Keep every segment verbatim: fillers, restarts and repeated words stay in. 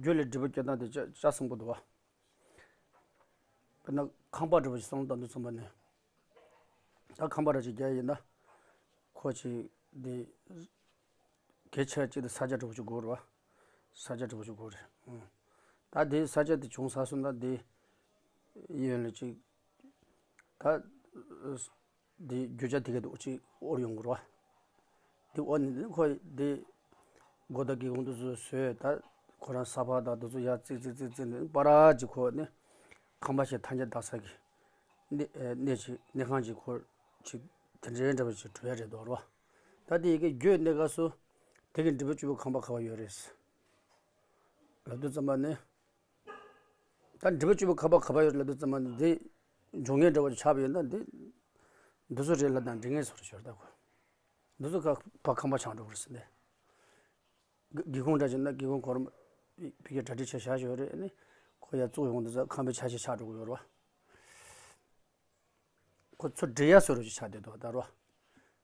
རྒྱུད་ལ་སྒྲིབ་པ་སྐྱེ་སྟངས་དེ་ཆ་ཆ་ཚང་པོ་འདུག་བ། དཔེར་ན་ཁང་པ་འདྲ་པོ་ཞིག་བསམ་བློ་བཏང་དུས་ཙམ་པ་ནས། ད་ཁང་པ་འདྲ་ཅིག་རྒྱག་ཡིན་ན། ཁོ་ཅིག་འདི་གལ་ཆེ་ཅིག་དེ་ས་ཆ་འདྲ་པོ་ཅིག་དགོས་རེད་བ། ས་ཆ་འདྲ་པོ་ཅིག་དགོས་རེད། ཨང་། ད་དེ་ས་ཆ་དེ་བྱུང་ཚར་སོང་ན་དེ་ཡོན་ལ་ཅིག་ད་དེ་རྒྱུ་ཆ་དེ་ག་དེ་ཅིག་དབོར་ཡོང་དགོས་རེད་བ། དེ་དབོར་ནས་ཁོ་དེ་སྒོ་དང་སྒེའུ་ཁུང་དེ་ཚོ་བཟོས། ད་ཁོ་རང་ས་ཕག་དང་དེ་ཚོ་ཡར་བརྩིགས་བརྩིགས་བརྩིགས་བརྩིགས་ནས་པ་ར་ཅིག་ཁོ་ནི་ཁང་པ་ཞིག་ཐ་སྙད་བཏགས་ས་གི་གནས་གནས་ཅིག་གནས་ཁང་ཅིག་ཁོ་ཅིག་དེ་འདྲའི་འདྲ་བ་ཅིག་གྲུབ་ཡ་རེད་འདུག་རེད་བ། ད་དེ་ཡི་གེ་རྒྱུད་གནས་སྐབས་སུ་དེ་གི་འབྲས་བུ་བཅུ་པོ་ཁང་པ་ག་པར་ཡོད་རེད་ལབ་དུས་ཙམ་པ་ནི། ད་འབྲས་བུ་བཅུ་པོ་ག་པར་ག་པར་ཡོད་ལབ་དུས་ཙམ་པ་ནི་འདི་འབྱུང་ངེས་འདྲ་བོ་ཆགས་པ་ཡིན་ན་འདི་འདི་ཚོ་རེད་ལབ་ན་འགྲིག་ངེས་སོ་རེད་ཤོར་ད་ཁོ། འདི་ཚོ་ག་པར་ཁང་པ་ཆགས་འགྲོ་གི་རེད་ཟེར་ནས། སྒེའུ་ཁུང་འདྲ་བྱས་ན་སྒེའུ་ཁུང་སྒོར་ཕ་གིའི་གྲ་སྒྲིག་བྱས་བཞག་ཡོད་རེད། ཨ་ནི་ཁོ་ཡར་བཙུགས་ཡོང་དུས་ཙམ་ཁང་པའི་ཆ་ཤས་ཆགས་འགྲོ་གི་ཡོད་རེད་བ། ཁོ་ཚུར་སྒྲིག་ཡ་བཟོ་འདྲ་ཅིག་ཆགས་བསྡད་འདུག་ད་རོ།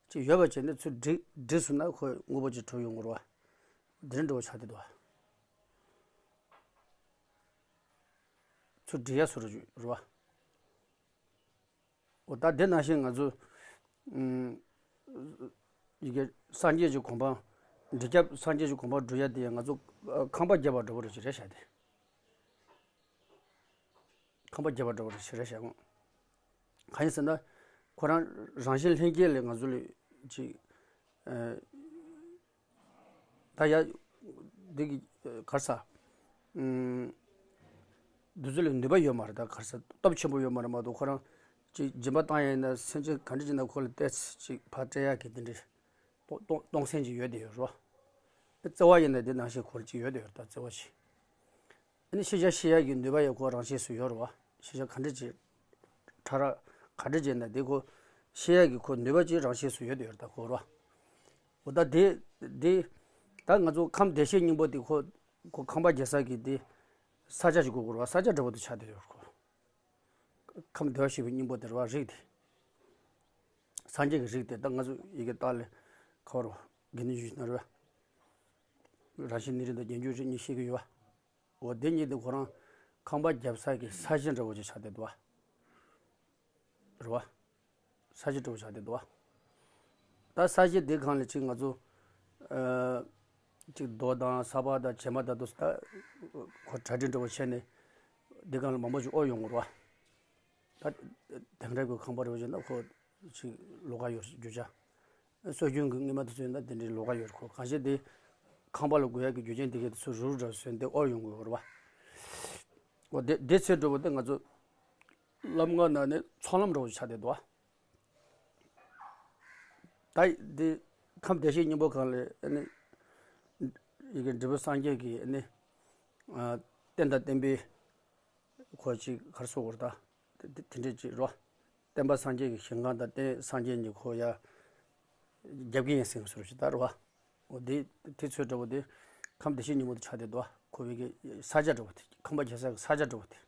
ཅིག་ཡོད་པ་བྱས་ནས་ཚུར་སྒྲིག་སྒྲིག་སོང་ན་ཁོ་དངོས་པོ་ཅིག་གྲུབ་ཡོང་གི་རེད་བ། དེ་འདྲ་འདྲ་བོ་ཆགས་བསྡད་འདུག་བ། ཚུར་སྒྲིག་ཡ་བཟོ་འདྲ་ཅིག་རེད་བ། འོ་ད་དེ་ནང་བཞིན་ང་ཚོ་ཨུམ་ཡི་གེ་སངས་རྒྱས་ཀྱི་གོ་འཕང་། འབྲས་སྐྱབས་སངས་རྒྱས་ཀྱི་གོ་འཕང་སྒྲུབ་ཡ་དེ་ང་ཚོ་ཨ་ཁང་པ་རྒྱབ་པ་འདྲ་བོ་རེད་ཅིག་རེད་བཞག་སྟེ། ཁང་པ་རྒྱབ་པ་འདྲ་བོ་རེད་ཅིག་རེད་བཞག་གོ། གང་ཡིན་ཟེར་ན། ཁོ་རང་རང་བཞིན་ལྷན་སྐྱེས་ལས་ང་ཚོ་ལས་ཅིག་ཨ་ད་ཡ། འདི་གི་ག་རེ་ཟ། ཨུམ། འདི་ཚོ་ལ་ནུས་པ་ཡོད་མ་རེད། ད་ག་རེ་ཟ་སྟོབས་ཆེན་པོ་ཡོད་མ་རེད་མ་གཏོགས་ཁོ་རང་ཅིག་སྦྱིན་པ་བཏང་ཡ་ཡིན་ན་སེམས་ཅན་ག་འདྲ་ཅིག་ན་ཁོ་ལ་ཏོག་ཙམ་ཅིག་ཕར་སྤྲད་ཡ་གི་དེ་འདྲའི་གཏོང་གཏོང་གཏོང་སེམས་ཅིག་ཡོད་དེ་ཡོད་རོ། བརྩེ་བ་ཡིན་ན་དེ་ནང་བཞིན་ཁོ་ལ་ཅིག་ཡོད་དེ་ཡོད་རེད། ད་བརྩེ་བ་ཅིག་ཨ་ནི་ཤེས་བྱ་ཤེས་ཡ་གི་ནུས་པ་ཡང་ཁོ་རང་ཆས་སུ་ཡོད་རེད་བ། ཤེས་བྱ་ག་འདྲ་ཅིག་ཕྲ་རགས་ག་འདྲ་ཅིག་ན་དེ་ཁོ་ཤེས་ཡ་གི་ཁོ་ནུས་པ་ཅིག་རང་ཆས་སུ་ཡོད་དེ་ཡོད་རེད། ད་ཁོ་རོ། འོ་ད་དེ་དེ་ད་ང་ཚོ་ཁམས་བདེ་གཤེགས་སྙིང་པོ་དེ་ཁོ་ཁོ་ཁང་པ་རྒྱག་ས་གི་དེ་ས་ཆ་ཞིག་དགོས་དགོས་རེད་བ། ས་ཆ་འདྲ་བོ་དེ་ཆགས་བསྡད་ཡོད་རེད་ཁོ། ཁམས་བདེ་བར་གཤེགས་པའི་སྙིང་པོ་དེ་རེད་བ། རིགས་དེ། སངས་རྒྱས་ཀྱི་རིགས་དེ་ད་ང་ཚོ་ཡི་གེ་ལྟག་ལ་ཁ་བ་རོ། དགེ་འདུན་ཞུས་ན་རེད་བ། རང་བཞིན་གནས་རིགས་དང་རྒྱན་སྤྱོད་རིགས་གཉིས་བཤད་ཀྱི་ཡོད་བ། འོ་དེ་གཉིས་དེ་ཁོ་རང་ཁང་པ་རྒྱབ་ས་གི་ས་གཞི་འདྲ་བོ་ཅིག་ཆགས་བསྡད་འདུག་བ། རེད་བ། ས་གཞི་འདྲ་བོ་ཆགས་བསྡད་འདུག་བ། ད་ས་གཞི་དེ་སྒང་ལ་ཅིག་ང་ཚོ་ཨ་ཅིག་རྡོ་དང་ས་ཕག་དང་བྱེ་མ་དང་དུ་ད་ཁོ་གྲ་སྒྲིག་འདྲ་བོ་བྱས་ནས་དེ་སྒང་ལ་མང་པོ་ཅིག་དབོར་ཡོང་གི་རེད་བ། ད་དེང་རབས་ཀྱི་ཁང་པ་རེད་བ་བྱས་ན་ཁོ་ཅིག་ལོགས་ཀ་ཡོད་རེད་རྒྱུ་ཆ། སྲོལ་རྒྱུན་གྱི་སྔོན་མ་དེ་ཚོ་ཡིན་ན་དེ་འདྲའི་ལོགས་ཀ་ཡོད་རེད། ཁོ་གང་བྱས་དེ་ཁང་པ་ལ་དགོས་ཡག་གི་རྒྱུ་རྐྱེན་དེ་གས་དེ་ཚོ་རུ་རུ་འདྲ་བཟོས་ཏེ་དབོར་ཡོང་གི་ཡོད་རེད་བ། འོ་དེ་དེ་ཚོའི་འགྲོ་བ་དེ་ང་ཚོ་ལམ་ལྔ་ནང་ནས་ཚོགས་ལམ་འདྲ་བོ་ཆགས་བསྡད་འདུག་བ། ད་དེ་ཁམས་བདེ་གཤེགས་སྙིང་པོ་སྒང་ལ་ཨ་ནི་ཡི་གེ་འབྲས་བུ་སངས་རྒྱས་ཀྱི་ཨ་ནི་ཨ་རྟེན་དང་བརྟེན་པའི་ཁོ་ཅིག་ག་རེ་ཟེར་དགོས་རེད། ད་དེ་དེ་འདྲས་ཅིག་རོ། བསྟན་པ་སངས་རྒྱས་ཀྱི་ཞིང་ཁམས་དང་རྟེན་སངས་རྒྱས་གཉིས་ཁོ་ཡ་རྒྱབ་ཀྱི་ཡིན་ཟེར་བཟོ་ཞིག་ད་རོ། འོ་དེ་དེ་ཚོའི་འདྲ་བོ་དེ་ཁམས་བདེ་གཤེགས་སྙིང་པོ་དེ་ཆགས་བསྡད་འདུག་ཁོ་བའི་གི་ས་ཆ་འདྲ་བོ་དེ་ཁང་པ་རྒྱག་ས་གི་ས་ཆ་འདྲ་བོ་དེ།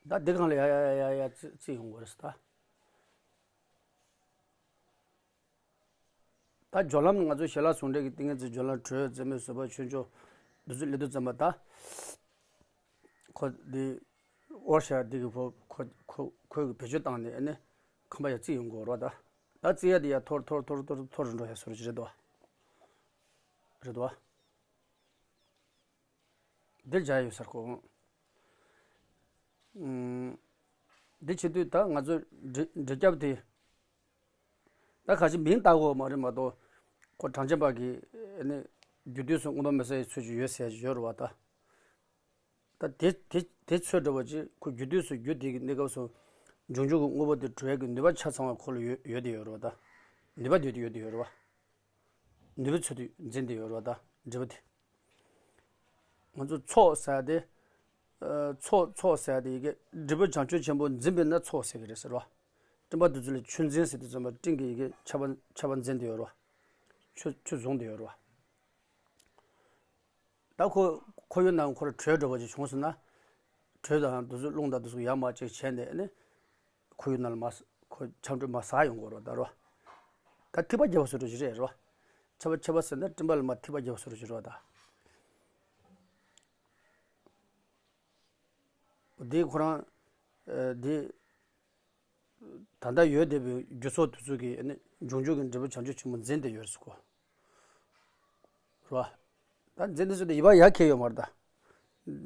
ད་དེ་སྒང་ལ་ཡ་ཡ་ཡ་ཡ་ཡ་རྩི་རྩི་ཡོང་དགོས་རེད་ད། ད་སྦྱོར་ལམ་ང་ཚོ་ཞལ་ལག་ཟུང་འབྲེལ་གྱི་ཏིང་ངེ་འཛིན་སྦྱོར་ལམ་དྲོད་རྩེ་མོ་བཟོད་པ་ཆོས་མཆོག་འདི་ཚོ་སླེབས་དུས་ཙམ་པ་ད། ཁོ་འདི་དབོར་ཤ་འདི་གི་ཕོ་ཁོ་ཁོ་ཁོས་གི་བེད་སྤྱོད་བཏང་ནས་ཨ་ནི་ཁང་པ་ཡ་རྩི་ཡོང་དགོས་རོ་ད། ད་རྩི་ཡ་འདི་ཡ་འཐོར་འཐོར་འཐོར་འཐོར་འཐོར་འགྲོ་ཡ་སོ་ར་ཅི་རེད་དོ། རེད་དོ། འདིར་སྦྱར་ཡོད་ཟེར་གོ། ཨུམ། འདི་བྱེད་དུས་ད་ང་ཚོ་འབྲི་འབྲི་རྒྱབ་དེ། ད་ག་ཅི་མིང་བཏགས་དགོས་མ་རེད་མ་གཏོགས། ཁོ་གྲངས་ཅན་པ་གི་ཨ་ནི་རྒྱུ་དུས་སུ་མངོན་པ་མེད་ས་ཡི་ཚུལ་ཅིག་ཡོད་ཟེར་ཡོད་རེད་བ་ད། ད་དེ་དེ་དེ་ཚོད་འདྲ་བ་ཅིག་ཁོ་རྒྱུ་དུས་སུ་རྒྱུ་དེ་གི་གནས་སྐབས་སུ་འབྱུང་འགྱུར་གྱི་དངོས་པོ་དེ་གྲུབ་ཡས་ཀྱི་ནུས་པ་ཆ་ཚང་བ་ཁོ་ལ་ཡོད་ཡོད་དེ་ཡོད་རེད་བ་ད། ནུས་པ་དེ་ཡོད་དེ་ཡོད་དེ་ཡོད་རེད་བ། ནུས་པའི་ཚུལ་དུ་འཛིན་བསྡད་ཡོད་རེད་བ་ད་འབྲས་བུ་དེ། ང་ཚོ་ཚོགས་ཟེར་ཏེ། ཨ་ཚོགས་ཚོགས་ཟེར་ཏེ་ཡི་གེ་འབྲས་བུ་བྱང་ཆུབ་ཆེན་པོ་འཛིན་པས་ན་ཚོགས་ཟེར་གི་རེད་ཟེར་བ། སྤྲིན་པ་དེ་ཚོ་ལ་ཆུ་འཛིན་ཟེར་དུས་ཙམ་པ་སྤྲིན་གྱི་ཡི་གེ་ཁྱབ་པ་ཁྱབ་པ་འཛིན་བསྡད་ཡོད་རེད་བ། ཆུ་ཆུ་བཟུང་བསྡད་ཡོད་རེད་བ། ད་ཁོ་ཁོར་ཡུག་ནང་ཁོར་དྲོད་འདྲ་བ་ཅིག་བྱུང་སོང་ན། དྲོད་དང་དེ་ཚོ་རླུང་དང་དེ་ཚོ་ཡར་མར་ཅིག་བྱས་ནས་ནི། ཁོར་ཡུག་ནང་ལ་མར་ཁོ་ཆམ་དྲོད་མར་ཟག་ཡོང་གི་རེད་ད་རོ། ད་ཐིགས་པ་བརྒྱབ་པ་བཟོ་འདྲ་ཅིག་རེད་རོ། ཆར་པ་ཆར་པ་ཟེར་ན་སྤྲིན་པ་ལ་མར་ཐིགས་པ་བརྒྱབ་པ་བཟོ་འདྲ་ཅིག་རེད་ད། འདི་ཁོ་རང་འདི་ད་ལྟ་ཡོད་བསྡད་པའི་རྒྱུ་ཚོགས་དེ་ཚོ་གིས་ནི་འབྱུང་འགྱུར་གྱི་འབྲས་བུ་བྱང་ཆུབ་ཆེན་པོ་འཛིན་བསྡད་ཡོད་རེད་ཟེར་གོ། རེད་བ། ད་འཛིན་བསྡད་ཚོ་དེ་ཡིད་པ་ཡག་ཁེལ་ཡོད་མ་རེད་ད།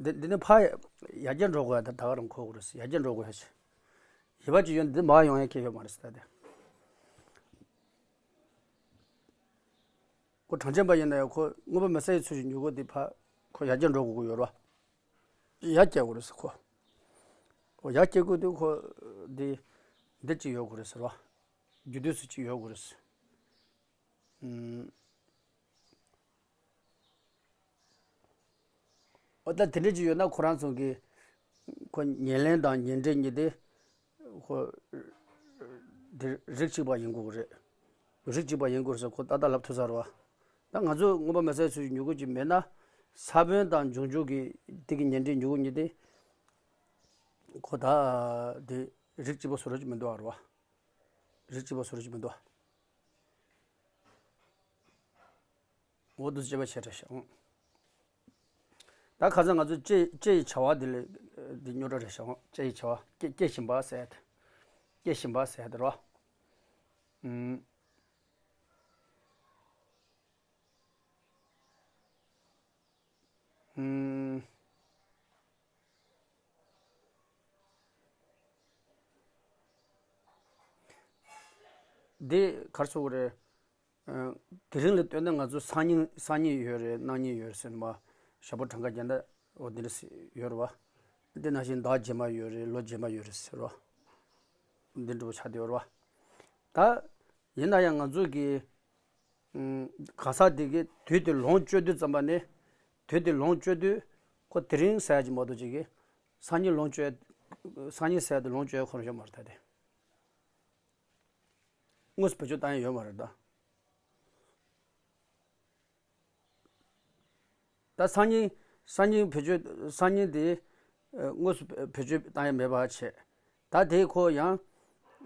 འདི་འདི་ནི་ཕ་ཡར་རྒྱས་འགྲོ་དགོས་ཡ། ད་ད་ག་རང་གོ་དགོས་རེད། ཡར་རྒྱས་འགྲོ་དགོས་ཡ་ཆེ། ཡིད་པ་ཅིག་ཡོད་འདི་མར་ཡོང་ཡ་ཁེལ་ཡོད་མ་རེད་ཟེར་ད་དེ། ཁོ་གྲངས་ཅན་པ་ཡིན་ན་ཡང་ཁོ་དངོས་པོ་མི་གསལ་བའི་ཚུལ་གྱི་མྱུ་གུ་འདི་ཕར་ཁོ་ཡར་རྒྱས་འགྲོ་དགོས་ཀྱི་ཡོད་རེད་བ། ཡར་སྐྱེ་དགོས་རེད་ཟེར་ཁོ། ཁོ་ཡར་སྐྱེ་དགོས་དུས་ཁོ་འདི་འདི་གཅིག་ཡོད་དགོས་རེད་ཟེར་བ། རྒྱུ་དུས་སུ་གཅིག་ཡོད་དགོས་རེད་ཟེར། ཨུམ། འོ་ད་དེ་འདྲ་ཅིག་ཡོད་ན་ཁོ་རང་ཚོ་གི་ཁོ་ཉེར་ལེན་དང་ཉེར་འབྲས་གཉིས་དེ་ཁོ་དེ་རིགས་གཅིག་པ་ཡིན་དགོས་ཀྱི་རེད། རིགས་གཅིག་པ་ཡིན་དགོས་ཟེར་ཁོ་ཏག་ཏག་ལབ་ཐུབ་ས་རེད་བ། ད་ང་ཚོ་དངོས་པོ་མི་གསལ་ཚུལ་གྱི་མྱུ་གུ་ཅིག་མེད་ན་ས་བོན་དང་འབྱུང་འགྱུར་གྱི་དེ་གི་ཉེར་འབྲས་མྱུ་གུ་གཉིས་དེ་ཁོ་ད་དེ་རིགས་གཅིག་པ་བཟོ་འདྲ་ཅིག་མི་འདུག་ཨ་རེད་བ། རིགས་གཅིག་པ་བཟོ་འདྲ་ཅིག་མི་འདུག་ཨ། འོ་འདུག་སེ་དཔྱད་པ་བྱས་རེད་ཤག་ད་ཁ་སང་ང་ཚོ་ལྕེ་ལྕེ་ཡི་བྱ་བ་འདི་ལས་འདི་རྙོག་དྲ་རེད་ཤག་ལྕེ་ཡི་བྱ་བ་སྐྱེ་སྐྱེ་བཞིན་པ་ཟེར་ཡ་དེ། སྐྱེ་བཞིན་པ་ཟེར་ཡ་དེ་རེད་བ། ཨུམ། ཨུམ། འདི་ག་རེ་ཟེར་དགོས་རེད། ཨ། དེ་རིང་ལ་ལྟོས་ན་ང་ཚོ་སང་ཉིན་སང་ཉིན་ཡོད་རེད། གནངས་ཉིན་ཡོད་རེད་ཟེར་ནས་མར་ཞག་པོ་གྲངས་ཀ་རྒྱག་ན་འོ་འདི་འདྲ་ཡོད་རེད་བ། འདི་ནང་བཞིན་ཟླ་རྗེས་མ་ཡོད་རེད། ལོ་རྗེས་མ་ཡོད་རེད་ཟེར་བ། འདི་འདྲ་བོ་ཆགས་བསྡད་ཡོད་རེད་བ། ད་ཡིན་ན་ཡང་ང་ཚོ་གི་ཨུམ། གང་ཟག་དེ་གི་དུས་དེ་ལོངས་སྤྱོད་དུས་ཙམ་པ་ནས། དུས་དེ་ལོངས་སྤྱོད་དུས་ཁོ་དེ་རིང་ཟེར་ཡ་ཅིག་མ་གཏོགས་ཅིག་གི་སང་ཉིན་ལོངས་སྤྱོད། སང་ཉིན་ཟེར་ཡ་དེ་ལོངས་སྤྱོད་ཡ་ཁོ་རང་ཡོད་མ་རེད་ད་དེ། དངོས་སུ་བེད་སྤྱོད་བཏང་ཡ་ཡོད་མ་རེད་ད། ད་སང་ཉིན། སང་ཉིན་བེད་སྤྱོད། སང་ཉིན་དེ་ཨ་དངོས་སུ་བེད་སྤྱོད་བཏང་ཡ་མེད་པ་བྱས། ད་དེ་ཁོ་ཡང་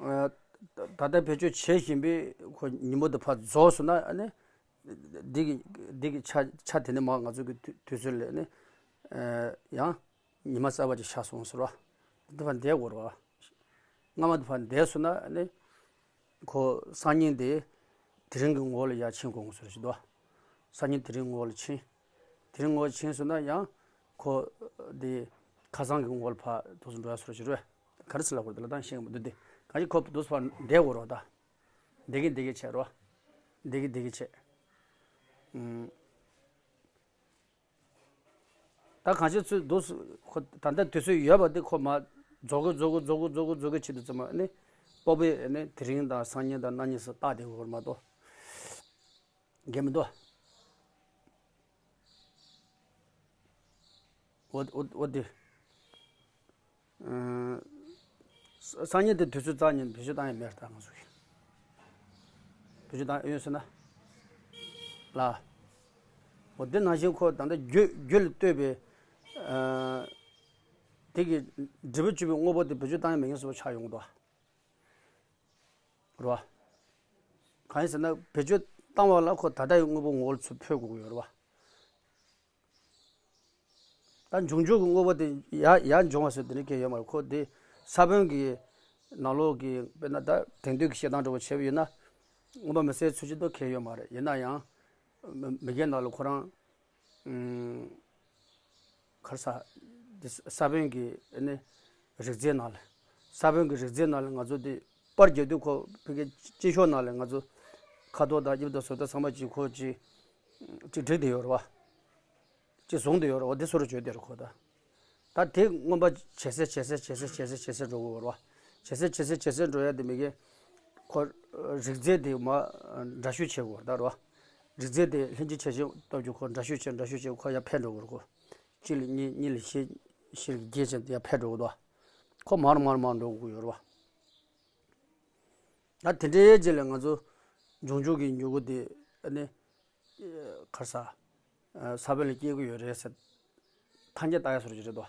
ཨ་ད་ལྟ་བེད་སྤྱོད་བྱེད་བཞིན་པའི་ཁོ་ཉིན་མོ་དེ་ཕར་རྫོགས་སོང་ན་ཨ་ནི་འདི་གི་འདི་གི་ཆ་ཆ་དེ་ནི་མ་ང་ཚོ་གི་དུས་དུས་ཚོད་ལས་ནི་ཨ་ཡང་ཉི་མ་གསར་པ་ཅིག་ཤར་སོང་ཟེར་བ། འདི་ཕར་འདས་དགོས་རེད་བ། སྔ་མ་དེ་ཕར་འདས་སོང་ན་ཨ་ནི། ཁོ་སང་ཉིན་དེ་དེ་རིང་གི་ངོ་ལ་ཡར་ཕྱིན་དགོས་ངོ་ཟེར་ཞིག་འདུག་སང་ཉིན་དེ་རིང་ངོ་ལ་ཕྱིན། དེ་རིང་ངོ་ཕྱིན་སོང་ན་ཡང་ཁོ་དེ་ཁ་སང་གི་ངོ་ལ་ཕར་འདུག་སེ་འགྲོ་ཡ་ཟེར་ཞིག་རེད། ག་རེ་ཟེར་ལབ་དགོས་རེད་དེ་ལ་ད་ཤེས་ཀྱི་མི་འདུག་དེ་གང་ཞིག་ཁོ་འདུག་སེ་ཕར་བསྡད་དགོས་རེད་ད། བསྡད་ཀྱི་བསྡད་ཀྱི་བྱས་རེད། བསྡད་ཀྱི་བསྡད་ཀྱི་བྱས། ཨུམ། ད་གང་ཅི་ཚོད་འདུག་ཁོ་ད་ལྟ་དུས་ཚོད་ཡོད་པ་འདི་ཁོ་མར་རྫོགས་གི་རྫོགས་གི་རྫོགས་གི་རྫོགས་གི་རྫོགས་གི་ཆེད་དུ་ཙམ་ཨ་ནི་སྤོབས་པས་ཨ་ནི་དེ་རིང་དང་སང་ཉིན་དང་གནངས་ཉིན་སུ་བཏགས་བསྡད་དགོས་མ་གཏོགས་འགལ་མི་འདུག་འོ་འོ་འོ་དེ། ཨ། སང་ཉིན་དེ་དུས་ཚོད་རྩ་ཉིན་བེད་སྤྱོད་བཏང་ཡ་མེད་ད་ང་ཚོ་གི། བེད་སྤྱོད་བཏང་ཡོད་ཟེར་ན། ལ། འོ་དེ་ནང་བཞིན་ཁོ་ད་ལྟ་རྒྱུ་རྒྱུ་ལ་ལྟོས་པའི། ཨ། དེ་གི་འབྲས་བུ་བཅུ་པའི་དངོས་པོ་དེ་བེད་སྤྱོད་བཏང་ཡ་མེད་མཁན་བཟོ་ཆགས་ཡོང་གི་འདུག་རེད་བ། གང་ཡིན་ཟེར་ན་བེད་སྤྱོད་བཏང་བ་ལ་ཁོ་ད་ལྟ་ཡི་དངོས་པོ་ངོ་བོ་ལ་ཚུར་འཕོ་དགོས་ཀྱི་ཡོད་རེད་བ། ད་འབྱུང་འགྱུར་གྱི་དངོས་པོ་དེ་ཡར་ཡར་འབྱུང་བ་ཟེར་དེ་འདྲ་གང་ཡང་ཡོད་མ་རེད། ཁོ་དེ་ས་བོན་གྱི་ནང་ལོགས་ཀྱི་དཔེར་ན་ད་དེང་དུས་ཀྱི་བཤད་སྟངས་འདྲ་བོ་བྱས་པ་ཡིན་ན། དངོས་པོ་མི་གསལ་ཚུལ་བཞིན་དུ་གང་ཡང་ཡོད་མ་རེད། ཡིན་ན་ཡང་མི་མི་སྒེར་ནང་ལ་ཁོ་རང་ཨུམ། ག་རེ་ཟ། དེ་ས་བོན་གྱི་ཨ་ནི་རིགས་རྫས་ནང་ལ། ས་བོན་གྱི་རིགས་རྫས་ནང་ལ་ང་ཚོ་དེ་པར་རྒྱག་དུས་ཁོ་ཕ་གི་དཀྱིལ་ཤོག་ནང་ལ་ང་ཚོ་ཁ་དོག་དང་དབྱིབས་དང་བཟོ་ལྟ་ཚང་མ་གཅིག་ཁོ་གཅིག་གཅིག་བསྒྲིགས་བསྡད་ཡོད་རེད་བ། གཅིག་བཟུང་བསྡད་ཡོད་རེད་བ། དེ་སོ་རུ་བརྗོད་བསྡད་རེད་ཁོ་ད། ད་དེ་མངོན་པ་ཇེ་གསལ་ཇེ་གསལ་ཇེ་གསལ་ཇེ་གསལ་ཇེ་གསལ་འགྲོ་གི་ཡོད་རེད་བ། ཇེ་གསལ་ཇེ་གསལ་ཇེ་གསལ་འགྲོ་ཡ་དེ་མི་གི་ཁོ་རིགས་རྫས་དེ་མར་འདྲ་བཤུས་བྱེད་དགོས་རེད་ད་རེད་བ། རིགས་རྫས་དེ་ལྷན་ཅིག་བྱས་ཤིང་སྟོབས་ཀྱིས་ཁོ་འདྲ་བཤུས་བྱས་འདྲ་བཤུས་བྱས་ཁོ་ཡར་འཕེལ་འགྲོ་གི་རེད་ཁོ། གཅིག་ལས་གཉིས་གཉིས་ལས་བཞི་བཞི་ལས་བརྒྱད་བྱས་ཡར་འཕེལ་འགྲོ་གི་འདུག་ཁོ་མར་མར་མར་འགྲོ་དགོས་ཡོད་རེད་བ། ད་དེ་འདྲའི་རྗེས་ལ་ང་ཚོ་འབྱུང་འགྱུར་གྱི་མྱུ་གུ་དེ་ཨ་ནི་ག་རེ་ཟ། ས་བོན་ལ་སྐྱེ་གི་ཡོད་རེད་ཟེར། ཐང་རྒྱ་ལྟ་ཡ་སོར་གྱི་རེད་དོ།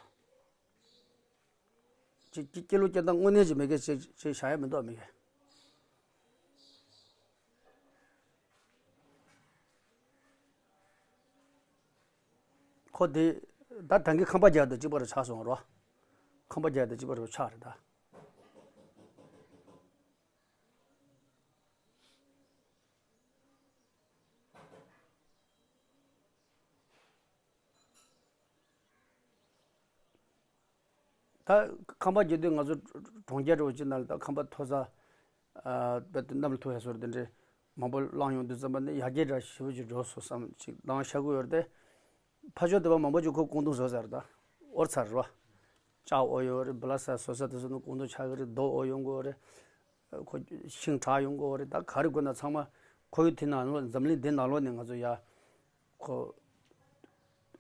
ཅིག་ཅིག་སྐྱེ་ལོ་སྐྱེ་སྟངས་དངོས་གནས་ཅིག་མེད་མཁན་ཅིག་ཅིག་བཞག་ཡ་མི་འདུག་མི་གི། ཁོ་དེ་ད་ད་གིན་ཁང་པ་རྒྱག་དུས་གཅིག་པ་རུ་ཆགས་སོང་རོ། ཁང་པ་རྒྱག་དེ་གཅིག་པ་རུ་ཆགས་རེད་ད། ད་ཁང་པ་རྒྱག་དུས་ང་ཚོ་གྲོང་ཁྱེར་རུ་ཅིག་ནང་ལ་ད་ཁང་པ་མཐོ་ས། ཨ་དཔེ་དེ་གནམ་ལ་ཐུག་ཡ་བཟོ་འདི་འདྲའི་མང་པོ་བླངས་ཡོང་དུས་ཙམ་པ་ནི་ཡར་རྒྱས་འདྲ་ཞེ་པོ་ཅིག་འགྲོ་སོང་བསམ་ཅིག་བཏང་ཤ་གི་ཡོད་རེད་དེ། ཕ་ཆོས་དེ་བ་མང་པོ་ཅིག་ཁོ་ཀོང་ཏུང་བཟོས་ཚར་ད། ཨོར་ཚར་རེད་བ། ལྕགས་ཨོ་ཡོད་རེད། སྦི་ལ་ས་བཟོ་ས་དེ་ཚོ་ནི་ཀོང་ཏུང་ཆགས་ཀྱི་རེད། རྡོ་ཨོ་ཡོང་གི་ཡོད་རེད། ཁོ་ཤིང་དྲག་ཡོང་གི་ཡོད་རེད། ད་ག་རེ་དགོས་ན་ཚང་མ་ཁོ་ཡུལ་དེ་ནང་ལོགས་འཛམ་གླིང་འདི་ནང་ལོགས་ནས་ང་ཚོ་ཡ་ཁོ་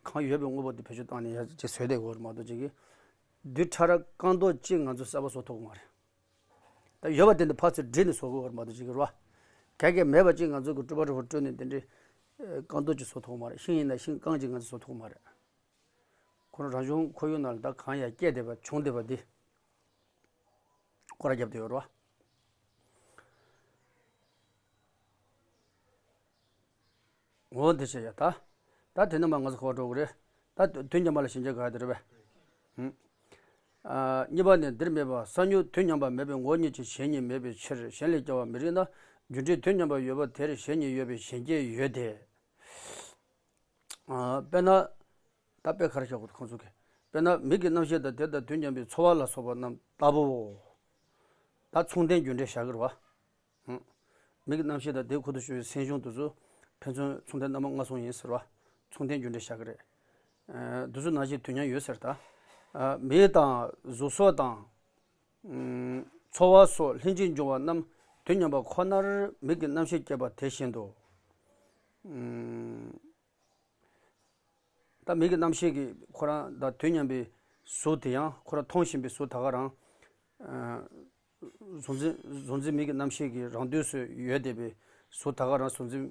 གང་ཡོད་པའི་དངོས་པོ་དེ་བེད་སྤྱོད་བཏང་ནས་ཡ་ཅིག་བཟོས་བསྡད་ཡོད་རེད་མ་གཏོགས་ཅིག་གི་རྡུལ་ཕྲ་རབ་རྐང་རྡོག་གཅིག་ང་ཚོ་གསར་པ་བཟོ་ཐུབ་ཀྱི་མ་རེད། ད་ཡོད་པ་དེ་འདི་ཕར་ཚུར་བསྒྲིལ་ནས་བཟོ་དགོས་པར་མ་གཏོགས་ཅིག་རེད་བ། ག་གེ་མེད་པ་ཅིག་ང་ཚོ་གི་སྤྲུལ་པ་རིལ་པོ་སྤྲུལ་ནས་དེ་འདྲའི་ཨེ་རྐང་རྡོག་ཅིག་བཟོ་ཐུབ་མ་རེད། ཤིང་ཡིན་ན་ཤིང་རྐང་ཅིག་ང་ཚོ་བཟོ་ཐུབ་མ་རེད། ཁོ་རང་རང་བྱུང་ཁོར་ཡུག་ནང་ལ་ད་གང་ཡང་སྐྱེས་བསྡད་པ་བྱུང་བསྡད་པ་འདི་སྐོར་ར་བརྒྱབ་བསྡད་ཡོད་རེད་བ། འོ་འདི་བྱས་ཡ་ད། ད་དེ་ནས་མར་ང་ཚོ་ག་པར་འགྲོ་དགོས་རེད། ད་དུས་མཉམ་པ་ལ་ཞེན་བྱ་ག་དེ་རེད་པས། ཨུམ། ཨ་གཉིས་པ་ནི་འདིར་སྨྲས་པ། ས་མྱུག་དུས་མཉམ་པ་མེད་པའི་ངོ་བོ་ཉིད་ཀྱི་གཞན་ཉིད་མེད་པའི་ཕྱིར་གཞན་ལས་སྐྱེ་བ་མི་རིགས་ན། རྒྱུ་འབྲས་དུས་མཉམ་པ་ཡོད་པ་དེར་གཞན་ཉིད་ཡོད་པའི་གཞན་སྐྱེ་ཡོད་དེ། ཨ་དཔེར་ན། ད་དཔེ་ག་རེ་བཞག་དགོས་ཁོང་ཚོ་གི། དཔེར་ན་མིག་གི་རྣམ་ཤེས་དང་དེ་དང་དུས་མཉམ་པའི་ཚོར་བ་ལ་སོགས་པ་རྣམས་ལྟ་བུའོ། ད་མཚུངས་ལྡན་རྒྱུ་འབྲས་བཞག་གི་རེད་བ། ཧུམ། མིག་གི་རྣམ་ཤེས་དང་དེའི་ཁུ་ཐུ་ཞུ་བའི་སེམས་བྱུང་དེ་ཚོ་ཕན་ཚུན་མཚུངས་ལྡན་རྣམ་པ་ལྔ་ཟུང་ཡིན་ཟེར་བ། མཚུངས་ལྡན་རྒྱུ་འབྲས་བཞག་གི་རེད། ཨ་དེ་ཚོ་ནང་བཞིན་དུས་མཉམ་ཡོད་ཟེར་ད། ཨ་མིག་དང་གཟུགས་སོགས་དང་། ཨུམ། ཚོར་བ་སོགས་ལྷན་ཅིག་འབྱུང་བ་རྣམས་དུས་མཉམ་པ་ཁོ་ནར་མིག་གི་རྣམ་ཤེས་སྐྱེས་པ་དེ་བཞིན་དུ། ཨུམ། ད་མིག་གི་རྣམ་ཤེས་ཀྱིས་ཁོ་རང་དང་དུས་མཉམ་པའི་གཟུགས་དེ་ཡང་ཁོ་རང་མཐོང་བཞིན་པའི་གཟུགས་ད་ག་རང་། ཨ་གཟུང་འཛིན་གཟུང་འཛིན་མིག་གི་རྣམ་ཤེས་ཀྱི་རང་དུས་སུ་ཡོད་བསྡད་པའི་གཟུགས་ད་ག་རང་གཟུང་འཛིན་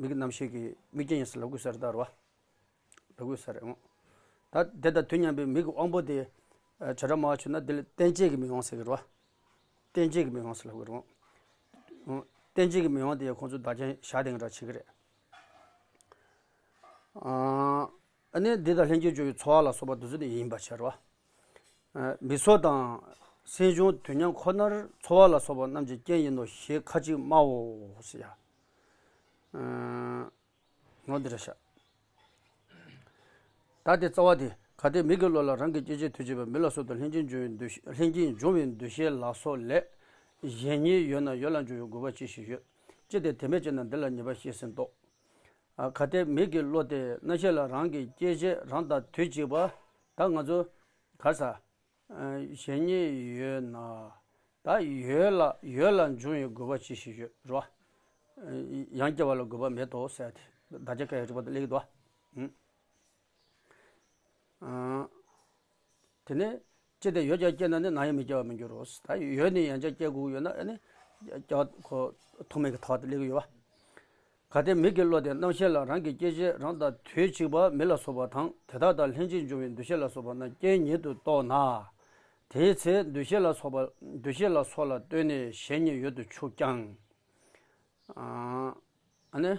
མིག་གི་རྣམ་ཤེས་ཀྱི་དམིགས་རྐྱེན་ཡིན་ཟེར་ལབ་དགོས་ས་རེད་ད་རེད་བ། ལབ་དགོས་ས་རེད་འོང་། ད་དེ་དང་དུས་མཉམ་པའི་མིག་གི་དབང་པོ་དེ་ཨ་བྱེ་བྲག་སྨྲ་བ་ཆོས་ན་དེ་ལ་རྟེན་བཅས་ཀྱི་མིག་དབང་ཟེར་གྱི་རེད་བ། རྟེན་བཅས་ཀྱི་མིག་དབང་ཟེར་ལབ་དགོས་རེད་འོང་། རྟེན་བཅས་ཀྱི་མིག་དབང་དེ་ཡང་ཁོང་ཚོས་བདག་རྐྱེན་བཞག་བསྡད་མཁན་འདྲ་བྱེད་ཀྱི་རེད། ཨ་ནི་འདི་དང་ལྷན་ཅིག་འབྱུང་བའི་ཚོར་བ་ལ་སོགས་པ་དེ་ཚོ་ནི་ཡིན་པ་ཕྱིར་རོ། མིག་སོགས་དང་སེམས་བྱུང་དུས་མཉམ་ཁོ་ནར་ཚོར་བ་ལ་སོགས་པ་རྣམས་ཀྱི་རྐྱེན་ཡིན་ནོ་ཞེས་ཁ་ཅིག་སྨྲའོ་ཟེར་ཡ། ངོ་འདི་འདྲ་བྱ། ད་དེ་རྩ་བ་དེ་གལ་ཏེ་མིག་གི་བློ་ལ་རང་གི་སྐྱེ་མཆེད་དུས་གཅིག་པ་མིག་ལ་སོགས་པ་ལྷན་ཅིག་འབྱུང་བའི་འདུ་ཤེས་ལྷན་ཅིག་འབྱུང་བའི་འདུ་ཤེས་ལ་སོགས་ལས་གཞན་ཉིད་ཡོད་ན་ཡོད་ལ་འབྱུང་བའི་དགོས་པ་ཅི་ཞིག་ཡོད། ཅི་སྟེ་དེ་མེད་ཅེ་ན་འདི་ལ་ཉེས་པ་བཤད་ཟིན་ཏོ། ཨ་གལ་ཏེ་མིག་གི་བློ་དེ་རྣམ་ཤེས་ལ་རང་གི་སྐྱེ་མཆེད་རང་དང་དུས་གཅིག་པ། ད་ང་ཚོ་ག་ས། གཞན་ཉིད་ཡོད་ན། ད་ཡོད་ལ་ཡོད་ལ་འབྱུང་བའི་དགོས་པ་ཅི་ཞིག་ཡོད་རོ། ཡང་སྐྱེ་བ་ལ་དགོས་པ་མེད་དོ་ཟེར་ཏེ་བདག་རྐྱེན་གང་ཡང་རིགས་པ་དེ་སླེབས་ཀྱི་འདུག་ཨ། དེ་ནས་ཅི་སྟེ་ཡོད་ཀྱང་སྐྱེ་ན་ནི་ནམ་ཡང་མི་སྐྱེ་བར་མི་འགྱུར་རོ། ད་ཡོད་ནས་ཡང་བསྐྱར་སྐྱེ་དགོས་ཡོད་ན་ཨ་ནི་སྐྱེ་བ་ཁོ་ཐོགས་མེད་ཀྱི་ཐག་དེ་སླེབས་ཀྱི་ཡོད་པ། གལ་ཏེ་མིག་གི་བློ་དེ་རྣམ་ཤེས་ལ་རང་གི་སྐྱེ་མཆེད་རང་དང་དུས་གཅིག་པ་མིག་ལ་སོགས་པ་དང་དེ་དག་དང་ལྷན་ཅིག་འབྱུང་བའི་འདུ་ཤེས་ལ་སོགས་པ་རྣམས་རྐྱེན་ཉིད་དུ་རྟོགས་ན། དེའི་ཚེ་འདུ་ཤེས་ལ་སོགས་པ་འདུ་ཤེས་ལ་སོགས་ལ་ལྟོས་ནས་གཞན་ཉིད་ཡོད་དུ་ཆུག་ཀྱང་། ཨ་ནི།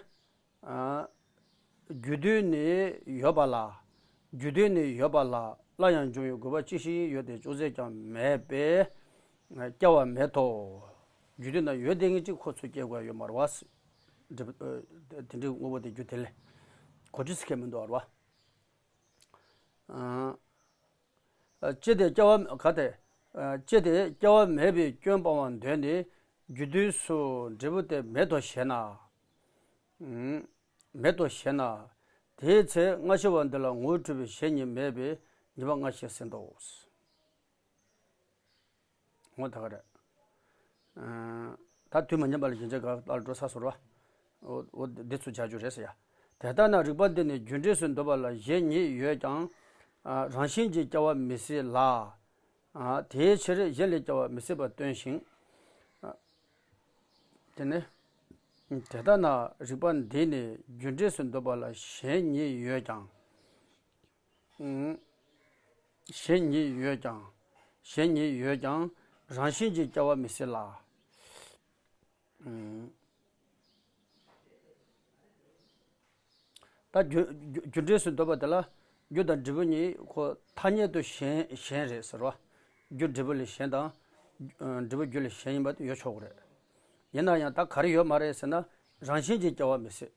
རྒྱུ་དུས་ནི་ཡོད་པ་ལ། རྒྱུ་དུས་ནི་ཡོད་པ་ལ་སླར་ཡང་འབྱུང་བའི་དགོས་པ་ཅི་ཞིག་ཡོད་དེ་ཅུང་ཟད་ཀྱང་མེད་པས་སྐྱེ་བ་མེད་དོ། རྒྱུ་དུས་ན་ཡོད་དེ་ངེས་ཅིག་ཁོ་ཚོ་སྐྱེ་དགོས་ཡོད་མ་རེད་བ། འབྲས་བུ་དེ་འདྲའི་དངོས་པོ་དེ་རྒྱུ་དེ་ལས་གོ་ཅི་སི་ཁེ་མི་འདུག་བ། ཅི་སྟེ་སྐྱེ་བ་ག་སྟེ། ཅི་སྟེ་སྐྱེ་བ་མེད་པའི་སྐྱོན་སྤང་བར་འདོད་ནས་རྒྱུ་དུས་སུ་འབྲས་བུ་དེ་མེད་དོ་ཞེ་ན། མེད་དོ་ཞེ་ན། དེའི་ཚེ་སྔ་ཕྱི་བ་འདི་ལ་ངོ་བོས་གྲུབ་པའི་གཞན་ཉིད་མེད་པས་ཉེས་པ་ལྔ་བཤད་ཟིན་ཏོ། ངོ་ད་ག་རེད། ད་དུས་མ་ཉམས་པ་ལ་སྦྱིན་བྱ་ག་ལ་འགྲོ་ས་སོར་བ། འོ་འདི་ཚོ་བྱ་རྒྱུ་རེད་ཟེར་ཡ། དེ་ལྟ་ན་རིགས་པ་འདི་ནི་རྒྱུ་འབྲས་སུ་འདོད་པ་ལ་གཞན་ཉིད་ཡོད་ཀྱང་། རང་བཞིན་གྱིས་སྐྱེ་བ་མི་སྲིད་ལ། དེའི་ཕྱིར་གཞན་ལས་སྐྱེ་བ་མི་སྲིད་པ་སྟོན་ཞིང་། དེ་ནི། དེ་ལྟ་ན་རིགས་པ་འདི་ནི་རྒྱུ་འབྲས་སུ་འདོད་པ་ལ་གཞན་ཉིད་ཡོད་ཀྱང་། གཞན་ཉིད་ཡོད་ཀྱང་། གཞན་ཉིད་ཡོད་ཀྱང་རང་བཞིན་གྱིས་སྐྱེ་བ་མི་སྲིད་ལ། ད་རྒྱུ་རྒྱུ་རྒྱུ་འབྲས་སུ་འདོད་པ་དེ་ལ་རྒྱུ་དང་འབྲས་བུ་གཉིས་ཁོ་ཐ་སྙད་དུ་གཞན་གཞན་རེད་ཟེར་བ། རྒྱུ་འབྲས་བུ་ལས་གཞན་དང་། འབྲས་བུ་རྒྱུ་ལས་གཞན་ཡིན་པ་དེ་ཡོད་ཆོག་གི་རེད། ཡིན་ན་ཡང་ད་ག་རེ་ཡོད་མ་རེད་ཟེར་ན། རང་བཞིན་གྱིས་སྐྱེ་བ་མི་སྲིད།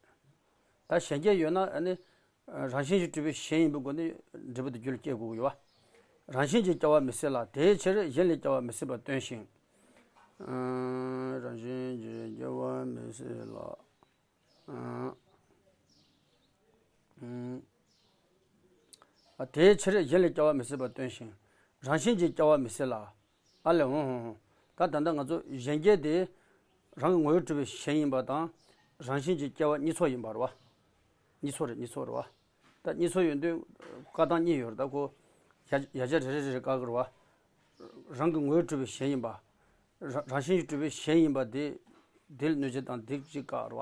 ད་གཞན་སྐྱེ་ཡོད་ན་ཨ་ནི། རང་བཞིན་གྱིས་གྲུབ་པའི་གཞན་ཡིན་པའི་སྒོ་ནས་འབྲས་བུ་དེ་རྒྱུ་ལ་སྐྱེ་དགོས་ཀྱི་ཡོད་པ། རང་བཞིན་གྱིས་སྐྱེ་བ་མི་སྲིད་ལ། དེའི་ཕྱིར་གཞན་ལས་སྐྱེ་བ་མི་སྲིད་པར་སྟོན་ཞིང་། རང་བཞིན་གྱིས་སྐྱེ་བ་མི་སྲིད་ལ། དེའི་ཕྱིར་གཞན་ལས་སྐྱེ་བ་མི་སྲིད་པར་སྟོན་ཞིང་། རང་བཞིན་གྱིས་སྐྱེ་བ་མི་སྲིད་ལ། ཨ་ལས་འོང་འོང་འོང་། ད་ད་ལྟ་ང་ཚོ་གཞན་སྐྱེ་དེ། རང་གི་ངོ་བོས་གྲུབ་པའི་གཞན་ཡིན་པ་དང་། རང་བཞིན་གྱིས་སྐྱེ་བ་གཉིས་ཚོགས་ཡིན་པ་རེད་བ། གཉིས་ཚོགས་རེད། གཉིས་ཚོགས་རེད་བ། ད་གཉིས་ཚོགས་ཡོད་དུས་བཀག་སྟངས་གཉིས་ཡོད་རེད། ད་ཁོ་ཡ་ཡ་ཆ་རེ་རེ་རེ་རེ་བཀག་གི་རེད་བ། རང་གི་ངོ་བོས་གྲུབ་པའི་གཞན་ཡིན་པ། རང་རང་བཞིན་གྱིས་གྲུབ་པའི་གཞན་ཡིན་པ་དེ། དེ་ལ་གནོད་བྱེད་དང་དེ་གཅིག་བཀག་རེད་བ།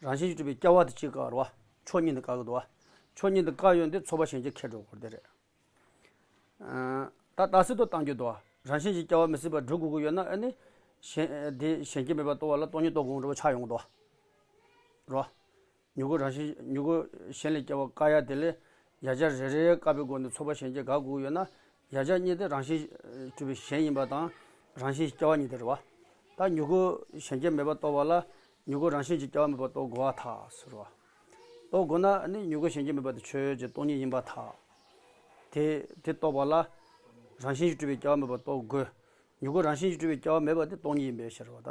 རང་བཞིན་གྱིས་གྲུབ་པའི་སྐྱེ་བ་དེ་གཅིག་བཀག་རེད་བ། ཕྱོགས་གཉིས་ནས་བཀག་གི་འདུག་བ། ཕྱོགས་གཉིས་ནས་བཀག་ཡོང་དུས་ཚོགས་པ་གཞན་སྐྱེ་འཁྱེར་འགྲོ་དགོས་དེ་རེད། ད་ལྟ་སྲིད་དུ་བཏང་རྒྱུ་འདུག་བ། རང་བཞིན་གྱིས་སྐྱེ་བ་མི་སྲིད་པར་སྒྲུབ་དགོས་ཀྱི་ཡོད་ན་ཨ་ནི། གཞན་དེ་གཞན་སྐྱེ་མེད་པར་རྟོགས་པ་ལ་སྟོང་ཉིད་རྟོགས་དགོས་འགྲོ་བ་ཆགས་ཡོང་གི་འདུག་བ། རེད་བ། མྱུ་གུ་རང་བཞིན་མྱུ་གུ་གཞན་ལས་སྐྱེ་བ་བཀག་ཡ་དེ་ལས། ཡ་ཆ་རེ་རེ་བཀག་པའི་སྒོ་ནས་ཚོགས་པ་གཞན་སྐྱེ་དགག་དགོས་ཀྱི་ཡོད་ན། ཡ་ཆ་གཉིས་དེ་རང་བཞིན་གྲུབ་པའི་གཞན་ཡིན་པ་དང་། རང་བཞིན་སྐྱེ་བ་གཉིས་དེ་རེད་བ། ད་མྱུ་གུ་གཞན་སྐྱེ་མེད་པར་རྟོགས་པ་ལ། མྱུ་གུ་རང་བཞིན་གྱིས་སྐྱེ་བ་མེད་པར་རྟོགས་དགོས་པར་ཐལ་ཟེར་བ། རྟོགས་དགོས་ན་ནི་མྱུ་གུ་གཞན་སྐྱེ་མེད་པ་དེ་ཆོས་ཅན་སྟོང་ཉིད་ཡིན་པར་ཐལ། དེ་དེ་རྟོགས་པ་ལ། རང་བཞིན་གྱིས་གྲུབ་པའི་སྐྱེ་བ་མེད་པར་རྟོགས་དགོས། མྱུ་གུ་རང་བཞིན་གྱིས་གྲུབ་པའི་སྐྱེ་བ་མེད་པ་དེ་སྟོང་ཉིད་ཡིན་པའི་ཕྱིར་རོ། ད་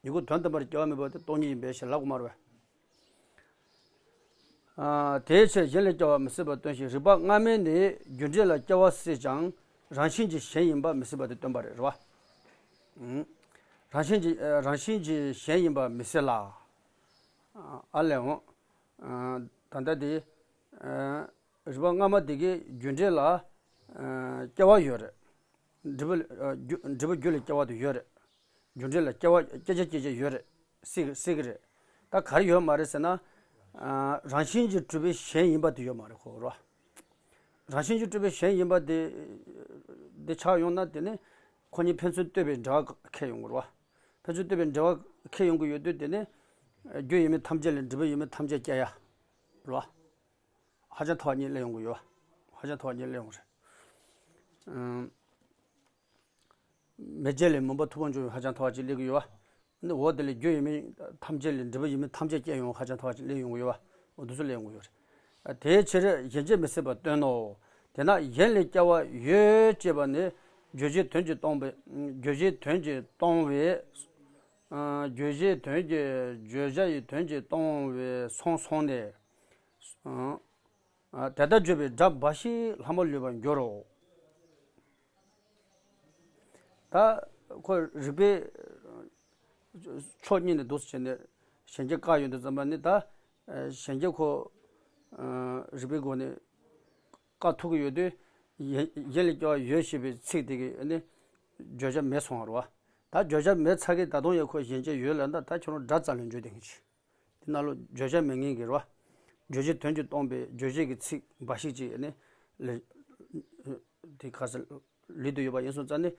མྱུ་གུ་དོན་དམ་པར་སྐྱེ་བ་མེད་པ་དེ་སྟོང་ཉིད་ཡིན་པའི་ཕྱིར་ལབ་དགོས་མ་རེད་པས། དེའི་ཕྱིར་གཞན་ལས་སྐྱེ་བ་མི་སྲིད་པར་སྟོན་ཞིང་། རིགས་པ་སྔ་མས་ནི་རྒྱུ་འབྲས་ལ་སྐྱེ་བ་སྲིད་ཀྱང་རང་བཞིན་གྱིས་གཞན་ཡིན་པ་མི་སྲིད་པ་དེ་སྟོན་པ་རེད། རེད་བ། རང་བཞིན་གྱིས་རང་བཞིན་གྱིས་གཞན་ཡིན་པ་མི་སྲིད་ལ། ཨ་ལས་འོང་། ད་ལྟ་དེ། རིགས་པ་སྔ་མ་དེ་གའི་རྒྱུ་འབྲས་ལ་སྐྱེ་བ་ཡོད་རེད། འབྲས་བུ་རྒྱུ་འབྲས་བུ་རྒྱུ་ལ་སྐྱེ་བ་དེ་ཡོད་རེད། རྒྱུ་འབྲས་ལ་སྐྱེ་བ་སྐྱེ་བྱ་སྐྱེ་བྱེད་ཡོད་རེད། སྲིད་སྲིད་ཀྱི་རེད། ད་ག་རེ་ཡོད་མ་རེད་ཟེར་ན། རང་བཞིན་གྱིས་གྲུབ་པའི་གཞན་ཡིན་པ་དེ་ཡོད་མ་རེད་ཁོ་ར། རང་བཞིན་གྱིས་གྲུབ་པའི་གཞན་ཡིན་པ་དེ་དེ་ཆགས་ཡོང་ན་དེ་ནི་ཁོ་གཉིས་ཕན་ཚུན་ལྟོས་པའི་འབྲེལ་བ་འཁེལ་ཡོང་གི་རེད་བ། ཕན་ཚུན་ལྟོས་པའི་འབྲེལ་བ་འཁེལ་ཡོང་གི་ཡོད་དུས་དེ་ནི། རྒྱུ་ཡོད་མེད་ཐམས་ཅད་ལས་འབྲས་བུ་ཡོད་མེད་ཐམས་ཅད་སྐྱེ་ཡ། རེད་བ། ཧ་ཅང་ཐལ་བ་གཉིས་སླེབས་ཡོང་གི་ཡོད་བ། ཧ་ཅང་ཐལ་བ་གཉིས་སླེབས་ཡོང་གི་རེད། མེ་ལྕེ་ལས་མུན་པ་འཐུག་པ་འབྱུང་བའི་ཧ་ཅང་ཐལ་བ་གཅིག་སླེབས་ཀྱི་ཡོད་བ། འོ་དེ་ལས་རྒྱུ་ཡོད་མེད་ཐམས་ཅད་ལས་འབྲས་བུ་ཡོད་མེད་ཐམས་ཅད་སྐྱེ་ཡོང་བ་ཧ་ཅང་ཐལ་བ་གཅིག་སླེབས་ཡོང་གི་ཡོད་བ། འོ་དེ་ཚོ་སླེབས་ཡོང་གི་ཡོད་རེད། དེའི་ཕྱིར་གཞན་སྐྱེ་མི་སྲིད་པར་སྟོན་ནོ། དེས་ན་གཞན་ལས་སྐྱེ་བ་ཡོད་ཅེས་པ་ནི་རྒྱུ་བྱས་དོན་གྱིས་སྟོང་པའི་རྒྱུ་བྱས་དོན་གྱིས་སྟོང་བའི། རྒྱུ་བྱས་དོན་གྱིས་བརྗོད་བྱ་ཡི་དོན་གྱིས་སྟོང་བའི་སོང་སོང་ནས། དེ་ལྟར་བརྗོད་པའི་སྒྲ་འབའ་ཞིག་ལྷག་མ་ལུས་པར་འགྱུར་རོ། ད་ཁོ་རིགས་པའི་ཕྱོགས་གཉིས་ནས་འདུག་སེ་བྱས་ནས་གཞན་སྐྱེ་བཀག་ཡོང་དུས་ཙམ་པ་ནི་ད་གཞན་སྐྱེ་ཁོ་རིགས་པའི་སྒོ་ནས་བཀག་ཐུབ་ཀྱི་ཡོད་དུས། གཞན་ལས་སྐྱེ་བ་ཡོད་ཞེས་པའི་ཚིག་དེ་གི་ནི་བརྗོད་བྱ་མེད་སོང་བ་རེད་བ། ད་བརྗོད་བྱ་མེད་ཚར་གི་ད་དུང་ཡང་ཁོ་གཞན་སྐྱེ་ཡོད་ལབ་ན་ད་ཁྱོད་རང་སྒྲ་རྩ་ལས་འཇུག་བསྡད་མཁན་ཅིག་དེ་ནང་ལོགས་བརྗོད་བྱ་མེད་མཁན་གྱི་རེད་བ། རྗོད་བྱེད་དོན་གྱིས་སྟོང་པའི་རྗོད་བྱེད་ཀྱི་ཚིག་འབའ་ཞིག་ཅིག་ནི་ལས། དེ་ཁ་སང་ལུས་དུ་ཡོད་པ་ཡིན་སོང་ཙང་ནི།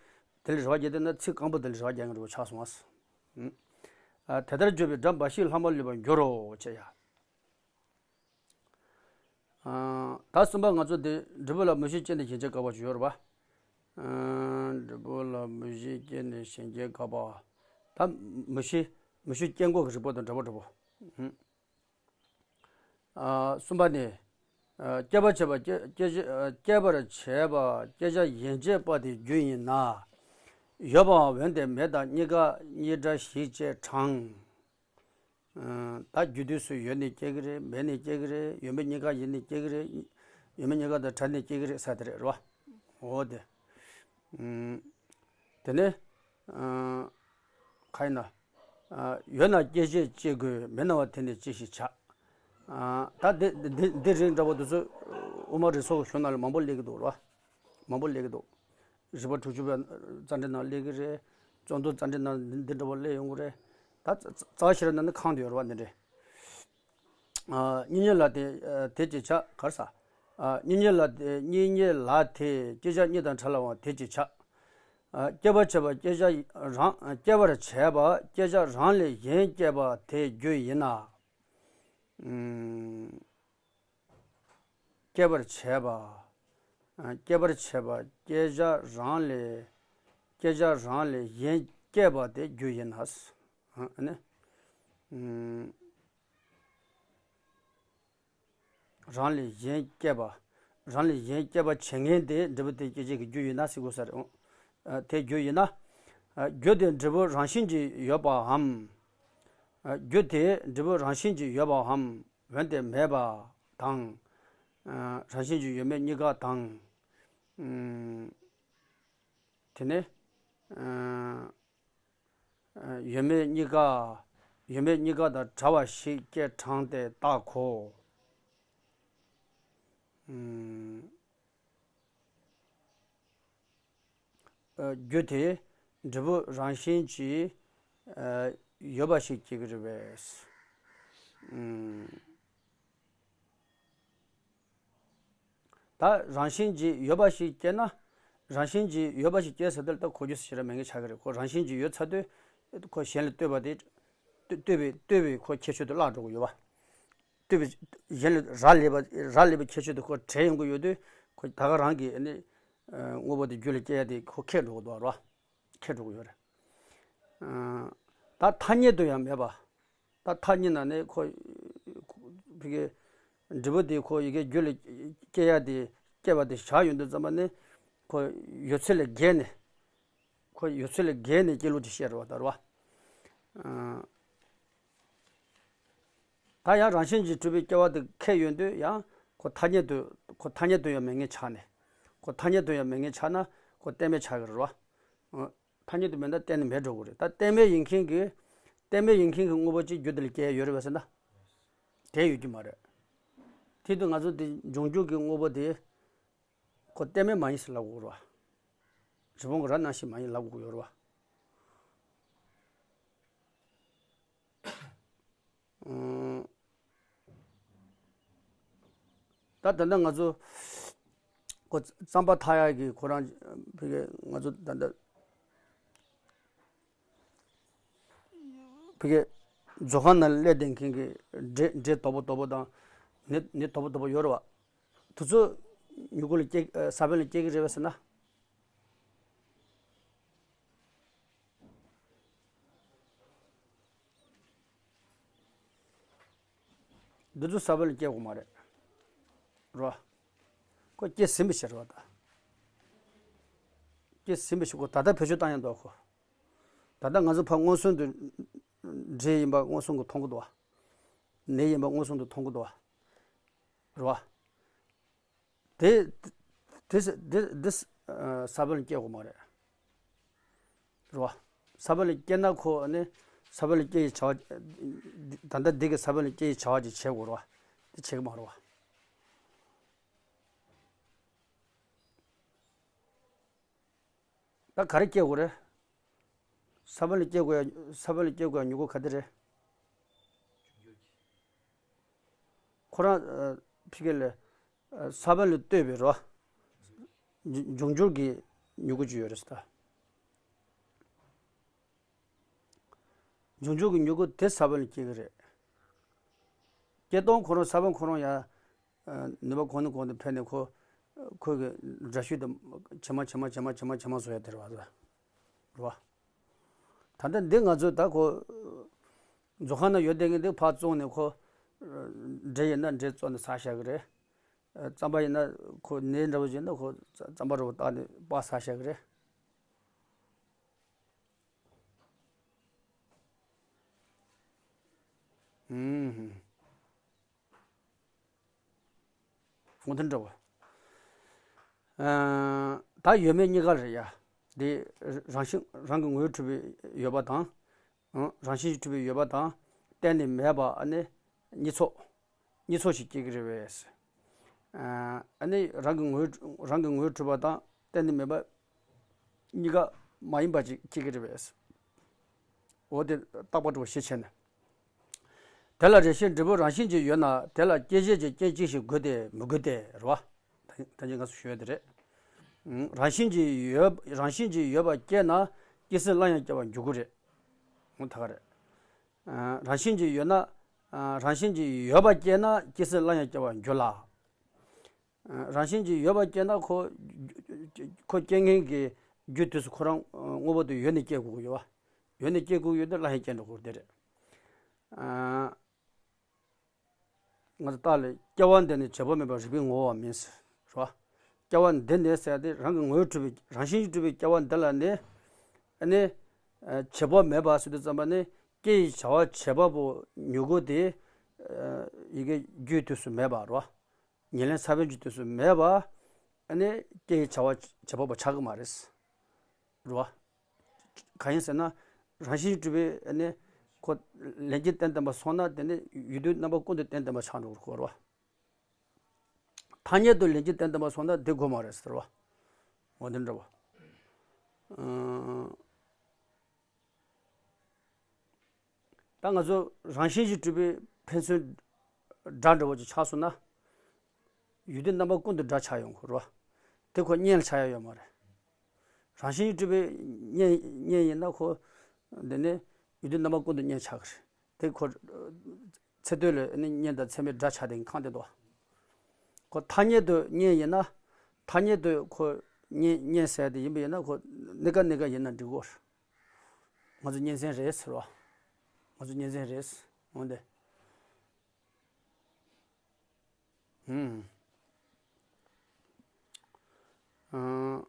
དེ་ལ་རེ་བ་རྒྱག་བསྡད་ན་ཚིག་རྐང་པ་དེ་ལ་རེ་བ་རྒྱག་མཁན་རེ་བ་ཆགས་སོང་བ། དེ་ལྟར་བརྗོད་པའི་སྒྲ་འབའ་ཞིག་ལྷག་མ་ལུས་པར་འགྱུར་རོ་ཅེས་ཡ། ད་གསུམ་པ་ང་ཚོ་འདི་འབྲས་བུ་ལ་མུ་བཞི་སྐྱེས་ནས་གཞན་སྐྱེ་བཀག་པ་ཞིག་ཡོད་རེད་པ། འབྲས་བུ་ལ་མུ་བཞི་སྐྱེས་ནས་གཞན་སྐྱེ་བཀག་པ། ད་མུ་བཞི་མུ་བཞི་སྐྱེ་འགོག་གི་རིགས་པ་དང་འདྲ་པོ་འདྲ་པོ། གསུམ་པ་ནི། སྐྱེད་པར་བྱེད་པ་སྐྱེ་སྐྱེ་སྐྱེད་པར་བྱེད་པ་སྐྱེད་བྱ་ཡན་ཆད་པ་དེ་རྒྱུ་ཡིན་ན། ཡོད་པའང་འོན་ཏེ་མེད་དང་གཉིས་ཀ་གཉིས་འདྲ་ཞིག་ཅེས་དྲངས། ད་རྒྱུ་དུས་སུ་ཡོད་ནས་སྐྱེ་གི་རེད། མེད་ནས་སྐྱེ་གི་རེད། ཡོད་མེད་གཉིས་ཀ་ཡིན་ནས་སྐྱེ་གི་རེད། ཡོད་མེད་གཉིས་ཀ་དང་བྲལ་ནས་སྐྱེ་གི་རེད་ཟེར་དེ་རེད་རོ། འོ་དེ། དེ་ནས། ག་ཡིན་ན། ཡོད་ན་སྐྱེད་བྱེད་ཅེས་དགོས། མེད་ན་བ་དེ་ནི་ཅེས་ཤིག་བྱ། ད་དེ་འདི་འདི་རིགས་འདྲ་པོ་དེ་ཚོ་དབུ་མ་རིགས་ཚོགས་གཞུང་ནང་ལ་མང་པོ་སླེབས་ཀྱི་འདུག་རོ། མང་པོ་སླེབས་ཀྱི་འདུག་རིགས་པ་དྲུག་ཅུ་པའི་རྩ་འགྲེལ་ནང་སླེབས་ཀྱི་རེད། རྩོམ་འདུལ་རྩ་འགྲེལ་ནང་འདི་འདི་འདྲ་པོ་སླེབས་ཡོང་གི་རེད། ད་རྩ་རྩ་བ་ཤེས་རབ་ནང་ནི་གང་དུ་ཡོད་རེད་པ་འདི་འདྲས། གཉིས་གཉིས་ལ་དེ་དེ་ཅེས་བྱ་གར་ས། གཉིས་གཉིས་ལ་དེ་གཉིས་གཉིས་ལ་དེ་སྐྱེད་བྱ་གཉིས་དང་བྲལ་བའང་དེ་ཅེས་བྱ། སྐྱེད་པར་བྱེད་པ་སྐྱེད་བྱ་རང་སྐྱེད་པར་བྱེད་པ་སྐྱེད་བྱ་རང་ལས་གཞན་སྐྱེད་པ་དེ་རྒྱུ་ཡིན་ན། སྐྱེད་པར་བྱེད་པ། སྐྱེད་པར་བྱེད་པ་སྐྱེད་བྱ་རང་ལས་ བསྐྱེད་བྱ་རང་ལས་གཞན་བསྐྱེད་པ་དེ་རྒྱུ་ཡིན་ན། ཨ་ནི། ཨུམ། རང་ལས་གཞན་བསྐྱེད་པ། རང་ལས་གཞན་བསྐྱེད་པ་བྱེད་མཁན་དེ་འབྲས་བུ་དེ་སྐྱེད་བྱེད་ཀྱི་རྒྱུ་ཡིན་ན་ཟེར་དགོས་ས་རེད། ཨ། དེ་རྒྱུ་ཡིན་ན། ཨ། རྒྱུ་དེ་འབྲས་བུ་རང་བཞིན་གྱིས་ཡོད་པའམ། ཨ། རྒྱུ་དེ་འབྲས་བུ་རང་བཞིན་གྱིས་ཡོད་པའམ། འོན་ཏེ་མེད་པ་དང་། ཨ། རང་བཞིན་གྱིས་ཡོད་མེད་གཉིས་ཀ་དང་། ཨུམ། དེ་ནས། ཨ། ཡོད་མེད་གཉིས་ཀ་ཡོད་མེད་གཉིས་ཀ་དང་བྲལ་བ་ཞིག་སྐྱེ་དྲངས་ཏེ་བཏགས་གོ། ཨུམ། ཨ། རྒྱུ་དེ་འབྲས་བུ་རང་བཞིན་གྱིས། ཨ། ཡོད་པ་ཞིག་སྐྱེ་གི་རེད་པས། ཨུམ། ད་རང་བཞིན་གྱིས་ཡོད་པ་ཞིག་སྐྱེ་ན། རང་བཞིན་གྱིས་ཡོད་པ་ཞིག་སྐྱེ་ཟེར་དུས་ད་གོ་རྒྱུ་ཞེ་དྲག་མེད་མཁན་ཆགས་ཀྱི་རེད། ཁོ་རང་བཞིན་གྱིས་ཡོད་ཚར་དུས། ཁོ་གཞན་ལ་ལྟོས་པ་དེ། ལྟོས་པའི་ལྟོས་པའི་ཁོ་ཁྱད་ཆོས་དེ་བརླག་འགྲོ་གི་ཡོད་པ། ལྟོས་པའི་གཞན་ལ་རག་ལས་པ་རག་ལས་པའི་ཁྱད་ཆོས་དེ་ཁོ་བྲལ་ཡོང་གི་ཡོད་དུས། ཁོ་ད་ག་རང་གི་ནི་དངོས་པོ་དེ་རྒྱུད་ལ་སྐྱེ་ཡ་དེ་ཁོ་ཁེགས་འགྲོ་གི་འདུག་ར། ཁེགས་འགྲོ་གི་ཡོད་རེད། ཨ། ད་ཐ་སྙད་དུ་ཡང་མེད་པ། ད་ཐ་སྙད་ན་ནི་ཁོ། ཕ་གི། འབྲས་བུ་དེ་ཁོ་ཡི་གེ་རྒྱུད་ལ་སྐྱེ་ཡ་དེ་སྐྱེ་བ་དེ་བཞག་ཡོང་དུས་ཙམ་པ་ནི། ཁོ་ཡོད་ཚད་ལས་བརྒལ་ནས། ཁོ་ཡོད་ཚད་ལས་བརྒལ་ནས་སྐྱེ་ལུགས་དེ་བཤད་རེད་པ། ད་རེད་པ། ཨ། ད་ཡང་རང་བཞིན་གྱིས་གྲུབ་པའི་སྐྱེ་བ་དེ་ཁེགས་ཡོང་དུས་ཡང་ཁོ་ཐ་སྙད་དུ་ཁོ་ཐ་སྙད་དུ་ཡང་མེད་མཁན་ཆགས་ནས། ཁོ་ཐ་སྙད་དུ་ཡང་མེད་མཁན་ཆགས་ན་ཁོ་གཏན་མེད་ཆགས་ཀྱི་རེད་པ། ཨ། ཐ་སྙད་དུ་མེད་ན་གཏན་ནས་མེད་འགྲོ་གི་རེད། ད་གཏན་མེད་ཡིན་མཁན་གྱི། གཏན་མེད་ཡིན་མཁན་གྱི་དངོས་པོ་གཅིག་རྒྱུད་དེ་ལ་སྐྱེ་ཡ་ཡོད་རེད་པས་ཟེར་ན། དེ་ཡོད་ཀྱི་མ་རེད། དེ་དུས་ང་ཚོ་དེ་འབྱུང་འགྱུར་གྱི་དངོས་པོ་དེ་ཁོ་གཏན་མེད་མ་ཡིན་ཟེར་ལབ་དགོས་རེད་པ། རི་བོང་གི་རྭ་ནང་བཞིན་མ་ཡིན་ལབ་དགོས་ཡོད་རེད་པ། ཨང་། ད་ད་ལྟ་ང་ཚོ་ཁོ་རྩམ་པ་འཐག་ཡག་གི་ཁོ་རང་ཕ་གི་ང་ཚོ་ད་ལྟ་ཕ་གི་མཛོད་ཁང་ནང་སླེབས་བསྡད་མཁན་གྱི་འབྲས་འབྲས་དོག་པོ་དོག་པོ་དང་ནས་ནས་དོག་པོ་དོག་པོ་ཡོད་རེད་པ། དེ་ཚོ་མྱུ་གུ་ལ་སྐྱེ་ས་བོན་ལ་སྐྱེ་གི་རེད་པས་ཟེར་ན། འདི་ཚོ་ས་བོན་ལ་སྐྱེ་དགོས་མ་རེད། རོ། ཁོ་སྐྱེ་ཟིན་པའི་ཕྱིར་རོ་ད། སྐྱེ་ཟིན་པའི་ཕྱིར་ཁོ་ད་ལྟ་བེད་སྤྱོད་བཏང་ཡང་འདུག་ཁོ། ད་ལྟ་ང་ཚོ་ཕར་མངོན་སུམ་དུ་འབྲས་ཡིན་པ་མངོན་སུམ་དུ་མཐོང་གི་འདུག་བ། ནས་ཡིན་པ་མངོན་སུམ་དུ་མཐོང་གི་འདུག་བ། རོ། དེ། དེ་དེ་དེ་ས་བོན་ལ་སྐྱེ་དགོས་མ་རེད། རེད་བ། ས་བོན་ལ་སྐྱེ་ན་ཁོ་ནི་ས་བོན་ལ་སྐྱེ་ཡི་བྱ་བ། ད་ལྟ་འདི་གི་ས་བོན་ལ་སྐྱེ་ཡི་བྱ་བ་ཅིག་བྱེད་དགོས་རེད་བ། དེ་བྱེད་ཀྱི་མ་རེད་བ། ད་ག་རེ་སྐྱེ་དགོས་རེད། ས་བོན་ལ་སྐྱེ་དགོས་ཡ་ས་བོན་ལ་སྐྱེ་དགོས་ཡ་མྱུ་གུ་ག་དེ་རེད། ཁོ་རང་ཕི་གེ་ལ་ས་བོན་ལ་ལྟོས་པའི་རོ། འབྱུང་འགྱུར་གྱི་མྱུ་གུ་ཅིག་ཡོད་རེད་ཟེར་ད། འབྱུང་འགྱུར་གྱི་མྱུ་གུ་དེ་ས་བོན་ལ་སྐྱེ་གི་རེད། སྐྱེ་སྟངས་ཁོ་རང་ས་བོན་ཁོ་རང་ཡ། ནུས་པ་གོང་ནས་གོང་དུ་འཕེལ་ནས་ཁོ། ཁོ་གི་འདྲ་བཤུས་དེ་ཇེ་མང་ཇེ་མང་ཇེ་མང་ཇེ་མང་ཇེ་མང་བཟོ་ཡ་དེ་རེད་བ། རེད་བ། ད་ལྟ་འདི་ང་ཚོས་ད་ཁོ། མཛོད་ཁང་ནང་ཡོད་བསྡད་མཁན་འདི་ཕར་བཙོང་ནས་ཁོ། འབྲས་ཡིན་ན་འབྲས་བཙོང་ནས་ཟ་བཞག་གི་རེད། རྩམ་པ་ཡིན་ན་ཁོ་ནས་འདྲ་བོ་ཡིན་ན་ཁོ་རྩམ་པ་འདྲ་བོ་བཏགས་ནས་སྤགས་ཟ་བཞག་གི་རེད། ཨུམ། འོ་དེ་འདྲ་བོ། ཨ། ད་ཡོད་མེད་གཉིས་ཀ་རེད་ཡ། དེ་རང་བཞིན་རང་གི་ངོས་གྲུབ་པའི་ཡོད་པ་དང་། ཨང་། རང་བཞིན་གྱིས་གྲུབ་པའི་ཡོད་པ་དང་། གཏན་ནས་མེད་པ་ཨ་ནི་གཉིས་ཚོགས། གཉིས་ཚོགས་ཤིག་སྐྱེ་གི་རེད་པས། ཨ་ནི་རང་གི་ངོས་རང་གི་ངོས་གྲུབ་པ་དང་གཏན་ནས་མེད་པ་གཉིས་ཀ་མ་ཡིན་པ་ཅིག་སྐྱེ་གི་རེད་པས། འོ་དེ་རྟག་པ་འདྲ་བོ་ཞེས་བྱས་ནས། དེ་ལ་རེ་ཞིག་འབྲས་བུ་རང་བཞིན་གྱིས་ཡོད་ན་དེ་ལ་སྐྱེད་བྱེད་ཀྱི་རྐྱེན་ཅི་ཞིག་དགོས་ཏེ་མི་དགོས་ཏེ་རེད་བ། ད་ད་གིན་ང་ཚོ་ཞུ་ཡ་དེ་རེད། ཨང་། རང་བཞིན་གྱིས་ཡོད་རང་བཞིན་གྱིས་ཡོད་པ་སྐྱེས་ན་སྐྱེ་སྲིད་སླར་ཡང་སྐྱེ་བར་འགྱུར་གྱི་རེད། འོ་ད་ག་རེད། ཨ། རང་བཞིན་གྱིས་ཡོད་ན། ཨ། རང་བཞིན་གྱིས་ཡོད་པ་སྐྱེས་ན་སྐྱེ་སྲིད་སླར་ཡང་སྐྱེ་བར་འགྱུར་ལ། ཨ། རང་བཞིན་གྱིས་ཡོད་པ་སྐྱེས་ན་ཁོ། ཁོ་སྐྱེ་མཁན་གྱི་ རྒྱུ་དུས་སུ་ཁོ་རང་དངོས་པོ་དེ་ཡོད་ནས་སྐྱེ་དགོས་ཀྱི་ཡོད་པ། ཡོད་ནས་སྐྱེ་དགོས་ཀྱི་ཡོད་དེ་སླར་ཡང་སྐྱེ་འགྲོ་དགོས་དེ་རེད། ང་ཚོ་རྟགས་ལས་སྐྱེ་བ་འདི་ནི་བྱེད་པ་མེད་པར་རིག་པའི་ངོ་བོ་མིན་ཟེར་རོ། སྐྱེ་བ་འདི་ནི་ཟེར་ཏེ་རང་གི་ངོས་གྲུབ་པའི་རང་བཞིན་གྱིས་གྲུབ་པའི་སྐྱེ་བ་འདི་ལ་ནི་ཨ་ནི་བྱེད་པ་མེད་པ་ཟེར་དུས་ཙམ་པ་ནི་སྐྱེ་ཡི་བྱ་བ་བྱེད་པ་པོ་མྱུ་གུ་དེ་ཡི་གེ་རྒྱུའི་དུས་སུ་མེད་པ་རོ། ཉེར་ལེན་ས་བོན་གྱི་དུས་སུ་མེད་པ་ཨ་ནི་སྐྱེ་ཡི་བྱ་བ་བྱེད་པ་པོ་ཆགས་ཀྱི་མ་རེད། རེད་བ། གང་ཡིན་ཟེར་ན། རང་བཞིན་གྱིས་གྲུབ་པའི་ནི་ཁོ་ལན་གྱིས་བརྟེན་བརྟེན་པ་སོང་ན་དེ་ནི་ཡུལ་དུས་རྣམ་པ་ཀུན་ཏུ་བརྟེན་བརྟེན་པ་ཆགས་འགྲོ་གི་རེད་བ། ཐ་སྙད་དུ་ལན་གྱིས་བརྟེན་བརྟེན་པ་སོང་ན་དེ་དགོས་མ་རེད་ཟེར་བ། འོ་དེ་འདྲ་བ། ཨང་། ད་ང་ཚོ་རང་བཞིན་གྱིས་གྲུབ་པའི་ཕན་ཚུན་སྒྲ་འདྲ་བོ་ཅིག་ཆགས་སོང་ན། ཡུལ་དུས་རྣམ་པ་ཀུན་ཏུ་སྒྲ་ཆགས་ཡོང་གི་རེད་བ། དེ་ཁོ་བརྙན་ལ་ཆགས་ཡ་ཡོད་མ་རེད། རང་བཞིན་གྱིས་གྲུབ་པའི་བརྙན་བརྙན་ཡིན་ན་ཁོ། འདི་ནི་ཡུལ་དུས་རྣམ་པ་ཀུན་ཏུ་བརྙན་ཆགས་ཀྱི་རེད། དེ་ཁོ། ཚེ་སྟོད་ལ་ནི་བརྙན་དང་ཚད་མའི་སྒྲ་ཆགས་དེ་གང་དེ་དོ། ཁོ་ཐ་སྙད་དུ་བརྙན་ཡིན་ན། ཐ་སྙད་དུ་ཁོ་བརྙན་བརྙན་ཟེར་དེ་ཡིན་པ་ཡིན་ན་ཁོ་གནས་སྐབས་གནས་སྐབས་ཡིན་ན་འགྲིག་གོ། ང་ཚོ་གཉན་ཚན་རེད་ཟེར་བ། ང་ཚོ་གཉན་ཚན་རེད། འོན་ཏེ། ཨུམ། ཨང་།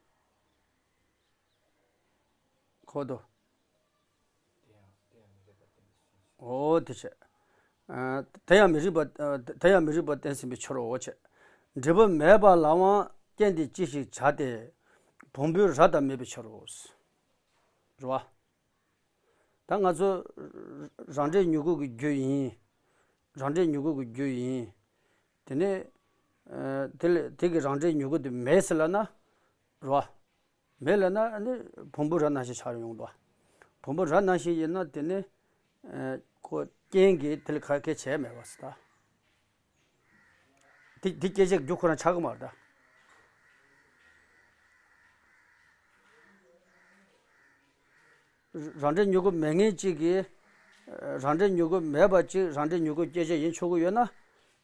ཁོ་དོ། འོ་དེ་བྱས། ཨ། དེ་ཡང་མི་རིགས་པ། ཨ། དེ་ཡང་མི་རིགས་པ་བསྟན་ཟིན་པའི་ཕྱིར་རོ་བྱས། འབྲས་བུ་མེད་པ་ལའང་རྐྱེན་དེས་ཅི་ཞིག་བྱ་སྟེ། བོང་བུའི་རྭ་དང་མེད་པའི་ཕྱིར་རོ། རེད་བ། ད་ང་ཚོ་རང་འབྲས་མྱུ་གུ་གི་རྒྱུ་ཡིན། རང་འབྲས་མྱུ་གུ་གི་རྒྱུ་ཡིན། དེ་ནས། ཨ། དེ་ལས་དེ་གི་རང་འབྲས་མྱུ་གུ་དེ་མེད་ཟེར་ལབ་ན། རེད་བ། མེད་ལབ་ན་ནི་བོང་བུ་རྭ་ནང་བཞིན་ཆགས་ཡོང་འདུག་བོང་བུ་རྭ་ནང་བཞིན་ཡིན་ན་དེ་ནི། ཨ། ཁོ་རྐྱེན་གྱིས་དེ་ལ་ག་གེ་བྱས་མེད་པ་ཟེར་ད། དེ་དེ་སྐད་ཆའི་རྒྱུ་ཁོ་རང་ཆགས་ཀྱི་མ་རེད་ད། རང་འབྲས་མྱུ་གུ་མེད་མཁན་གཅིག་གིས། རང་འབྲས་མྱུ་གུ་མེད་པ་གཅིག་རང་འབྲས་མྱུ་གུ་སྐྱེད་བྱེད་ཡིན་ཆོག་གི་ཡོད་ན།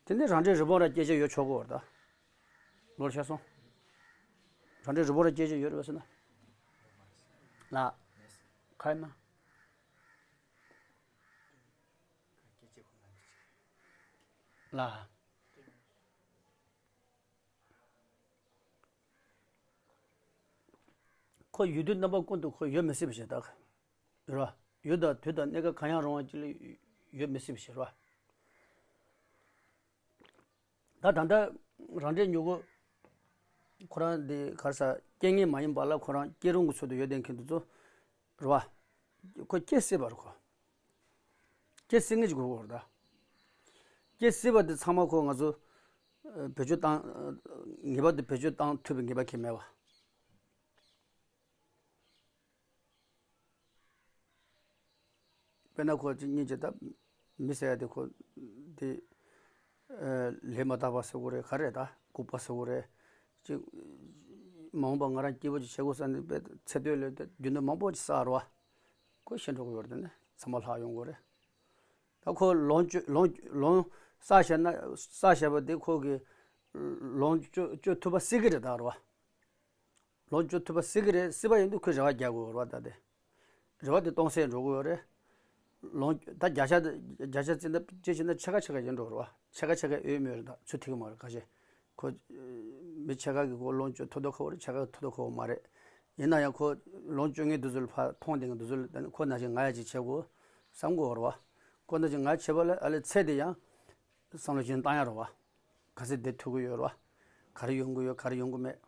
དེ་ནི་རང་འབྲས་རི་བོང་རྭ་སྐྱེད་བྱེད་ཡོད་ཆོག་གི་ཡོད་རེད་ད། ལོར་ཤ་སོང་། རང་འབྲས་རི་བོང་རྭ་སྐྱེད་བྱེད་ཡོད་རེད་པས་ཟེར་ན། ལ། ཁ་ན། ལ། ཁོ་ཡུལ་དུས་རྣམ་པ་ཀུན་ཏུ་ཁོ་ཡོད་མི་སྲིད་པ་ཞིག་ད། རེད་བ། ཡུལ་དང་དུས་དང་གནས་སྐབས་གང་ཡང་རུང་བ་ཅིག་ལ་ཡོད་མི་སྲིད་པ་ཞིག་རེད་བ། ད་ད་ལྟ་རང་འབྲས་མྱུ་གུ་ཁོ་རང་འདི་ག་རེ་ཟ། རྐྱེན་ངན་མ་ཡིན་པ་ལ་ཁོ་རང་སྐྱེ་རུང་གི་ཚུལ་དུ་ཡོད་བསྡད་མཁན་དེ་ཚོ་རེད་བ། ཁོ་སྐྱེ་སྲིད་པ་རེད་ཁོ། སྐྱེ་སྲིད་ངེས་ཀྱི་དགོས་པ་རེད་ད། སྐྱེ་སྲིད་པ་དེ་ཚང་མ་ཁོ་ང་ཚོ་བེད་སྤྱོད་བཏང་། ངེས་པར་དུ་བེད་སྤྱོད་བཏང་ཐུབ་པའི་ངེས་པ་གང་ཡང་མེད་པ། དཔེར་ན་ཁོ་གཅིག་གཉིས་ཀྱིས་ད་མི་ཟེར་ཡ་དེ་ཁོ་དེ་ལས་མ་དག་པ་ཟེར་དགོས་རེད། ག་རེ་ད་ལྐུགས་པ་ཟེར་དགོས་རེད། གཅིག་མ་འོངས་པ་ང་རང་སྐྱིད་པོ་ཅིག་བྱེད་དགོས་ས་ནི་དཔེ་ཚེ་སྟོད་ལས་རྒྱུ་ནོར་མང་པོ་ཅིག་བསགས་རེད་བ། ཁོ་ཤི་འགྲོ་གི་ཡོད་རེད། དེ་ནས་ཚང་མ་ལྷག་ཡོང་གི་རེད། ད་ཁོ་ལོངས་སྤྱོད་ལོངས་ལོངས་བསགས་བཞག་ན་བསགས་བཞག་པ་དེ་ཁོ་གི་ལོངས་སྤྱོད་སྤྱོད་ཐུབ་པ་སྲིད་ཀྱི་རེད་ད་རེད་བ། ལོངས་སྤྱོད་ཐུབ་པ་སྲིད་ཀྱི་རེད། སྲིད་པ་ཡིན་དུས་ཁོས་རེ་བ་རྒྱག་དགོས་རེད་བ། ད་དེ་རེ་བ་དེ་སྟོང་ཟད་འགྲོ་གི་ཡོད་རེད། ལོངས་ད་བརྒྱ་ཆ་བརྒྱ་ཆ་བརྩིས་ན་ཅི་བྱས་ན་ཕྱེད་ཀ་ཕྱེད་ཀ་ཡིན་འགྲོ་རེད་བ། ཕྱེད་ཀ་ཕྱེད་ཀ་ཡོད་མེད་རེད། ད་ཚུར་ཐིག་གི་མ་རེད་ཁ་ཤས། ཁོ་མི་ཕྱེད་ཀ་གིས་ཁོ་ལོངས་སྤྱོད་ཐུབ་ཐུབ་ཁོ་རེད། ཕྱེད་ཀ་ཐུབ་ཐུབ་ཁོ་མ་རེད། ཡིན་ན་ཡང་ཁོ་ལོངས་སྤྱོད་མཁན་དེ་ཚོ་ལ་ཕར་མཐོང་བསྡད་མཁན་དེ་ཚོ་ལ་ད་ནི་ཁོ་ནང་བཞིན་ང་ཡ་ཅིག་བྱེད་དགོས་བསམ་དགོས་རེད་བ། ཁོ་ནང་བཞིན་ང་བྱེད་པ་ལ་ཨ་ལས་ཚེ་དེ་ཡང་བསམ་བློ་གཞན་བཏང་ཡ་རེད་བ། ག་ཚོད་བསྡད་ཐུབ་ཀྱི་ཡོད་རེད་བ། ག་རེ་ཡོང་གི་ཡོད་ག་རེ་ཡོང་གི་མེད།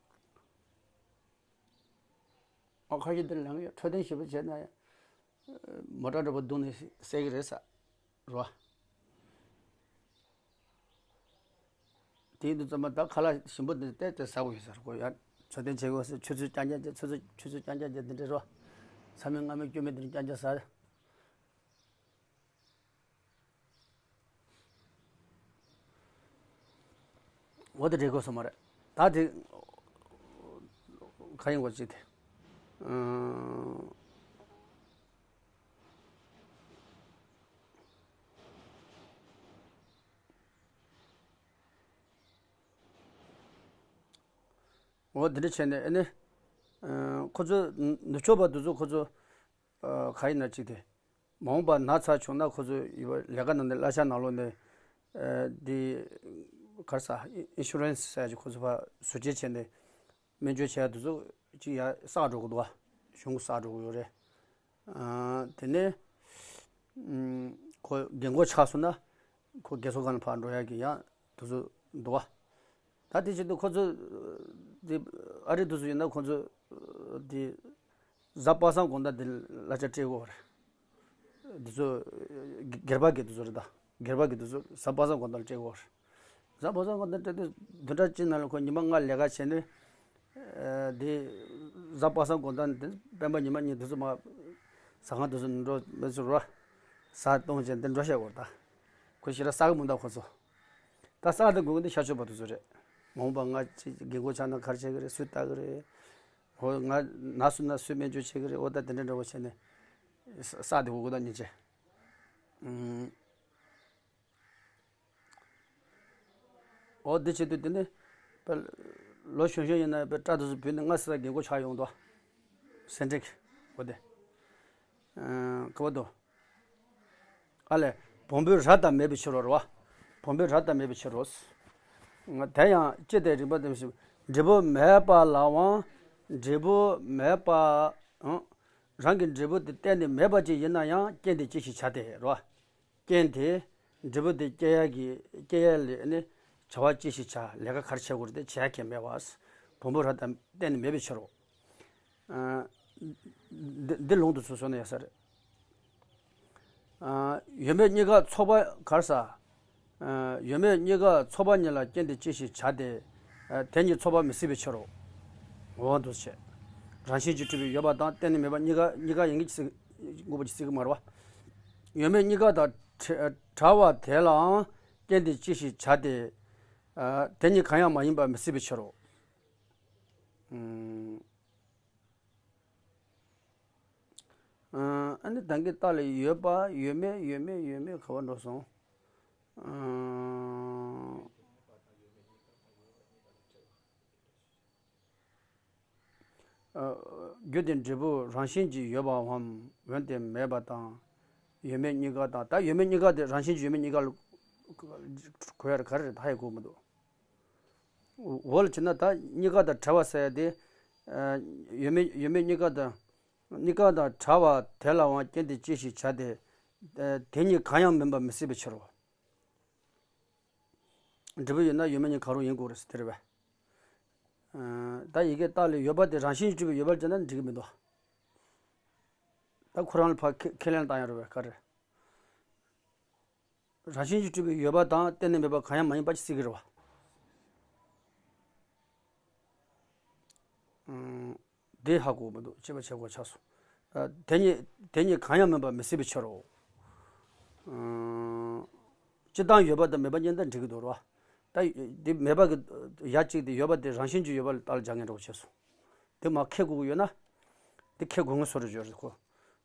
ཨ་ཁ་ཤས་དེ་ལངས་ཡོད། འཕྲོད་བསྟེན་ཞིབ་པོ་བྱས་ན་ཡང་མོ་ཊ་འདྲ་པོ་བརྡུངས་ནས་བསད་ཀྱི་རེད་ཟེར། རེད་བ། དེ་ཡིན་དུས་ཙམ་པ་ད་ཁ་ལག་ཞིམ་པོ་འདི་བལྟས་ཏེ་ཟ་དགོས་ཡོད་ཟེར་གོ་ཡ། འཕྲོད་བསྟེན་བྱེད་དགོས་ཟེར། ཆུ་ཚོད་རྐྱང་རྐྱང་བརྒྱབ། ཆུ་ཚོད་ཆུ་ཚོད་རྐྱང་རྐྱང་བརྒྱབ་འདི་འདྲ་རོ། ཚ་མིན་སྔ་མིན་སྐྱོ་མིན་འདི་འདྲ་རྐྱང་རྐྱང་ཟ། འོ་དེ་འདྲ་དགོས་སོ་མ་རེད། ད་དེ་ག་ཡིན་གོ་ཅིག་དེ། ཨང་། འོ་འདི་འདྲ་བྱས་ནས་ཨ་ནི། ཁོ་ཚོ་ནུབ་ཕྱོགས་པ་དེ་ཚོ་ཁོ་ཚོ་ག་ཡིན་ན་གཅིག་དེ། མ་འོངས་པ་ན་ཚ་བྱུང་ན་ཁོ་ཚོ་ཡི་བ་ལས་ཀ་ནང་ནས་གླ་ཆ་ནང་ལོགས་ནས་འདི་ག་རེ་ཟ་ཨིན་ཤུ་རན་སི་ཟེར་ཡ་ཅིག་ཁོ་ཚོ་ཕར་ཟུར་བཅད་བྱས་ནས་སྨན་བཅོས་བྱས་ཡ་དེ་ཚོ་ཅིག་ཡ་བསགས་འགྲོ་གི་འདུག་བ། གཞུང་གི་བསགས་འགྲོ་གི་ཡོད་རེད། དེ་ནས་ཁོ་རྒན་གོག་ཆགས་སོང་ན་ཁོ་རྒས་གསོ་ཁང་ལ་ཕར་འགྲོ་ཡ་གི་ཡང་དེ་ཚོ་འདུག་བ། ད་དེ་བྱེད་དུས་ཁོ་ཚོ་དེ་ཨ་རི་དེ་ཚོ་ཡིན་ན་ཁོ་ཚོ་དེ་གཟའ་པ་སངས་དགོང་དག་དེ་གླ་ཆ་སྤྲད་དགོས་རེད། དེ་ཚོ་སྒེར་པ་གི་དེ་ཚོ་རེད་ད། སྒེར་པ་གི་དེ་ཚོ་གཟའ་པ་སངས་དགོང་དག་སྤྲད་དགོས་རེད། གཟའ་པ་སངས་དགོང་དག་སྤྲད་དུས་བདུན་ཕྲག་གཅིག་ནང་ལ་ཁོ་ཉི་མ་ལྔ་ལས་ཀ་བྱས་ནས་དེ་གཟའ་པ་སངས་དགོང་དག་དེ་སྤེན་པ་ཉི་མ་གཉིས་དེ་ཚོ་མ་ཟ་ཁང་དེ་ཚོ་འགྲོ་མི་ཚོ་རོ་ཟ་གཏོང་བྱས་འདི་འགྲོ་བཤད་དགོས་རེད་ད། ཁོ་ཞེ་དྲག་བསགས་གི་མི་འདུག་ཁོ་ཚོ། ད་བསགས་དེ་དགོས་གི་འདི་ཤར་ཕྱོགས་པ་དེ་ཚོ་རེད། མ་འོངས་པ་ང་ཅིག་རྒན་གོག་ཆགས་ན་ག་རེ་བྱེད་གི་རེད། སུས་ལྟ་གི་རེད། ཧོ་ང་ན་སོང་ན་སུས་སྨན་བཅོས་བྱེད་གི་རེད། འོ་ད་དེ་འདྲ་འདྲ་བོ་བྱས་ནས་བསགས་དེ་དགོས་གི་ད་སྙིང་རྗེ། ཨུམ། འོ་འདི་བྱེད་དུས་དེ་ནི་དཔེ་ལོ་གཞོན་གཞོན་ཡིན་ན་དཔེ་སྐྲ་དེ་ཚོ་བུད་ནས་སྔ་ས་རྒན་གོག་ཆགས་ཡོང་དོ། སེ་འབྲས་འོ་དེ། ཨ་ག་བ་དོ། ཨ་ལས། བོང་བུའི་རྭ་ལྟར་མེད་པའི་ཕྱིར་རོ་རེད་བ། བོང་བུའི་རྭ་ལྟར་མེད་པའི་ཕྱིར་རོ། དེ་ཡང་ལྕེ་དེ་རིག་པ་དེ་བཞིན་འབྲས་བུ་མེད་པ་ལའང་འབྲས་བུ་མེད་པ། ཨང་། རང་གི་འབྲས་བུ་དེ་གཏན་ནས་མེད་པ་ཅིག་ཡིན་ན་ཡང་རྐྱེན་དེ་ཅི་ཞིག་བྱ་སྟེ་རོ། རྐྱེན་དེ་འབྲས་བུ་དེ་སྐྱེ་ཡ་གི་སྐྱེ་ཡ་ལས་ནི་བྱ་བ་ཅི་ཞིག་བྱ་ལས་ཀ་ག་རེ་བྱེད་དགོས་རེད་དེ་བྱེད་ཡ་གང་མེད་པ། བོང་བུའི་རྭ་ལྟར་གཏན་ནས་མེད་པའི་ཕྱིར་རོ། ཨ། འདི་འདི་ལུང་དུ་ཚུར་སོང་ན་ཡག་ས་རེད། ཨ། ཡོད་མེད་གཉིས་ཀ་ཚོགས་པ་ག་རེ་ཟ། ཨ། ཡོད་མེད་གཉིས་ཀ་ཚོགས་པ་ཉིད་ལ་རྐྱེན་དེ་ཅི་ཞིག་བྱ་སྟེ། ཨ། དེ་ཉིད་ཚོགས་པ་མི་སྲིད་པའི་ཕྱིར་རོ། འོ་འདུ་བྱེད། རང་བཞིན་གྱིས་གྲུབ་པའི་ཡོད་པ་དང་གཏན་ནས་མེད་པ་གཉིས་ཀ་གཉིས་ཀ་ཡིན་གྱི་ཅི་ཞིག་དངོས་པོ་ཅིག་སྲིད་ཀྱི་མ་རེད་བ། ཡོད་མེད་གཉིས་ཀ་དང་བྲལ་བ་དེ་ལའང་རྐྱེན་དེ་ཅི་ཞིག་བྱ་སྟེ། ཨ། དེ་ཉིད་གང་ཡང་མ་ཡིན་པ་མི་སྲིད་པའི་ཕྱིར་རོ། ཨུམ། ཨ་ནི་ད་གིན་རྟགས་ལ་ཡོད་པ་ཡོད་མེད་ཡོད་མེད་ཡོད་མེད་ག་བ་འགྲོ་སོང་། ཨ། ཨ། རྒྱུ་དེ་འབྲས་བུ་རང་བཞིན་གྱིས་ཡོད་པའམ་འོན་ཏེ་མེད་པ་དང་། ཡོད་མེད་གཉིས་ཀ་དང་ད་ཡོད་མེད་གཉིས་ཀ་དེ་རང་བཞིན་གྱིས་ཡོད་མེད་གཉིས་ཀ་ལ་གོ་ཡ་ག་རེ་རེད་ད་ཧ་ཡ་གོ་མི་འདུག་འོ་ལ་བྱས་ན་ད་གཉིས་ཀ་དང་བྲལ་བ་ཟེར་ཡ་དེ། ཨ། ཡོད་མེད་ཡོད་མེད་གཉིས་ཀ་དང་། གཉིས་ཀ་དང་བྲལ་བ་དེ་ལའང་རྐྱེན་དེ་ཅི་ཞིག་བྱ་སྟེ། ཨ། དེ་གཉིས་གང་ཡང་མིན་པ་མི་སྲིད་པའི་ཕྱིར་རོ། འབྲས་བུ་ཡོད་ན་ཡོད་མེད་གཉིས་གང་རུང་ཡིན་དགོས་རེད་ཟེར་དེ་རེད་པས། ཨ། ད་ཡི་གེ་རྟགས་ལ་ཡོད་པ་དེ་རང་བཞིན་གྱིས་གྲུབ་པའི་ཡོད་པར་བྱས་ན་འགྲིག་གི་མི་འདུག་ད་ཁོ་རང་ལ་ཕར་ཁས་ཁས་ལེན་བཏང་ཡ་རེད་པས་ག་རེ། རང་བཞིན་གྱིས་གྲུབ་པའི་ཡོད་པ་དང་གཏན་ནས་མེད་པ་གང་ཡང་མ་ཡིན་པ་ཅིག་སྲིད་ཀྱི་རེད་བ། ཨང་། འདི་ཧ་གོ་མི་འདུག་ཅེས་པ་བྱེད་དགོས་ཆགས་སོང་། ཨ། དེ་གཉིས་དེ་གཉིས་གང་ཡང་མིན་པ་མི་སྲིད་པའི་ཕྱིར་རོ། ཨང་། སྤྱིར་བཏང་ཡོད་པ་དང་མེད་པ་གཉིས་ད་འགྲིག་གི་འདུག་རོ། ད་འདི་མེད་པ་གི་ཡ་གཅིག་དེ་ཡོད་པ་དེ་རང་བཞིན་གྱིས་ཡོད་པ་ལ་རྟགས་ལ་སྦྱར་མཁན་འདྲ་བོ་བྱས་སོང་། འདི་མ་ཁེ་དགོས་ཀྱི་ཡོད་ན། འདི་ཁེ་དགོས་ངེས་སོ་རེ་བརྗོད་རེད་ཁོ།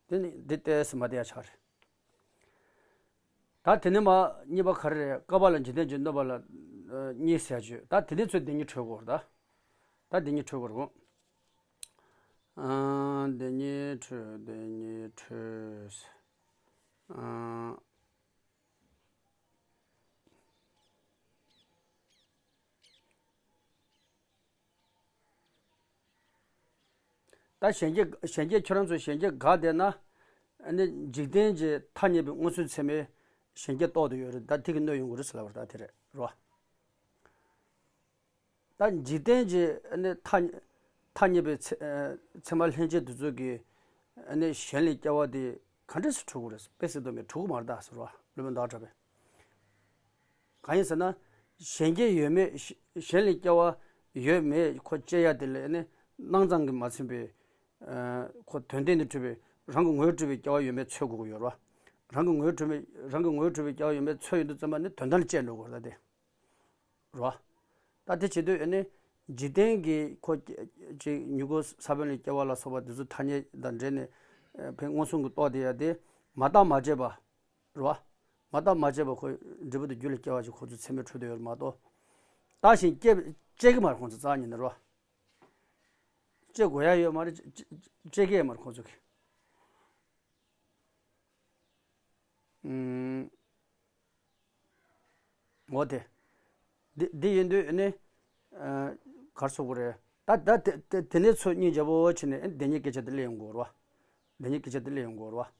འདི་ནི་འདི་ཏོག་ཙམ་མ་བདེ་ཡ་ཆགས་རེད། ད་དེ་ནས་མ་གཉིས་པ་ག་རེ་རེད། སྐབས་ལ་འཇིག་རྟེན་གྱི་གནོད་པ་ལ་གཉིས་ཟེར་བརྗོད། ད་དེ་ནས་ཚུར་འདི་གཉིས་འཕྲོད་དགོས་རེད་ད། ད་འདི་གཉིས་འཕྲོད་དགོས་རེད་གོ། ཨ། འདི་གཉིས་འཕྲོད་འདི་གཉིས་འཕྲོད། ཨ། ད་གཞན་སྐྱེ་གཞན་སྐྱེ་ཁྱོད་རང་ཚོ་གཞན་སྐྱེ་དགག་བསྡད་ན། ཨ་ནི་འཇིག་རྟེན་གྱི་ཐ་སྙད་པའི་མངོན་སུམ་ཚད་མས་གཞན་སྐྱེ་རྟོགས་བསྡད་ཡོད་རེད། ད་དེ་གི་གནོད་ཡོང་གི་རེད་ཟེར་ལབ་པ་རེད། ད་དེ་རེད་རོ། ད་འཇིག་རྟེན་གྱི་ཨ་ནི་ཐ་ཐ་སྙད་པའི་ཚད་ཨ་ཚད་མ་ལྷན་སྐྱེས་དེ་ཚོ་གི་ཨ་ནི་གཞན་ལས་སྐྱེ་བ་དེ་ག་འདྲས་སུ་འཕྲོད་ཀྱི་རེད། དཔེ་སྲིད་དུ་མེད་འགྲོ་གི་མ་རེད་ད་ཟེར་བ་བླུན་པོ་འདག་འདྲ་བས། གང་ཡིན་ཟེར་ན། གཞན་སྐྱེ་ཡོད་མེད་གཞན་ལས་སྐྱེ་བ་ཡོད་མེད་ཁོ་དཔྱད་ཡ་དེ་ལ་ཨ་ནི་སྣང་ཙམ་གྱིས་མ་ཚིམ་པའི་ཨ་ཁོ་དོན་སྟེང་དུ་གྲུབ་པའི་རང་གི་ངོས་གྲུབ་པའི་སྐྱེ་བ་ཡོད་མེད་འཚོལ་དགོས་ཀྱི་ཡོད་རེད་བ། རང་གི་ངོས་གྲུབ་པའི་རང་གི་ངོས་གྲུབ་པའི་སྐྱེ་བ་ཡོད་མེད་འཚོལ་ཡོང་དུས་ཙམ་པ་ནི་དོན་དག་ལ་དཔྱད་འགྲོ་དགོས་རེད་ད་དེ། རོ། ད་དེ་བྱེད་དུས་ཨ་ནི་འཇིག་རྟེན་གྱི་ཁོ་ཅིག་མྱུ་གུ་ས་བོན་ལས་སྐྱེ་བ་ལ་སོགས་པ་དེ་ཚོ་ཐ་སྙད་དང་འབྲེལ་ནས་ཨ་ཕན་མངོན་སུམ་གྱིས་རྟོགས་བསྡད་ཡ་དེ་མ་བརྟགས་མ་དཔྱད་པ་རོ། མ་བརྟགས་མ་དཔྱད་པ་ཁོ་འབྲས་བུ་དེ་རྒྱུ་ལས་སྐྱེ་བ་ཞིག་ཁོ་ཚོ་ཚད་མས་འཕྲོད་བསྡད་ཡོད་རེད་མ་གཏོགས། བརྟགས་ཤིང་དཔྱད་དཔྱད་ཀྱི་མ་རེད་ཁོང་ཚོ་རྩ་བ་ཉིད་ནས་རོ། སྤྲད་དགོས་ཡ་ཡོད་མ་རེད། སྤྲད་སྤྲད་སྤྲད་ཀྱི་ཡོད་མ་རེད་ཁོང་ཚོ་གིས། ཨུམ། འོ་དེ། འདི་འདི་ཡིན་དུས་ནི། ཨ། ག་རེ་ཟེར་དགོས་རེད། ད་ད་དེ་དེ་དེ་ནས་ཚུར་སྙིང་རྗེ་པོ་བྱས་ནས་ཨ་ནི་བདེན་གཉིས་སྐད་ཆ་དེ་སླེབས་ཡོང་གི་ཡོད་རེད་བ། བདེན་གཉིས་སྐད་ཆ་དེ་སླེབས་ཡོང་གི་ཡོད་རེད་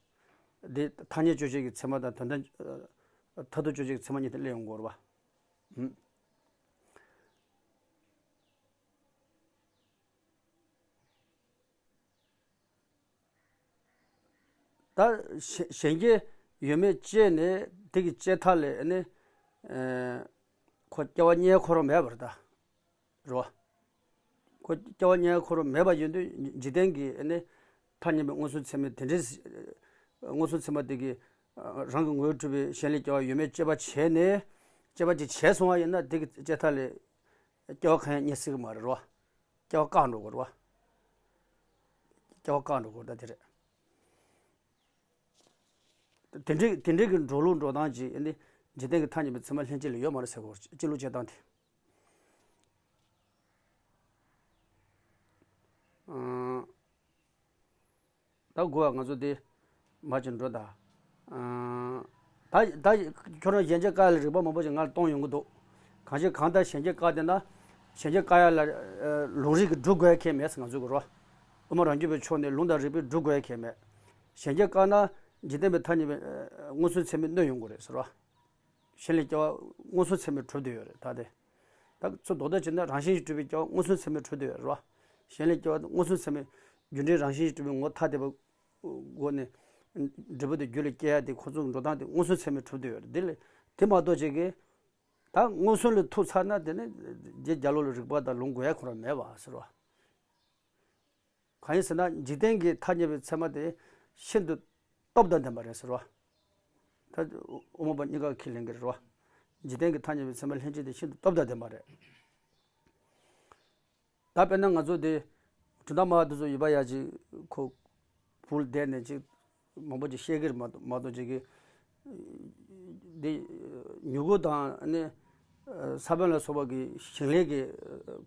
བ། འདི་ཐ་སྙད་དཔྱོད་བྱེད་ཀྱི་ཚད་མ་དང་དོན་དམ། ཨ། མཐར་ཐུག་དཔྱོད་བྱེད་ཀྱི་ཚད་མ་གཉིས་དེ་སླེབས་ཡོང་གི་ཡོད་རེད་བ། ཨུམ། ད་གཞན་གཞན་སྐྱེ་ཡོད་མེད་དཔྱད་ནས་དེ་གི་དཔྱད་ཐག་ལས་ནི། ཨེ། ཁོ་སྐྱེ་བ་རྙེད་ཁོ་རང་མེད་པ་རེད་ད། རེད་བ། ཁོ་སྐྱེ་བ་རྙེད་ཁོ་རང་མེད་པ་ཡིན་དུས་འཇིག་རྟེན་གྱི་ནི་ཐ་སྙད་པའི་མངོན་སུམ་ཚད་མའི་དེ་འདྲའི། མངོན་སུམ་ཚད་མ་དེ་གི་རང་གི་ངོས་གྲུབ་པའི་གཞན་ལས་སྐྱེ་བ་ཡོད་མེད་དཔྱད་པ་བྱས་ནས། དཔྱད་པ་ཅིག་བྱས་སོང་བ་ཡིན་ན་དེ་གི་དཔྱད་ཐག་ལས་སྐྱེ་བ་གང་ཡང་རྙེད་སྲིད་ཀྱི་མ་རེད་རེད་བ། སྐྱེ་བ་བཀག་འགྲོ་དགོས་རེད་བ། སྐྱེ་བ་བཀག་འགྲོ་དགོས་རེད་ད་དེ་རེད། དེ་འདྲའི་དེ་འདྲའི་གི་འགྲོ་ལུགས་འགྲོ་སྟངས་ཅིག་ཨ་ནི་འཇིག་རྟེན་གྱི་ཐ་སྙད་པའི་ཚད་མ་ལྷན་སྐྱེས་ལ་ཡོད་མ་རེད་ཟེར་གོ་སྤྱི་ལུགས་བྱེད་སྟངས་དེ། ཨང་། ད་དགུ་བ་ང་ཚོ་འདི་མ་ཅིག་འགྲོ་ད། ཨང་། ད་ད་ཁྱོད་རང་གཞན་སྐྱེ་བཀག་ཡ་ལ་རིགས་པ་མང་པོ་ཞིག་ང་ལ་གཏོང་ཡོང་གི་འདུག་གང་ཞིག་གང་ལྟར་གཞན་སྐྱེ་བཀག་བསྡད་ན་གཞན་སྐྱེ་བཀག་ཡ་ལ། ཨ། ལུང་རིགས་ཀྱི་སྒྲུབ་དགོས་ཡ་ཁྱད་མེད་ཟེར་ང་ཚོ་གི་རོ། དབུ་མ་རང་རྒྱུད་པའི་ཕྱོགས་ནས་ལུང་དང་རིགས་པས་སྒྲུབ་དགོས་ཡ་ཁྱད་མེད། གཞན་སྐྱེ་བཀག་ན་འཇིག་རྟེན་པའི་ཐ་སྙད་པའི། ཨ། མངོན་སུམ་ཚད་མས་གནོད་ཡོང་གི་རེད་ཟེར་རོ། གཞན་ལས་སྐྱེ་བ་མངོན་སུམ་ཚད་མས་གྲུབ་བསྡད་ཡོད་རེད་ད་དེ། ད་ཚུར་ལྡོག་ལྡོག་བྱས་ན་རང་བཞིན་གྱིས་གྲུབ་པའི་སྐྱེ་བ་མངོན་སུམ་ཚད་མས་གྲུབ་བསྡད་ཡོད་རེད་བ། གཞན་ལས་སྐྱེ་བ་མངོན་སུམ་ཚད་མས་རྒྱུ་འབྲས་རང་བཞིན་གྱིས་གྲུབ་པའི་ངོ་ཐ་དད་པའི་སྒོ་ནས་འབྲས་བུ་དེ་རྒྱུ་ལས་སྐྱེ་ཡ་དེ་ཁོ་ཚོ་འགྲོ་སྟངས་དེ་མངོན་སུམ་ཚད་མས་གྲུབ་བསྡད་ཡོད་རེད། དེ་ལས་དེ་མ་གཏོགས་བྱེད་ཀྱི། ད་མངོན་སུམ་ལས་ཐུག་ཚར་ན་དེ་ནི་རྗེ་རྒྱལ་ལོ་ལ་རིགས་པ་དང་ལུང་དགོས་ཡ་ཁོ་རང་མེད་པ་ཟེར་བ། གང་ཡིན་ཟེར་ན་འཇིག་རྟེན་གྱི་ཐ་སྙད་པའི་ཚད་མ་དེ་ཤིན་ཏུ་སྟོབས་དང་ལྡན་པ་རེད་ཟེར་བ། ད་དབུ་མ་པ་གཉིས་ཀ་ཁས་ལེན་གྱི་རེད་བ། འཇིག་རྟེན་གྱི་ཐ་སྙད་པའི་ཚད་མ་ལྷན་སྐྱེས་དེ་ཤིན་ཏུ་སྟོབས་དང་ལྡན་པ་རེད། ད་དཔེར་ན་ང་ཚོ་དེ་དོན་དག་མ་དེ་ཚོ་ཡོད་པ་ཡ་ཅིག་ཁོ་བུ་ལ་བསྡད་ནས་ཅིག་མང་པོ་ཅིག་བཤད་ཀྱི་རེད་མ་མ་གཏོགས་ཅིག་གི། འདི་མྱུ་གུ་དང་ནི་ས་བོན་ལ་སོགས་པ་གི་ཞིང་ལས་ཀྱི་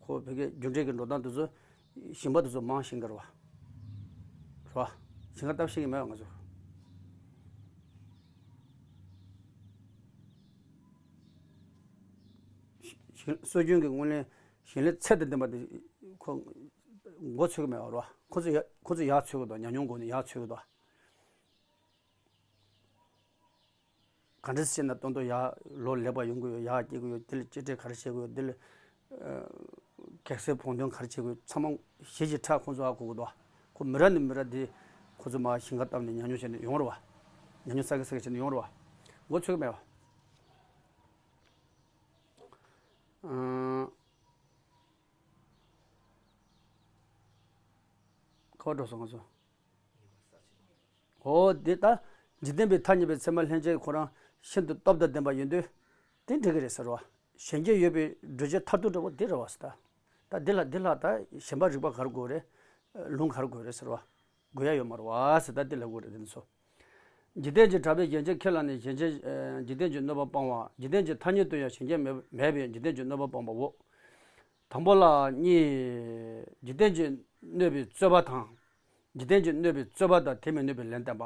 ཁོ་བོད་ཀྱི་རྒྱུ་འབྲས་ཀྱི་འགྲོ་སྟངས་དེ་ཚོ་ཞིང་པ་དེ་ཚོ་མང་ཞིང་གི་རེད་བ། རེད་བ། ཞིང་ཁ་བཏབ་ཤེས་ཀྱི་མེད་བ་ང་ཚོ། ཞིང་སྲོལ་རྒྱུན་གྱི་སྔོན་ལ་ཞིང་ལས་ཚད་དང་ལྡན་པ་དེ་ཁོ་མགོ་ཚོད་ཀྱི་མེད་བ་རེད་བ། ཁོ་ཚོ་ཡ་ཁོ་ཚོ་ཡག་ཚོད་ཀྱི་འདུག་ཉམས་མྱོང་སྒོ་ནས་ཡག་ཚོད་ཀྱི་འདུག་ག་འདྲ་བྱས་ན་ཏོག་ཏོག་ཡར་ལོ་ལེགས་པ་ཡོང་གི་ཡོད། ཡར་སྐྱེ་གི་ཡོད། འདི་ལ་གཅེས་སྤྲས་ག་རེ་བྱེད་དགོས་ཡོད། འདི་ལ་ཨ་གེགས་སེལ་བོགས་འདོན་ག་རེ་བྱེད་དགོས་ཡོད། ཚང་མ་གཞི་གཅིག་ཁྲ་ཁོང་ཚོ་ཧ་གོ་གི་འདུག་ཁོ་མི་ར་ནས་མི་ར་འདི་ཁོ་ཚོ་མར་ཞིང་ཁ་བཏབ་ནས་ཉམས་མྱོང་བྱས་ནས་ཡོང་རེད་བ། ཉམས་མྱོང་བསགས་གི་བསགས་གི་བྱས་ནས་ཡོང་རེད་བ། མགོ་ཚོད་གི་མེད་བ། ཨ། ག་པར་འགྲོ་སོང་ང་ཚོ། འོ་དེ་ལྟ། འཇིག་རྟེན་པའི་ཐ་སྙད་པའི་ཚད་མ་ལྷན་སྐྱེས་ཁོ་རང་ཤིན་ཏུ་སྟོབས་དང་ལྡན་པ་ཡིན་དུས། དེ་འགྲིག་གི་རེད་ཟེར་བ། གཞན་སྐྱེ་ཡོད་པའི་སྒྲུབ་བྱེད་མཐར་ཐུག་འདྲ་བོ་དེ་རེད་བ་ཟེར་ད། ད་འདི་ལ་འདི་ལ་ད་གཞན་པ་རིགས་པ་ག་རེ་དགོས་རེད། ལུང་ག་རེ་དགོས་རེད་ཟེར་བ། དགོས་ཡ་ཡོད་མ་རེད་བ་ཟེར་ད་འདི་ལ་དགོས་རེད་དེ་ཚོ། འཇིག་རྟེན་གྱི་གྲགས་པས་གཞན་སྐྱེ་ཁས་བླངས་ནས་གཞན་སྐྱེ། འཇིག་རྟེན་གྱི་གནོད་པ་སྤང་བ། འཇིག་རྟེན་གྱི་ཐ་སྙད་དུ་ཡང་གཞན་སྐྱེ་མེད་མེད་པས་འཇིག་རྟེན་གྱི་གནོད་པ་སྤངས་པའོ། དང་པོ་ལ་གཉིས། འཇིག་རྟེན་གྱི་གནོད་པའི་རྩོད་པ་དང་། འཇིག་རྟེན་གྱི་གནོད་པའི་རྩོད་པ་དང་དེ་མི་གནོད་པའི་ལན་བསྟན་པ།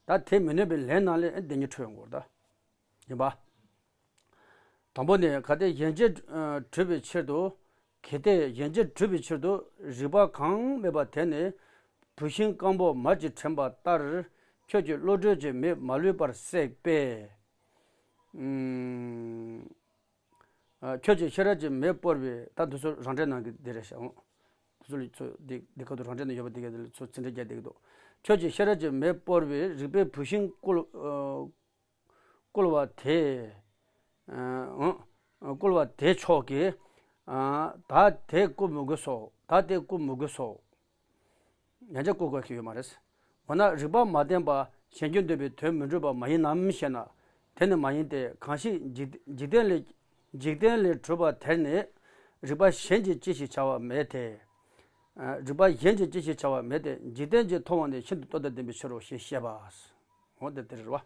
ད་དེ་མི་གནོད་པའི་ལན་ནང་ལས་བདེན་གཉིས་འཕྲོད་ཡོང་གི་རེད་ད། ཡིན་པ། དང་པོ་ནི་གལ་ཏེ་གཞན་སྐྱེ་གྲུབ་པའི་ཕྱིར་དུ། གལ་ཏེ་གཞན་སྐྱེ་གྲུབ་པའི་ཕྱིར་དུ་རིགས་པ་གང་མེད་པ་དེ་ནི་བུད་ཤིང་སྐམ་པོ་མར་གྱིས་དྲན་པ་ལྟར་ཁྱོད་ཀྱི་བློ་གྲོས་ཀྱི་མེས་མ་ལུས་པར་བསྲེགས་པས། ཨུམ། ཁྱོད་ཀྱི་ཤེས་རབ་ཀྱི་མེས་སྤོར་བའི། ད་འདི་ཚོ་རང་འགྲེལ་ནང་གི་འདི་རེད་ཤག་འོ། འདི་ཚོ་ལ་ཚོ་འདི་འདི་ཁ་ཐུག་རང་འགྲེལ་ནང་ཡོད་པ་འདི་ག་འདི་ལ་ཚོ་ཚིག་འགྲེལ་རྒྱག་བསྡད་ཀྱི་འདུག་ཁྱོད་ཀྱི་ཤེས་རབ་ཀྱི་མེས་སྤོར་བའི་རིག་པའི་བུད་ཤིང་བསྐུལ་ཨ་བསྐུལ་བ་དེ། ཨ་འོ། བསྐུལ་བ་དེ་མཆོག་གིས། ཨ་ད་དེ་བསྐུལ་མི་དགོས་སོ། ད་དེ་བསྐུལ་མི་དགོས་སོ། ཡང་བསྐྱར་བསྐུལ་དགོས་ཀྱི་ཡོད་མ་རེད། འོ་ན་རིགས་པ་མ་བརྟེན་པ་གཞན་སྐྱེ་འདོད་པའི་དོན་མི་འགྲུབ་པ་མ་ཡིན་ནམ་ཞེ་ན། དེ་ནི་མ་ཡིན་ཏེ། གང་ཞིག་འཇིག་འཇིག་རྟེན་ལས་འཇིག་རྟེན་ལས་གྲུབ་པ་དེར་ནི་རིགས་པ་གཞན་གྱིས་ཅི་ཞིག་བྱ་བ་མེད་དེ། ཨ་རིགས་པ་གཞན་གྱིས་ཅི་ཞིག་བྱ་བ་མེད་དེ། འཇིག་རྟེན་གྱིས་མཐོང་བ་ནི་ཤིན་ཏུ་སྟོབས་དང་ལྡན་པའི་ཕྱིར་རོ་ཞེས་བཤད་པ། འོ་དེ་དེ་རེད་བ།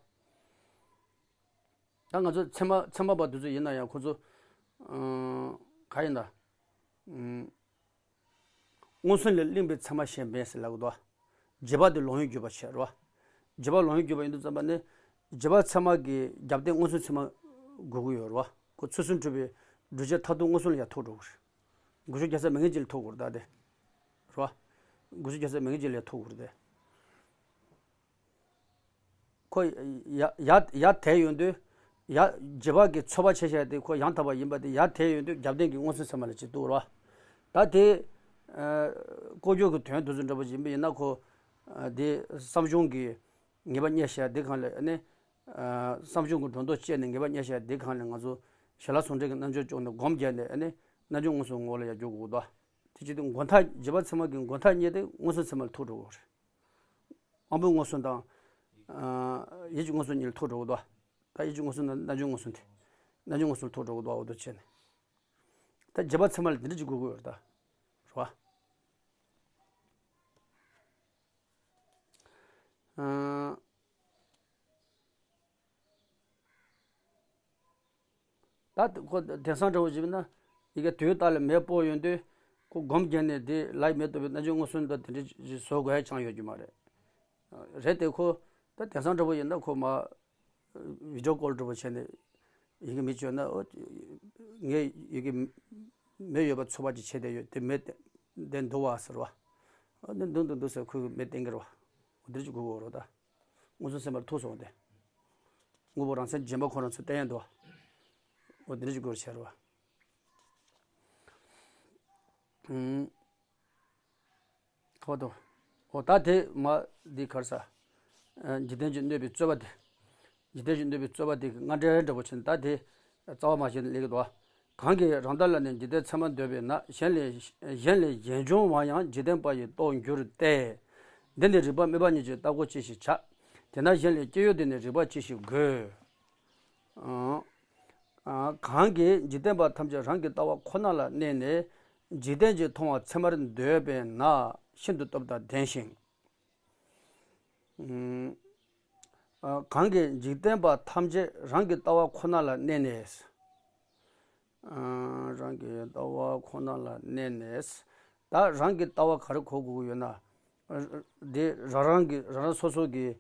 ད་ང་ཚོ་ཚད་མ་ཚད་མ་པ་དེ་ཚོ་ཡིན་ན་ཡང་ཁོ་ཚོ་ཨ་ག་ཡིན་ད། ཨ། མངོན་སུམ་ལས་གླེངས་པའི་ཚད་མ་གཞན་མེད་ཟེར་ལབ་ཀྱི་འདུག་རྗེས་དཔག་དེ་ལོག་གཡེམ་བརྒྱུད་པ་བྱས་རེད་བ། རྗེས་དཔག་ལོག་གཡེམ་བརྒྱུད་པ་ཡིན་དུས་ཙམ་པ་ནི། རྗེས་དཔག་ཚད་མ་གི་རྒྱབ་རྟེན་མངོན་སུམ་ཚད་མ་དགོས་ཀྱི་ཡོད་རེད་བ། ཁོ་ཚུལ་གསུམ་གྲུབ་པའི་བསྒྲུབ་བྱ་མཐར་ཐུག་མངོན་སུམ་ལ་ཡང་ཐུག་འགྲོ་གི་རེད། དགོས་ཆོས་རྒྱལ་སྲས་མ་ངེས་ཅན་ལ་ཐུག་དགོས་རེད་ད་དེ། རེད་བ། དགོས་ཆོས་རྒྱལ་སྲས་མ་ངེས་ཅན་ལ་ཡང་ཐུག་དགོས་རེད་དེ། ཁོ་ཡ་ཡ་ཡ་དེ་ཡོང་དུས། ཡ་རྗེས་དཔག་གི་ཚོད་དཔག་བྱས་བཞག་དེ་ཁོ་ཡང་དག་པ་ཡིན་པ་དེ་ཡ་དེ་ཡོང་དུས་རྒྱབ་རྟེན་གྱི་མངོན་སུམ་ཚད་མ་ལ་ཅིག་གཏུག་རོགས། ད་དེ། ཨ། ལྐོག་གྱུར་གྱི་དོན་དེ་ཚོ་འདྲ་པོ་ཡིན་པ་ཡིན་ན་ཁོ། ཨ། དེ་བསམ་བྱུང་གི་ངེས་པ་རྙེད་བཞག་དེ་གང་ལས་ཨ་ནི། ཨ། བསམ་བྱུང་གི་སྒྲོ་འདོགས་བཅད་ནས་ངེས་པ་རྙེད་བཞག་དེ་གང་ལས་ང་ཚོ་ཞལ་ལག་ཟུང་འབྲེལ་གྱི་རྣལ་འབྱོར་བཅོས་ནས་སྒོམ་བརྒྱབ་ནས་ཨ་ནི་རྣལ་འབྱོར་མངོན་སུམ་ངོ་བོ་ལ་ཡར་འཇུག་དགོས་འདུག་དེ་བྱེད་དུས་མགོ་མཐའ་རྗེས་དཔག་ཚད་མ་གི་མགོ་མཐའ་རྙེད་དེ་མངོན་སུམ་ཚད་མ་ལ་ཐུག་འགྲོ་གི་རེད། དབང་པོའི་མངོན་སུམ་དང་། ཨ། ཡིད་ཀྱི་མངོན་སུམ་གཉིས་ལ་ཐུག་འགྲོ་གི་འདུག་ད་ཡིད་ཀྱི་མངོན་སུམ་དང་རྣལ་འབྱོར་མངོན་སུམ་དེ། རྣལ་འབྱོར་མངོན་སུམ་ལ་ཐུག་འགྲོ་གི་འདུག་འོ་དོ་བྱས་ནས། ད་རྗེས་དཔག་ཚད་མ་ལ་འདི་འདྲ་ཅིག་དགོས་ཀྱི་ཡོད་རེད་ད། རེད་བ། ཨ། ད་ཁོ་དེང་སང་འདྲ་བོ་ཞིག་ན་ཡི་གེ་དུས་རྟག་ལ་མེ་སྤོ་ཡོང་དུས་ཁོ་སྒོམ་བརྒྱབ་ནས་དེ་ལག་མེ་ཏོག་པའི་རྣལ་འབྱོར་མངོན་སུམ་དང་དེ་འདྲ་ཞིག་བཟོ་དགོས་ཡ་ཅང་ཡོད་རྒྱུ་མ་རེད། རེད་དེ་ཁོ་ད་དེང་སང་འདྲ་བོ་ཡིན་ན་ཁོ་མ་བི་ཌི་ཡོ་ཀོལ་འདྲ་བོ་བྱས་ནས་ཡི་གེ་མི་བཅོས་ན་ཨོ་ངས་ཡི་གེ་མེ་ཡོད་པ་ཚོད་དཔག་ཅིག་བྱས་བསྡད་ཡོད་དེ་མེ་དེ་འདུག་བ་ཟེར་བ། ཨོ་འདི་འདུག་འདུག་འདུག་ཟེར་ཁོས་མེ་བསྟན་གྱི་རེད་བ། འོ་དེ་འདྲ་ཅིག་དགོས་ཀྱི་ཡོད་རེད་ད། མངོན་སུམ་ཚད་མ་ལ་ཐུག་སོང་སྟེ། དངོས་པོ་རང་མཚན་རྗེན་པ་ཁོ་རང་ཚོ་བསྟན་ཡ་འདུག་འོ་འདི་འདྲ་ཅིག་དགོས་ཤེས་རེད་བ། ཨུམ། ཁོ་ཐོ། འོ་ད་དེ་མ་འདི་གར་ས། ཨ། འཇིག་རྟེན་གྱི་གནོད་པའི་རྩོད་པ་དེ། འཇིག་རྟེན་གྱི་གནོད་པའི་རྩོད་པ་དེ་གི་སྔ་འགྲེལ་འདྲ་པོ་བྱས་ནས་ད་དེ། རྩ་བ་མ་བྱས་ནས་ལས་ཀྱི་འདུག་བ། གང་གིས་རང་ལྟ་ལ་ནི་འཇིག་རྟེན་ཚད་མར་འདོད་པས་ན་གཞན་ལས་གཞན་ལས་གཞན་འབྱུང་བ་ཡང་འཇིག་རྟེན་པ་ཡི་རྟོགས་འགྱུར་ཏེ། འདི་ནི་རིགས་པ་དམིགས་པ་ཉིད་ཀྱི་ལྟ་སྒོ་ཅི་ཞིག་བྱ། དེས་ན་གཞན་ལས་སྐྱེ་ཡུལ་དེ་ནི་རིགས་པ་ཅི་ཞིག་དགོས། ཨ། ཨ། གང་གིས་འཇིག་རྟེན་པ་ཐམས་ཅད་རང་གི་ལྟ་བ་ཁོ་ན་ལ་གནས་ནས་འཇིག་རྟེན་གྱི་མཐོང་བ་ཚད་མར་འདོད་པས་ན་ཤིན་ཏུ་སྟོབས་དང་ལྡན་ཞིང་། ཨུམ། ཨ། གང་གིས་འཇིག་རྟེན་པ་ཐམས་ཅད་རང་གི་ལྟ་བ་ཁོ་ན་ལ་གནས་ནས། ཨ། རང་གི་ལྟ་བ་ཁོ་ན་ལ་གནས་ནས། ད་རང་གི་ལྟ་བ་ག་རེ་གོ་དགོས་ཀྱི་ཡོད་ན། ཨ། དེ་རང་རང་གི་རང་རང་སོ་སོ་གི།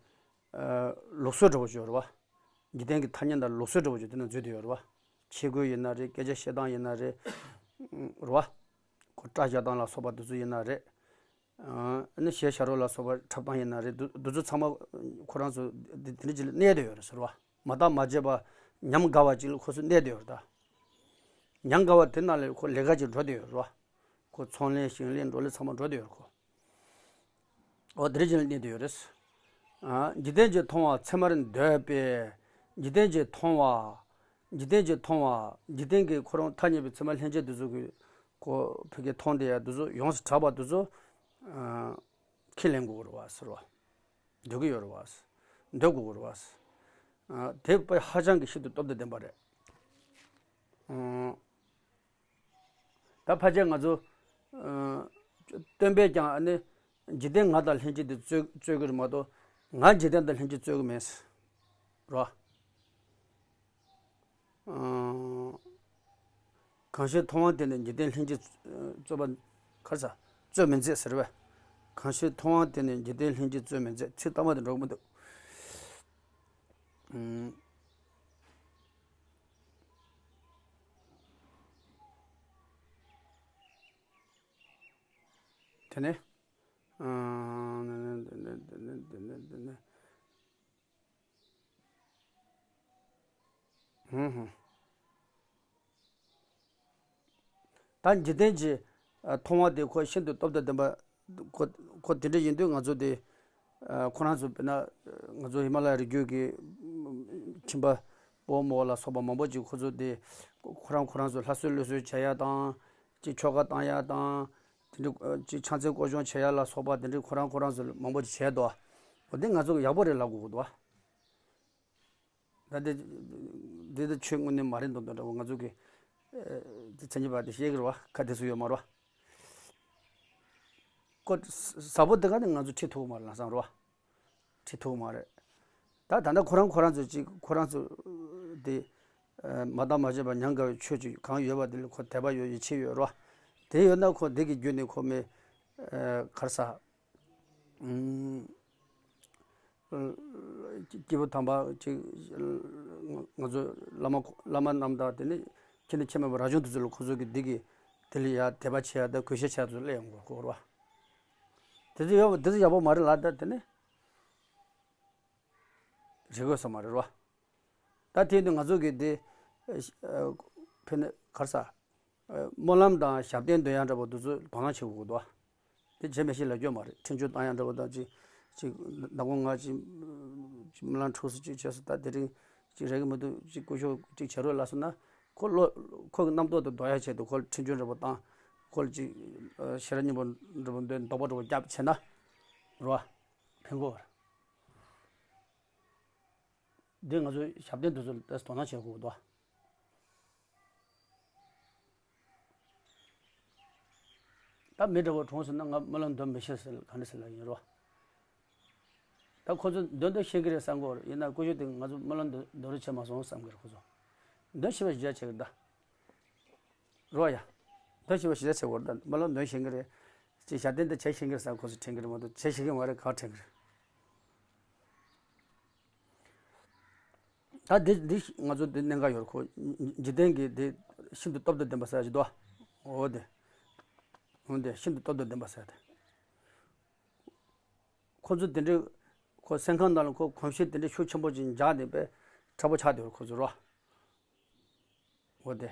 ཨ། ལུགས་སྲོལ་འདྲ་བོ་ཅིག་ཡོད་རེད་བ། འཇིག་རྟེན་གྱི་ཐ་སྙད་དང་ལུགས་སྲོལ་འདྲ་བོ་ཅིག་དེ་ན་འཛུལ་བསྡད་ཡོད་རེད་བ། ཆས་གོས་ཡིན་ན་རེད། སྐད་ཆ་བཤད་སྟངས་ཡིན་ན་རེད། རེད་བ། ཁོ་སྐྲ་བཞར་སྟངས་ལ་སོགས་པ་དེ་ཚོ་ཡིན་ན་རེད། ཨ་ནི་གཞས་ཤར་རོགས་ལ་སོགས་པ་འཁྲབ་སྟངས་ཡིན་ན་རེད། འདི་འདི་ཚོ་ཚང་མ་ཁོ་རང་ཚོ་འདི་འདི་འདྲ་ཅིག་ལ་གནས་བསྡད་ཡོད་རེད་ཟེར་བ། མ་བརྟགས་མ་དཔྱད་པ་ཉམས་དགའ་བ་ཅིག་ལ་ཁོ་ཚོ་གནས་བསྡད་ཡོད་རེད་ད། ཉམས་དགའ་བ་དེ་ནང་ལ་ཁོ་ལས་ཀ་ཅིག་འགྲོ་བསྡད་ཡོད་རེད་བ། ཁོ་ཚོང་ལས་ཞིང་ལས་འབྲོག་ལས་ཚང་མ་འགྲོ་བསྡད་ཡོད་རེད་ཁོ། འོ་དེ་འདྲ་ཅིག་ལ་གནས་བསྡད་ཡོད་རེད། ཨ། འཇིག་རྟེན་གྱི་མཐོང་བ་ཚད་མར་འདོད་པས། འཇིག་རྟེན་གྱི་མཐོང་བ། འཇིག་རྟེན་གྱི་མཐོང་བ། འཇིག་རྟེན་གྱི་ཁོ་རང་ཐ་སྙད་པའི་ཚད་མ་ལྷན་སྐྱེས་དེ་ཚོ་གི་ཁོ་ཕ་གི་མཐོང་བསྡད་ཡ་དེ་ཚོ་ཡོངས་སུ་གྲགས་པ་དེ་ཚོ། ཨ། ཁས་ལེན་དགོས་རེད་བ་ཟེར་བ། འདོད་ཀྱི་ཡོད་རེད་བ། འདོད་དགོས་རེད་བ། ཨ། དེ་དཔེ་ཧ་ཅང་གི་ཤིན་ཏུ་སྟོབས་དང་ལྡན་པ་རེད། ཨ། ད་ཕལ་ཆེར་ང་ཚོ། ཨ། སྟོན་པས་ཀྱང་ཨ་ནི་འཇིག་རྟེན་ང་དང་ལྷན་ཅིག་ཏུ་རྩོད་རྩོད་ཀྱི་རེད་མ་གཏོགས་ང་འཇིག་རྟེན་དང་ལྷན་ཅིག་རྩོད་ཀྱི་མེད། རོ། ཨ། གང་ཞིག་མཐོང་བ་དེ་ནི་འཇིག་རྟེན་ལྷན་ཅིག་རྩོད་པ་གར་ས་རྩོད་མི་མཛད་ཟེར་བས། གང་ཞིག་མཐོང་བ་དེ་ནི་འཇིག་རྟེན་ལྷན་ཅིག་རྩོད་མི་མཛད། ཚིག་ལྟ་བ་དེ་འགྲོ་གི་མི་འདུག་ཨ། དེ་ནས། ཨ། ཧུམ་ཧུམ། ད་འཇིག་རྟེན་གྱི་མཐོང་བ་དེ་ཁོ་ཤིན་ཏུ་སྟོབས་དང་ལྡན་པ། ཁོ་ཁོ་དེ་འདྲ་ཡིན་དུས་ང་ཚོ་དེ། ཁོ་རང་ཚོ་དཔེར་ན། ང་ཚོ་ཧི་མ་ལ་ཡ་རི་རྒྱུད་ཀྱི་ཁྱིམ་པ་པོ་མོ་ལ་སོགས་པ་མང་པོ་ཅིག་ཁོ་ཚོ་དེ། ཁོ་རང་ཁོ་རང་ཚོ་ལྷ་གསོལ་ལུགས་གསོལ་བྱེད་ཡ་དང་། ཅིག་ཆོ་ག་བཏང་ཡ་དང་། དེ་འདྲ་ཅིག་ཕྱག་མཚན་སྐོར་སྦྱོང་བྱེད་ཡ་ལ་སོགས་པ་དེ་འདྲ་ཁོ་རང་ཁོ་རང་ཚོ་མང་པོ་ཅིག་བྱས་འདུག་འོ་དེ་ང་ཚོ་གི་ཡག་པོ་རེད་ལབ་དགོས་ཀྱི་འདུག་ད་དེ་འདི་ད་ཆོས་དངོས་གནས་མ་རེད་འདུག་འདུག་འདྲ་བོ་ང་ཚོ་གི། དེ་མཚན་ཉིད་པ་དེ་ཤེས་ཀྱི་རེད་བ། ཁ་དེ་སུ་ཡོད་མ་རེད་བ། ཁོ་ཟབ་པོ་དེ་ག་ནས་ང་ཚོ་ཁྲིད་ཐུབ་མ་རེད་ལམ་སང་རེད་བ། ཁྲིད་ཐུབ་མ་རེད། ད་ད་ལྟ་ཁོ་རང་ཁོ་རང་ཚོ་ཅིག་ཁོ་རང་ཚོ་དེ། མ་བརྟགས་མ་དཔྱད་པ་ཉམས་དགའ་བའི་ཆོས་ཅིག་གང་ཡོད་པ་དེ་ལ་ཁོ་དད་པ་ཡོད་ཡིད་ཆེས་ཡོད་རོ། དེ་ཡོད་ན་ཁོ་དེ་གི་བརྒྱུད་ནས་ཁོ་མི། ག་རེ་ཟ། སྐྱེས་བུ་དམ་པ་ཅིག་ང་ཚོ་བླ་མ་བླ་མ་རྣམས་དང་དེ་ནས་ཁྱེད་ནས་ཁྱེད་མེད་པ་རབ་བྱུང་དེ་ཚོ་ལ་ཁོ་ཚོ་གི་འདི་གི་དེ་ལ་ཡ་དད་པ་བྱེད་ཡ་དང་གུས་ཞབས་བྱེད་ཡ་དེ་ཚོ་སླེབས་ཡོང་གི་རེད་བ། དེ་ཚོ་ཡག་པོ་དེ་ཚོ་ཡག་པོ་མ་རེད་ལ། ད་དེ་ནས་རེད་དགོས་ས་མ་རེད་བ། ད་དེ་ནི་ང་ཚོ་གི་དེ་ཕན་ག་རེ་ཟ། སྨོན་ལམ་དང་ཞབས་བརྟན་འདོན་ཡ་འདྲ་པོ་དེ་ཚོ་དོ་སྣང་བྱེད་དགོས་འདུག་དེ་བྱེད་མི་ཤེས་ལབ་རྒྱུ་མ་རེད། འཕྲིན་བཅོལ་བཏང་ཡ་འདྲ་པོ་དང་ཅིག་ཅིག་མདང་དགོང་ང་ཅིག་ཅིག་སྨོན་ལམ་འཁྲུགས་སུ་ཅིག་བྱས་སོང་། ད་དེ་རིང་ཅིག་རེག་གི་མི་འདུག་ཅིག་སྐུ་ཞབས་ཅིག་བྱེད་རོགས་ལབ་སོང་ན། ཁོ་བློ་ཁོ་གི་རྣམ་རྟོག་དེ་ལྡོག་ཡ་ཆེད་དུ་ཁོ་ལ་འཕྲིན་བཅོལ་འདྲ་པོ་བཏང་། ཁོ་ལ་ཅིག་ཤེས་རབ་སྙིང་པོ་འདྲ་པོ་འདོན་འདོགས་པ་འདྲ་པོ་རྒྱབ་བྱས་ན་རོ། ཕན་གོ་ར། འདི་ང་ཚོའི་ཞབས་བརྟན་དེ་ཚོ་ལ་དོ་སྣང་བྱེད་དགོས་འདུག་ད་མི་འདྲ་བོ་གྲོངས་སོང་ན་ང་སྨོན་ལམ་འདོན་མི་ཤེས་ཟེར་ག་འདྲ་ཟེར་ལབ་ཡིན་རོ། ད་ཁོ་ཚོ་འདོན་འདོན་ཤེས་ཀྱི་རེད་བསམ་གི་ཡོད་རེད། ཡིན་ན་སྐུ་ཞབས་དེ་ང་ཚོ་སྨོན་ལམ་འདོན་འདོན་རོགས་བྱས་མ་སོང་བསམ་གི་རེད། ཁོ་ཚོ་འདོན་ཤེས་པ་ཞིག་བྱས་ཀྱི་རེད་ད། རོ་ཡ། འདོན་ཤེས་པ་ཞིག་བྱས་ཀྱི་རེད་ད། སྨོན་ལམ་འདོན་ཤེས་ཀྱི་རེད། ཅིག་ཞབས་བརྟན་དེ་བྱས་ཤེས་ཀྱི་རེད་བསམ། ཁོ་ཚོ་དྲན་གྱི་རེད་མ་གཏོགས་བྱས་ཤེས་ཀྱི་མ་རེད། ག་དྲན་གྱི་རེད། ད་འདི་འདི་ང་ཚོ་འདི་གནད་འགག་ཡོད་རེད། ཁོ་འཇིག་རྟེན་གྱི་འདི་ཤིན་ཏུ་སྟོབས་དང་ལྡན་པ་ཟེར་ཡ་ཅིག་འདུག་འོ་དེ། འོ་དེ་ཤིན་ཏུ་སྟོབས་དང་ལྡན་པ་ཟེར་ཡ་དེ། ཁོ་ཚོ་དེ་འདྲའི་ཁོ་སེམས་ཁམས་ནང་ལ་ཁོ་གོམས་གཤིས་དེ་འདྲའི་ཤུགས་ཆེན་པོ་ཅིག་འཇགས་ནས་པས་དྲག་པོ་ཆགས་བསྡད་ཡོད་རེད་ཁོ་ཚོ་རོ། འོ་དེ།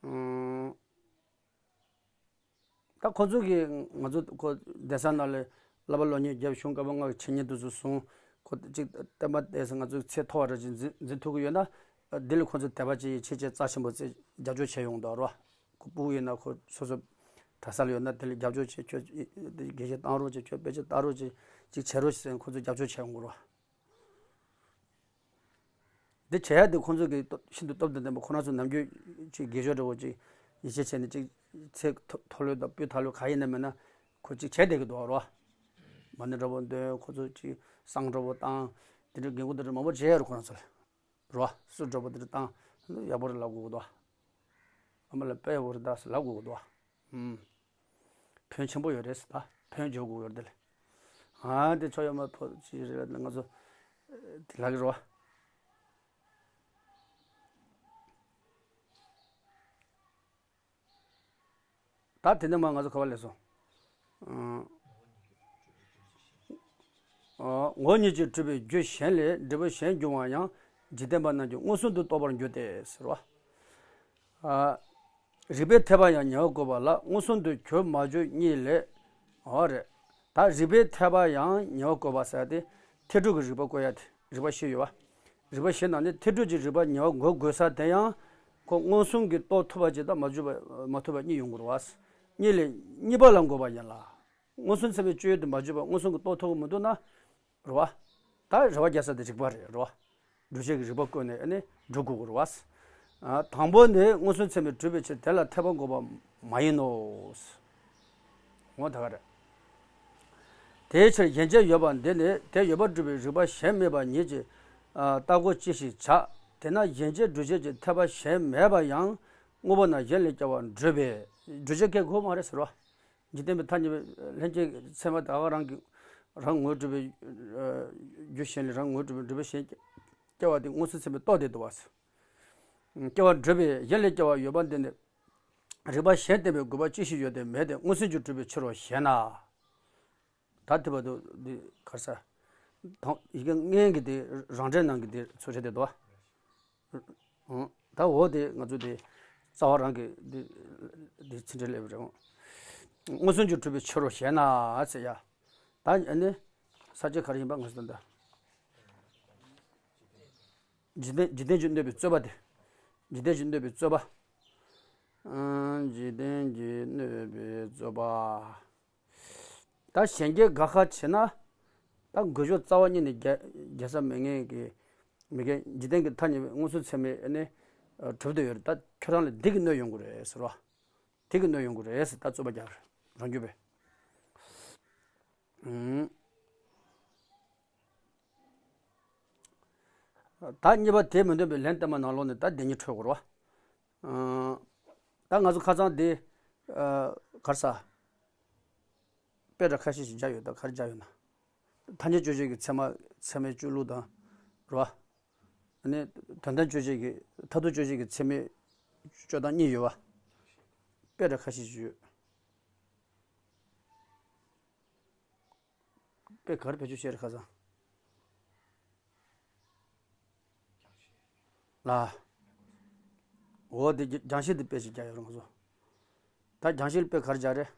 ཨང་། ད་ཁོ་ཚོ་གིས་ང་ཚོ་ཁོ་གདན་ས་ནང་ལ་བསླབ་པ་སློབ་གཉེར་རྒྱབ། གཞུང་བཀའ་པོད་ལྔ་གི་འཆད་ཉན་དེ་ཚོ་གསུང་། ཁོ་ཅིག་བསྟན་པ་དེ་ང་ཚོའི་ཚད་མཐོ་བ་རེ་ཅིག་འཛིན་འཛིན་ཐུབ་ཀྱི་ཡོད་ན། འདི་ལ་ཁོ་ཚོ་དད་པ་བྱེད་ཡས་ཆེས་ཆེས་རྩ་ཆེན་པོ་བརྩི་རྒྱབ་སྐྱོར་བྱེད་ཡོང་འདུག་རོ། ཁོ་སྤུ་གུ་ཡོད་ན་ཁོ་སོ་སོ་གྲྭ་ས་ལ་ཡོད་ན་དེ་ལ་རྒྱབ་སྐྱོར་བྱེད། ཁྱོད་དགེ་བཤེས་བཏང་རོགས་བྱེད། ཁྱོད་དཔེ་ཆ་ལྟ་རོགས་བྱེད། ཅིག་བྱེད་རོགས་བྱེད་ཟེར་ཁོ་ཚོ་རྒྱབ་སྐྱོར་བྱེད་ཡོང་གི་རོ། འདི་བྱེད་ཡ་དེ་ཁོང་ཚོ་གི་སྟོབས་ཤིན་ཏུ་སྟོབས་དང་ལྡན་པ་ཁོ་རང་ཚོ་ནམ་རྒྱུན་ཅིག་དགེ་སྦྱོར་འདྲ་བོ་ཅིག་ཡིད་ཆེས་བྱས་ནས་ཅིག་ཚེ་མཐོ་མཐོ་ལོས་དང་སྤུས་དག་ལོས་ག་ཡིན་ན་མིན་ན་ཁོ་ཅིག་བྱས་བསྡད་ཀྱི་འདུག་རོ། མ་ཎི་འདྲ་བོ་འདོན། ཁོ་ཚོ་ཅིག་བསང་འདྲ་བོ་བཏང་། དེ་འདྲ་འགན་ཁུར་དེ་འདྲ་མང་པོ་བྱས་ཡོད་རེད་ཁོ་རང་ཚོ་ལ་རོ། གསུར་འདྲ་བོ་དེ་འདྲ་བཏང་། ཡག་པོ་རེད་ལབ་དགོས་ཀྱི་འདུག་ཨ་མ་ལ་དཔེ་ཡག་པོ་རེད་ད་ཟེར་ལབ་དགོས་ཀྱི་འདུག་ཨུམ། ཕན་ཆེན་པོ་ཡོད་རེད་ཟེར། ད་ཕན་འབྱོར་དགོས་ཡོད་རེད་དེ་ལས། ཨ་དེ་ཆོ་ཡོད་མ་ཐོ་ཅི་རེད་ལ་ང་ཚོ་དེ་ལགས་ཀྱི་རོ། ད་དེ་ནས་མ་ང་ཚོ་ག་བ་ལས་སོང་། ཨ། ངོ་བོ་ཉིད་ཀྱིས་གྲུབ་པའི་རྒྱུ་གཞན་ལས་འབྲས་བུ་གཞན་འབྱུང་བ་ཡང་འཇིག་རྟེན་པ་རྣམས་ཀྱིས་མངོན་སུམ་དུ་རྟོགས་པར་འགྱུར་ཏེ་ཟེར་བ། ཨ། རིགས་པས་འཐད་པ་ཡང་ཉེ་བར་བཀོད་པ་ལ་མངོན་སུམ་དུ་གྱུར་མ་གྱུར་གཉིས་ལས། འོ་རེད། ད་རིགས་པས་འཐད་པ་ཡང་ཉེ་བར་བཀོད་པ་ཟེར་ཏེ། འཐད་སྒྲུབ་ཀྱི་རིགས་པ་བཀོད་ཡ་དེ་རིགས་པ་བཞི་ཡོད་པ། རིགས་པ་བཞི་ནང་ནས་འཐད་སྒྲུབ་ཀྱི་རིགས་པ་ཉེ་བར་འགོད་དགོས་ས་དེ་ཡང་། ཁོ་མངོན་སུམ་གྱིས་རྟོགས་ཐུབ་པ་ཅིག་དང་མ་ཐུབ་པ་མ་ཐུབ་པ་གཉིས་ཡོང་གི་རེད་བ། གཉིས་ལས་གཉིས་པ་ལ་འགོད་པ་ཡིན་ལ། མངོན་སུམ་ཚད་མའི་སྤྱོད་ཡུལ་དུ་མ་གྱུར་པ་མངོན་སུམ་གྱིས་རྟོགས་ཐུབ་ཀྱི་མི་འདུག་ན། རེད་བ། ད་རེ་བ་རྒྱག་ས་དེ་རིགས་པ་རེད། རེད་བ། སྒྲུབ་བྱེད་ཀྱི་རིགས་པ་བཀོད་ནས་ཨ་ནི་སྒྲུབ་དགོས་ཀྱི་རེད་བ། ཨ། དང་པོ་ནི་མངོན་སུམ་ཚད་མས་གྲུབ་པའི་ཕྱིར་དེ་ལ་འཐད་པ་འགོད་པ་མ་ཡིན་ནོ། ངོ་ད་ག་རེད། དེའི་ཕྱིར་གཞན་བྱས་ཡོད་པ་འདི་ནི་དེ་ཡོད་པར་སྒྲུབ་པའི་རིགས་པ་གཞན་མེད་པ་ཉིད་ཀྱིས་ཨ་རྟག་གོ་ཅི་ཞིག་བྱ། དེས་ན་གཞན་བྱས་སྒྲུབ་བྱེད་ཀྱི་འཐད་པ་གཞན་མེད་པ་ཡང་དངོས་པོ་རྣམས་གཞན་ལས་སྐྱེ་བར་འགྲུབ་པས། སྒྲུབ་བྱེད་སྐད་གོ་མ་རེད་ཟེར་བ། འཇིག་རྟེན་པའི་མཐའ་གཉིས་པའི་ལྷན་སྐྱེས་ཚད་མ་ད་ག་རང་གི་རང་ངོས་གྲུབ་པའི་རྒྱུ་གཞན་ལས་རང་ངོས་གྲུབ་པའི་སྒྲུབ་པ་གཞན་སྐྱེ་བ་དེ་མངོན་སུམ་ཚད་མས་རྟོགས་བསྡད་འདུག་བ། སྐྱེ་བར་འགྲུབ་པས་གཞན་ལས་སྐྱེ་བ་ཡོད་པ་འདི་ནི། རིགས་པ་གཞན་བསྟན་པའི་དགོས་པ་ཅི་ཞིག་ཡོད་དེ་མེད་དེ་མངོན་སུམ་གྱིས་གྲུབ་པའི་ཕྱིར་རོ་ཞེ་ན། ད་དེ་བར་དུ་འདི་ག་རེ་ཟ། དང་ཡི་གེ་སྔོན་གྱི་དེ་རང་འགྲེལ་ནང་གི་དེ་ཚུར་རེད་དེ་དོ། ཨང་། ད་འོ་དེ་ང་ཚོ་དེ་རྩ་བ་རང་གི་དེ་དེ་ཚིག་འགྲེལ་ལས་རེད། མངོན་སུམ་གྱིས་གྲུབ་པའི་ཕྱིར་རོ་ཞེ་ན་ཟེར་ཡ། ད་ཨ་ནི་ས་བཅད་ག་རེ་ཡིན་པ་ང་ཚོ་ད་ལྟ། འཇིག་རྟེན་འཇིག་རྟེན་གྱིས་གནོད་པའི་རྩོད་པ་དེ། འཇིག་རྟེན་གྱིས་གནོད་པའི་རྩོད་པ། ཨང་། འཇིག་རྟེན་གྱིས་གནོད་པའི་རྩོད་པ། ད་གཞན་གྱིས་དགག་ཁ་བྱེད་ན། ད་འགོས་ཤོག་རྩ་བ་ཉིད་ནས་རྒྱག་རྒྱག་ས་མེད་ངེས་ཀྱི། མི་རྒན་འཇིག་རྟེན་གྱི་མཐའ་གཉིས་པའི་མངོན་སུམ་ཚད་མས་ཨ་ནི་གྲུབ་བསྡད་ཡོད་རེད། ད་ཁྱོད་རང་ལ་འདི་གིས་གནོད་ཡོང་གི་རེད་ཟེར་བ། དེ་གིས་གནོད་ཡོང་གི་རེད་ཟེར་ད་རྩོད་པ་རྒྱག་རེད་རང་རྒྱུད་པས། ཨུམ། ད་གཉིས་པ་དེ་མི་འདོད་པའི་ལན་བསྟན་པ་ནང་ལོགས་ནས་ད་བདེན་གཉིས་འཕྲོད་དགོས་རེད་བ། ཨང་། ད་ང་ཚོ་ཁ་སང་འདི་ཨ་ག་རེ་ཟ། དཔེ་འདྲ་ཁ་ཤས་ཤིག་སྦྱར་ཡོད། ད་ག་རེ་སྦྱར་ཡོད་ན། ཐ་སྙད་དཔྱོད་བྱེད་ཀྱི་ཚད་མ་ཚད་མའི་སྤྱོད་ལུགས་དང་། རེད་བ། ཨ་ནི་དོན་དམ་དཔྱོད་བྱེད་ཀྱི་མཐར་ཐུག་དཔྱོད་བྱེད་ཀྱི་ཚད་མའི་སྤྱོད་སྟངས་གཉིས་ཡོད་བ། དཔེ་འདྲ་ཁ་ཤས་ཤིག་ཡོད། དཔེ་ག་རེ་བེད་སྤྱོད་བྱས་རེད་ཁ་སང་། ལ། འོ་དེ་རྒྱང་ཤེལ་དེ་དཔེ་ཞིག་རྒྱག་ཡོད་རེད་ང་ཚོ། ད་རྒྱང་ཤེལ་དཔེ་ག་རེ་རྒྱག་རེད།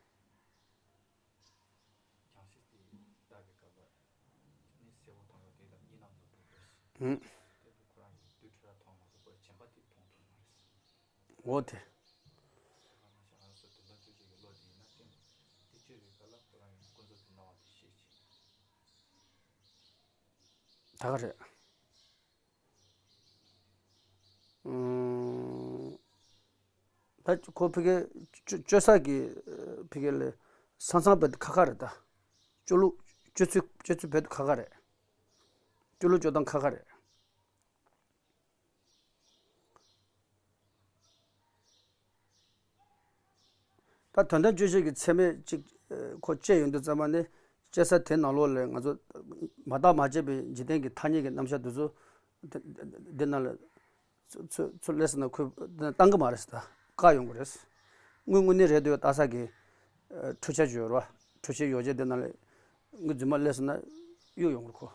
ཧུམ། འོ་དེ། ད་ག་རེད། ཨུམ། ད་ཁོ་ཕ་གི་སྤྱོད་སྤྱོད་ས་གི་ཕ་གི་ལས་ས་མཚམས་བེད་ཁ་ཁ་རེད་ད། སྤྱོད་ལུགས་སྤྱོད་ཚུལ་སྤྱོད་ཚུལ་བེད་ཁ་ཁ་རེད། སྤྱོད་ལུགས་སྤྱོད་སྟངས་ཁ་ཁ་རེད། ད་དོན་དམ་དཔྱོད་བྱེད་ཀྱི་ཚད་མས་གཅིག་ཁོ་དཔྱད་ཡོང་དུས་ཙམ་པ་ནི་དཔྱད་ས་དེ་ནང་ལོགས་ལ་ང་ཚོ་མ་བརྟགས་མ་དཔྱད་པའི་འཇིག་རྟེན་གྱི་ཐ་སྙད་ཀྱི་རྣམ་གཞག་དེ་ཚོ་འདི་ནང་ལ་ཚུར་ཚུར་ཚུར་སླེབས་སོང་ན་ཁོས་བཏང་གི་མ་རེད་ཟེར། ད་བཀག་ཡོང་གི་རེད། དངོས་དངོས་གནས་རེད་འདུག་ལྟ་ས་གི་འཕྲུལ་ཆས་ཅིག་ཡོད་རེད་བ། འཕྲུལ་ཆས་ཡོ་བྱད་འདི་ནང་ལ་དངུལ་རྫུན་མ་སླེབས་སོང་ན་གཡུག་ཡོང་གི་རེད་ཁོ།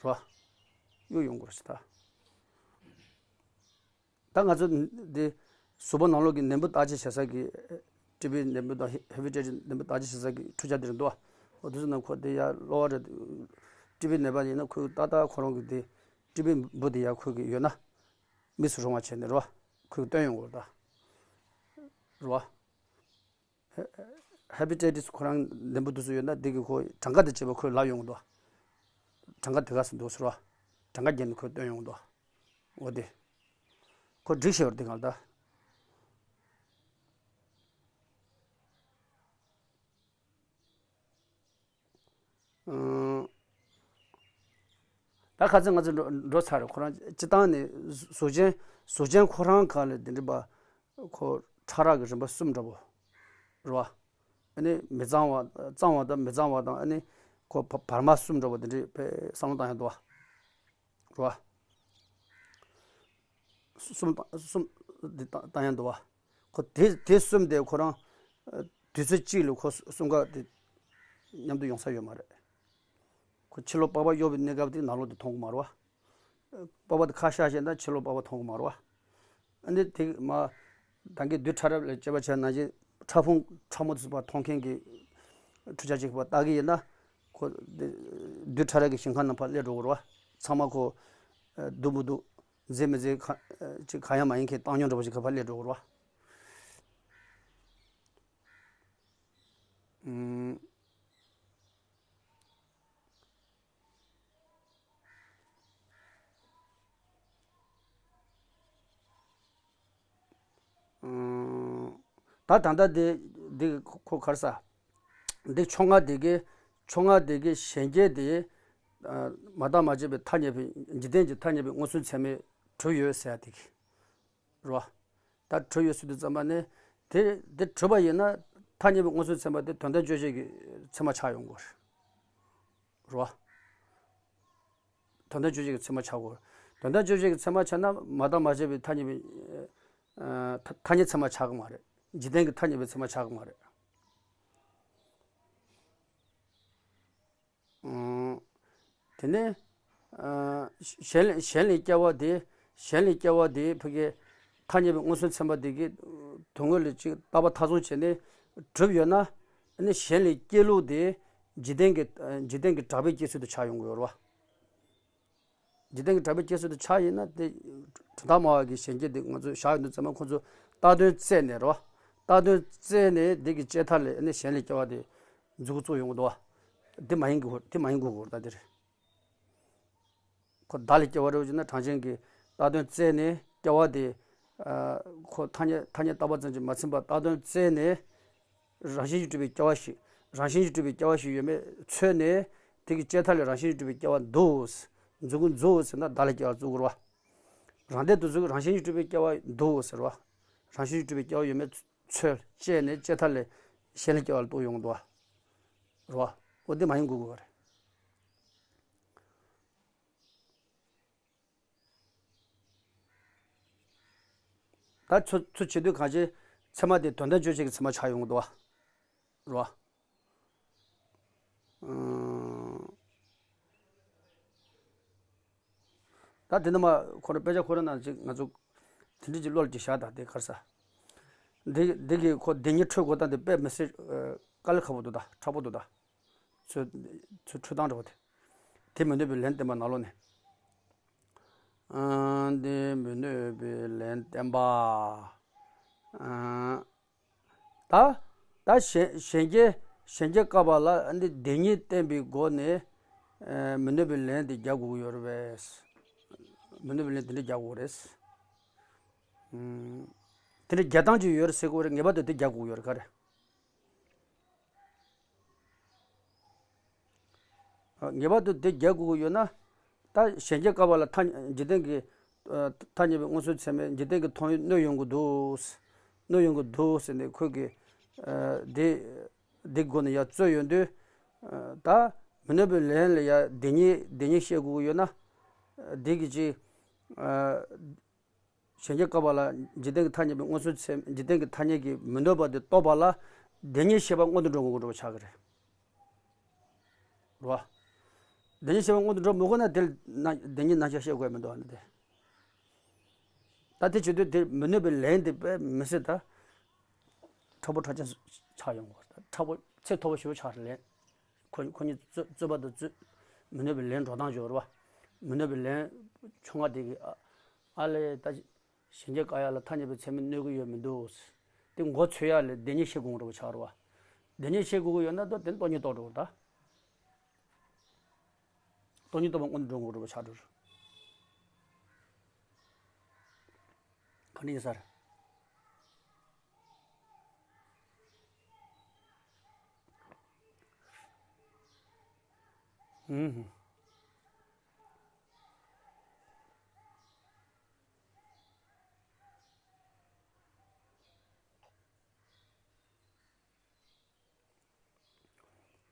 རེད་བ། གཡུག་ཡོང་གི་རེད་ཟེར་ད། ད་ང་ཚོ་འདི་གཟུགས་པོ་ནང་ལོགས་ཀྱི་ནད་འབུ་བརྟག་དཔྱད་བྱེད་ས་གི་ཊི་བི་ནད་འབུ་དང་ཧེ་པ་ཊའི་ཊིས་ནད་འབུ་བརྟག་དཔྱད་བྱེད་ས་གི་འཕྲུལ་ཆས་དེ་རེད་འདུག་བ། འོ་དེ་ཚོ་ནང་ཁོ་དེ་ཡར་གློ་བ་རེད། ཊི་བི་ནད་པ་ཡིན་ན་ཁོས་ཏག་ཏག་ཁོ་རང་གི་དེ་ཊི་བི་འབུ་དེ་ཡར་ཁོས་གི་ཡོད་ན་མིག་སུ་རུང་བ་བྱས་ནས་རེད་བ། ཁོས་སྟོན་ཡོང་གི་རེད་ད། རེད་བ། ཧེ་པ་ཊའི་ཊིས་ཁོ་རང་ནད་འབུ་དེ་ཚོ་ཡོད་ན་དེ་གི་ཁོ་གྲངས་ཀ་དང་བཅས་པ་ཁོས་ལབ་ཡོང་གི་འདུག་བ། གྲངས་ཀ་དེ་ག་ཚོད་འདུག་ཟེར་བ། གྲངས་ཀ་བརྒྱབ་ནས་ཁོས་སྟོན་ཡོང་གི་འདུག་བ། འོ་དེ། ཁོ་འགྲིག་ཤེས་པར་དེ་གང་ལྟར། ཨང་། ད་ཁ་སང་ང་ཚོ་འགྲོ་འགྲོ་ཚར་རེད། ཁོ་རང་སྤྱི་བཏང་ནས་གཟུགས་ཅན་གཟུགས་ཅན་ཁོ་རང་གང་ལ་དེ་འདྲ་པ་ཁོ་ཕྲ་རགས་ཀྱི་རིམ་པ་གསུམ་འདྲ་པོ་རེད་བ། ཨ་ནི་མི་གཙང་བ་གཙང་བ་དང་མི་གཙང་བ་དང་ཨ་ནི་ཁོ་བ་བར་མ་གསུམ་འདྲ་པོ་དེ་འདྲའི་དཔེ་བསམ་བློ་བཏང་ཡ་འདུག་བ། རེད་བ། གསུམ་བཏང་གསུམ་འདི་བཏང་བཏང་ཡ་འདུག་བ། ཁོ་དེ་དེ་གསུམ་དེ་ཁོ་རང་ཨ་དུས་ཚོད་གཅིག་ལ་ཁོ་གསུམ་ཀ་དེ་མཉམ་དུ་ཡོང་ས་ཡོད་མ་རེད། ཁོ་ཕྱི་ལོགས་པགས་པ་གཡོགས་པའི་གནས་སྐབས་དེ་ནང་ལོགས་དེ་མཐོང་གི་མ་རེད་བ། པགས་པ་དེ་ཁ་བཤལ་བྱས་ན་ཕྱི་ལོགས་པགས་པ་མཐོང་གི་མ་རེད་བ། ཨ་ནི་དེ་མ་ད་གིན་རྡུལ་ཕྲ་རབ་ལ་དཔྱད་པ་བྱས་ན་ཅི་ཕྲ་ཕུང་ཕྲ་མོ་དེ་ཚོ་ཕར་མཐོང་མཁན་གྱི་འཕྲུལ་ཆས་ཅིག་ཕར་བཏགས་ཀྱི་ཡིན་ན་ཁོ་དེ་རྡུལ་ཕྲ་རབ་ཀྱི་ཞིང་ཁམས་རྣམས་ཕར་སླེབས་འགྲོ་གི་རེད་བ། ཚང་མ་ཁོ་ཨ་སྡུག་མི་སྡུག་མཛེས་མི་མཛེས་ག་ཨ་ཅིག་གང་ཡང་མ་ཡིན་མཁན་བཏང་སྙོམས་འདྲ་པོ་ཞིག་ག་ཕར་སླེབས་འགྲོ་གི་རེད་བ། ཨུམ། ཨུམ། ད་ད་ལྟ་འདི་འདི་ཁོ་ཁོ་ག་རེ་ཟ། འདི་ཕྱོགས་སྔ་དེ་གི་ཕྱོགས་སྔ་དེ་གི་གཞན་སྐྱེ་དེ་ཨ་མ་བརྟགས་མ་དཔྱད་པའི་ཐ་སྙད་པའི་འཇིག་རྟེན་གྱི་ཐ་སྙད་པའི་མངོན་སུམ་ཚད་མས་གྲུབ་ཡོད་ཟེར་ཡ་དེ་གི་རེད་བ། ད་གྲུབ་ཡོད་ཟེར་དུས་ཙམ་པ་ནི་དེ་དེ་གྲུབ་པ་ཡིན་ན་ཐ་སྙད་པའི་མངོན་སུམ་ཚད་མ་དེ་དོན་དམ་དཔྱོད་བྱེད་ཀྱི་ཚད་མ་ཆགས་ཡོང་དགོས་རེད་བ། དོན་དམ་དཔྱོད་བྱེད་ཀྱི་ཚད་མ་ཆགས་དགོས། དོན་དམ་དཔྱོད་བྱེད་ཀྱི་ཚད་མ་ཆགས་ན་མ་བརྟགས་མ་དཔྱད་པའི་ཐ་སྙད་པའི་ཨ་ཐ་ཐ་སྙད་ཚད་མ་ཆགས་ཀྱི་མ་རེད། འཇིག་རྟེན་གྱི་ཐ་སྙད་པའི་ཚད་མ་ཆགས་ཀྱི་མ་རེད། ཨང་། དེ་ནས་ཨ་གཞན་ལས་གཞན་ལས་སྐྱེ་བ་དེ་གཞན་ལས་སྐྱེ་བ་དེ་ཕ་གི་ཐ་སྙད་པའི་མངོན་སུམ་ཚད་མ་དེ་གི་དོན་དངོས་ལ་ཅིག་རྟག་པ་མཐའ་བཟུང་བྱས་ནས་གྲུབ་ཡོད་ན་ཨ་ནི་གཞན་ལས་སྐྱེ་ལུགས་དེ་འཇིག་རྟེན་གྱི་འཇིག་རྟེན་གྱི་གྲགས་པའི་སྐྱེ་ཚུལ་དུ་ཆགས་ཡོང་གི་ཡོད་རེད་བ། འཇིག་རྟེན་གྱི་གྲགས་པའི་སྐྱེ་ཚུལ་དུ་ཆགས་ཡིན་ན་དེ་དོན་དག་སྨྲ་བ་གི་གཞན་སྐྱེ་དེ་ང་ཚོས་བཞག་ཡོང་དུས་ཙམ་པ་ཁོ་ཚོ་བཏགས་དོན་བཙལ་ནས་རེད་བ། བཏགས་དོན་བཙལ་ནས་འདི་གི་བཅད་མཐའ་ལས་ནི་གཞན་ལས་སྐྱེ་བ་དེ་མཛུབ་གུ་བཙུགས་ཡོང་གི་འདུག་བ། དེ་མ་ཡིན་དགོས་དེ་མ་ཡིན་དགོས་དགོས་ད་དེ་རེད། ཁོ་བདག་ལས་སྐྱེ་བ་རེད་བ་ཅེ་ན་གྲངས་ཅན་གྱི་བཏགས་དོན་བཙལ་ནས་སྐྱེ་བ་དེ་ཁོ་ཐ་སྙད་ཐ་སྙད་བཏགས་པ་ཙམ་གྱིས་མ་ཚིམ་པར་བཏགས་དོན་བཙལ་ནས། རང་བཞིན་གྱིས་གྲུབ་པའི་སྐྱེ་བ་ཞིག་རང་བཞིན་གྱིས་གྲུབ་པའི་སྐྱེ་བ་ཞིག་ཡོད་མེད་འཚོལ་ནས་དེ་གི་བཅད་མཐའ་ལས་རང་བཞིན་གྱིས་གྲུབ་པའི་སྐྱེ་བ་འདུག་མཛུབ་གུ་འཛུགས་ཟེར་ན་བདག་ལས་སྐྱེ་བ་བཙུགས་དགོས་རེད་བ། རང་སྡེ་དུ་གཟུགས་རང་བཞིན་གྱིས་གྲུབ་པའི་སྐྱེ་བ་འདུག་ཟེར་བ། རང་བཞིན་གྱིས་གྲུབ་པའི་སྐྱེ་བ་ཡོད་མེད་ཚོལ་བྱས་ནས་དཔྱད་མཐའ་ལས་གཞན་ལ་སྐྱེ་བ་ལ་རྟོགས་ཡོང་གི་འདུག་བ། རེད་བ། འོ་འདི་མ་ཡིན་དགོས་དགོས་པ་རེད། ད་ཚུར་ཚུར་བྱེད་དུས་གང་ཅི་ཚད་མ་དེ་དོན་དམ་དཔྱོད་བྱེད་ཀྱི་ཚད་མ་ཆགས་ཡོང་གི་འདུག་བ། རེད་བ། ཨང་། ད་དེ་ནི་མ་ཁོ་རང་དཔེ་ཆ་ཁོ་རང་ནང་ཅིག་ང་ཚོ་དེ་འདྲ་ཅིག་བློ་ལ་ཅིག་བཞག་དང་དེ་ག་རེ་ཟ། འདི་འདི་གི་ཁོ་བདེན་གཉིས་འཕྲོད་དགོས་སྟངས་དེ་དཔེ་མི་སྲིད་དཀའ་ལས་ཁག་པོ་འདུག་ད་དྲག་པོ་འདུག་ད། ཚུར་ཚུར་འཕྲོད་སྟངས་འདྲ་བོ་དེ། དེ་མི་གནོད་པའི་ལན་བསྟན་པ་ནང་ལོགས་ནས། ཨང་། འདི་མི་གནོད་པའི་ལན་བསྟན་པ། ཨང་། ད་ད་གཞན་གཞན་སྐྱེ་གཞན་སྐྱེ་བཀག་པ་ལ་འདི་བདེན་གཉིས་བསྟན་པའི་སྒོ་ནས་ཨ་མི་གནོད་པའི་ལན་དེ་རྒྱག་དགོས་ཀྱི་ཡོད་རེད་པས། མི་གནོད་པའི་ལན་དེ་འདྲ་རྒྱག་དགོས་རེད། ཨང་། དེ་འདྲ་རྒྱག་སྟངས་ཅིག་ཡོད་རེད་ཟེར་དགོས་རེད། ངེས་པར་དུ་དེ་རྒྱག་དགོས་ཀྱི་ཡོད་རེད། ག་རེ། ངེས་པར་དུ་དེ་རྒྱག་དགོས་ཀྱི་ཡོད་ན། ད་གཞན་སྐྱེ་བཀག་པ་ལ་ཐ་འཇིག་རྟེན་གྱི་ཐ་སྙད་པའི་མངོན་སུམ་ཚད་མས་འཇིག་རྟེན་གྱི་མཐོང་བའི་གནོད་ཡོང་གི་འདུག་གནོད་ཡོང་གི་འདུག་ཟེར་ནས་ཁོས་ཀྱི་དེ་དེ་སྒོ་ནས་ཡར་རྩོད་ཡོང་དུས། ད་མི་གནོད་པའི་ལན་ལ་ཡར་བདེན་གཉིས་བདེན་གཉིས་བཤད་དགོས་ཀྱི་ཡོད་ན། དེ་གི་ཅི། གཞན་སྐྱེ་བཀག་པ་ལ་འཇིག་རྟེན་གྱི་ཐ་སྙད་པའི་མངོན་སུམ་ཚད་འཇིག་རྟེན་གྱི་ཐ་སྙད་ཀྱིས་མི་འདོད་པ་དེ་རྟོགས་པ་ལ་བདེན་གཉིས་བཤད་པ་སྔོན་དུ་འགྲོ་དགོས་འགྲོ་བ་ཆགས་ཀྱི་རེད། རེད་བ། བདེན་གཉིས་བཤད་པ་སྔོན་དུ་འགྲོ་མི་དགོས་ན་དེ་ན་བདེན་གཉིས་རྣམ་གཞག་བཤད་དགོས་མི་འདུག་ཨ་ནི་དེ། ད་དེ་བྱེད་དུས་དེ་མི་གནོད་པའི་ལན་དེ་དཔེ་མི་སྲིད་ད། མཁྲེགས་པོ་མཁྲེགས་ཅན་ཆགས་ཡོང་གི་རེད། མཁྲེགས་པོ་ཚད་མཐོ་པོ་ཞེ་པོ་ཆགས་རེད་ལན། ཁོ་ཁོ་གཉིས་རྩོད་རྩོད་པ་དང་རྩོད། མི་གནོད་པའི་ལན་འགྲོ་སྟངས་ཅིག་ཡོད་རེད་བ། མི་གནོད་པའི་ལན་ཆུང་ང་དེ་གི་ཨ་ཨ་ལས་ད། གཞན་སྐྱེ་བཀག་ཡ་ལ་ཐ་སྙད་པའི་ཚད་མས་གནོད་ཀྱི་ཡོད་མི་འདུག་དེ་མགོ་ཚོས་ཡ་ལས་བདེན་གཉིས་བཤད་དགོས་འགྲོ་བ་ཆགས་རེད་བ། བདེན་གཉིས་བཤད་དགོས་ཀྱི་ཡོད་ན་ད་དེ་སྟོང་ཉིད་རྟོགས་འགྲོ་བ་ད། སྟོང་ཉིད་རྟོགས་པ་སྔོན་དུ་འགྲོ་དགོས་འགྲོ་བ་ཆགས་འགྲོ། ག་འདྲ་ཡིན་ས་རེད། ཧུམ་ཧུམ།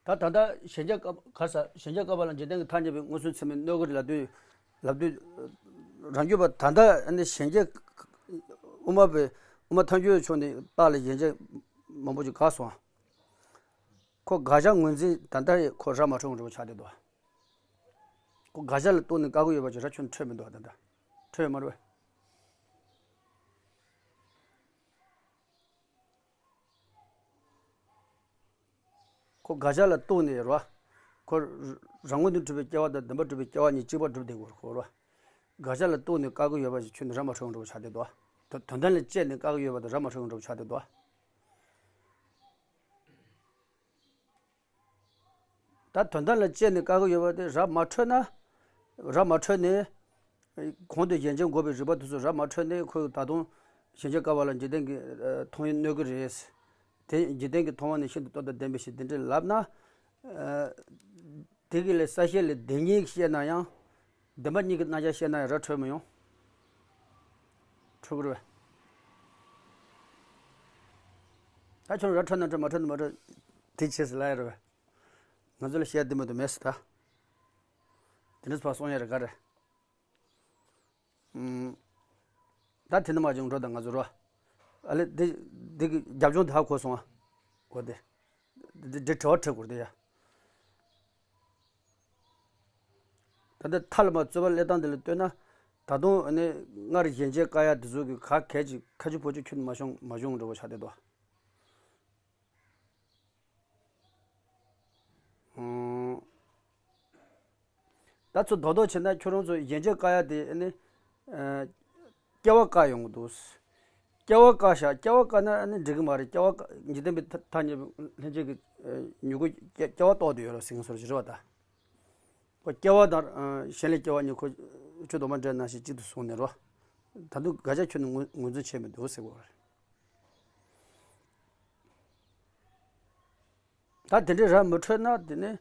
ད་ད་ལྟ་གཞན་སྐྱེ་བཀག་ག་ས་གཞན་སྐྱེ་བཀག་པ་ལ་འཇིག་རྟེན་གྱི་ཐ་སྙད་པའི་མངོན་སུམ་ཚད་མས་གནོད་ཀྱི་རེད་ལབ་དུས་ལབ་དུས། རང་རྒྱུད་པ་ད་ལྟ་ནི་གཞན་སྐྱེ་དབུ་མ་པའི་དབུ་མ་ཐལ་འགྱུར་ཕྱོགས་ནས་རྟགས་ལ་ཡན་ཆད་མང་པོ་ཅིག་བཀག་སོང་། ཁོ་དགག་བྱ་ངོས་འཛིན་ད་ལྟ་ཁོ་ར་མ་འཕྲོད་འགྲོ་བ་ཆགས་བསྡད་འདུག་ཁོ་དགག་བྱ་ལ་ལྟོས་ནས་བཀག་གི་ཡོད་པ་ཅིག་ར་ཁྱོན་འཕྲོད་མི་འདུག་ད་ལྟ་འཕྲོད་ཡོད་མ་རེད་པས། ཁོ་དགག་བྱ་ལ་ལྟོས་ནས་རེད་བ། ཁོ་རང་ངོས་ནས་གྲུབ་པའི་སྐྱེ་བ་དང་བདེན་པར་གྲུབ་པའི་སྐྱེ་བ་གཉིས་གཅིག་པ་གྲུབ་བསྡད་ཡོད་རེད་ཁོ་རེད་བ། དགག་བྱ་ལ་ལྟོས་ནས་བཀག་གི་ཡོད་པ་ཞིག་ཁྱོན་ནས་ར་མ་འཕྲོད་འགྲོ་བ་ཆགས་བསྡད་འདུག་དོན་དོན་དམ་ལ་དཔྱད་ནས་བཀག་གི་ཡོད་པ་དང་ར་མ་འཕྲོད་འགྲོ་བ་ཆགས་བསྡད་འདུག་ད་དོན་དམ་ལ་དཔྱད་ནས་བཀག་གི་ཡོད་པ་དེ་ར་མ་འཕྲོད་ན། ར་མ་འཕྲོད་ནས། གོང་དུ་གཞན་སྐྱེ་འགོག་པའི་རིགས་པ་དེ་ཚོ་ར་མ་འཕྲོད་ནས་ཁོས་ད་དུང་གཞན་སྐྱེ་བཀག་པ་ལ་འཇིག་རྟེན་གྱི་མཐོང་བས་གནོད་ཀྱི་རེད། དེ་འཇིག་རྟེན་གྱི་མཐོང་བ་ནི་ཤིན་ཏུ་སྟོབས་དང་ལྡན་པའི་ཕྱིར་དེ་འདྲ་ལབ་ན། དེ་གི་ལས་གསལ་བྱེད་ལས་བདེན་གཉིས་བཤད་ན་ཡང་། བདེན་པ་གཉིས་ཀྱི་རྣམ་གཞག་བཤད་ན་ཡང་ར་འཕྲོད་མི་ཡོང་། འཕྲོད་ཀྱི་རེད་པས། ད་ཁྱོད་ར་འཕྲོད་ན་འཕྲོད་མ་འཕྲོད་ན་མ་འཕྲོད། དེ་བྱས་ཟེར་ལབ་ཡ་རེད་པས། ང་ཚོ་ལ་བཤད་དེ་མ་གཏོགས་མེད་ཟེར་ད། དེ་འདྲ་ཕར་གསུང་ཡ་རེད་ག་རེ། ཨུམ། ད་དེ་འདྲ་མ་བྱུང་འགྲོ་ད་ང་ཚོ་རོ། ཨ་ལེ་འདི་འདི་གི་རྒྱབ་ལྗོངས་དེ་ཧ་གོ་སོང་ཨ། འོ་དེ། འདི་འདི་དྲི་བ་དྲི་དགོས་རེད་ཡ། ད་ལྟ་མཐའ་ལ་མ་རྩོད་པ་སླེབས་སྟངས་འདི་ལ་ལྟོས་ན། ད་དུང་ཨ་ནི་སྔར་གཞན་སྐྱེ་བཀག་ཡ་དེ་ཚོ་གི་ག་གལ་ཅིག་ཁ་ཆུ་ཕོ་ཆུ་ཁྱོན་མ་བྱུང་མ་བྱུང་འགྲོ་བ་ཆགས་བསྡད་འདུག་ཨང་། ད་ཚོ་རྡོག་རྡོག་བྱས་ན་ཁྱོད་རང་ཚོ་གཞན་སྐྱེ་བཀག་ཡ་དེ་ནི། ཨ། སྐྱེ་བ་བཀག་ཡོང་གི་འདུག་སྐྱེ་བ་བཀག་བཞག་སྐྱེ་བ་བཀག་ན་ནི་འགྲིག་གི་མ་རེད། སྐྱེ་བ་བཀག་འཇིག་རྟེན་པའི་ཐ་སྙད་པའི་ལྷན་སྐྱེས་ཀྱི་མྱུ་གུ་སྐྱེ་སྐྱེ་བ་གཏོགས་བསྡད་ཡོད་རེད་ཟེར་མཁན་བཟོ་འདྲ་ཅིག་རེད་པ་ད། ཁོ་སྐྱེ་བ་དང་གཞན་ལས་སྐྱེ་བ་གཉིས་ཁོ་ཆོས་དང་མ་འདྲ་ནང་བཞིན་གཅིག་ཏུ་བཟུང་ནས་རོ། ད་དུང་དགག་བྱ་ཁྱོན་ནས་ངོས་ངོས་འཛིན་བྱས་མི་འདུག་ཟེར་དགོས་པ་རེད། ད་དེ་འདྲའི་ར་མི་འཕྲོད་ན་དེ་ནི་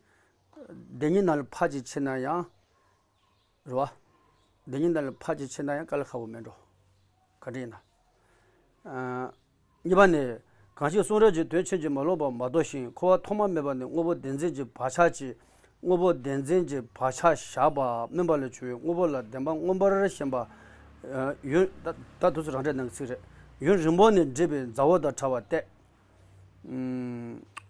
བདེན་གཉིས་ནང་ལ་ཕར་ཅིག་ཕྱིན་ན་ཡང་། རེད་བ། བདེན་གཉིས་ནང་ལ་ཕར་ཅིག་ཕྱིན་ན་ཡང་དཀའ་ལས་ཁག་པོ་མེད་འགྲོ། ག་འདྲ་ཡིན་ན། གཉིས་པ་ནི། གང་ཞིག་གསུང་རབ་ཀྱི་དོན་ཕྱིན་ཅི་མ་ལོག་པ་མ་རྟོགས་ཤིང་འཁོར་བ་ཐོག་མ་མེད་པ་ནས་དངོས་པོ་བདེན་འཛིན་གྱི་བག་ཆགས་ཀྱིས་དངོས་པོ་བདེན་འཛིན་གྱི་བག་ཆགས་བཞག་པ་སྨིན་པ་ལས་བྱུང་བའི་དངོས་པོ་ལ་བདེན་པ་མངོན་པར་ཞེན་པ། ཡུན་ད་ད་དུས་སུ་རང་འགྲེལ་ནང་གི་ཚིག་རེད། ཡུན་རིང་པོ་ནས་འདྲིས་པའི་མཛའ་བོ་དང་བྲལ་བ་སྟེ།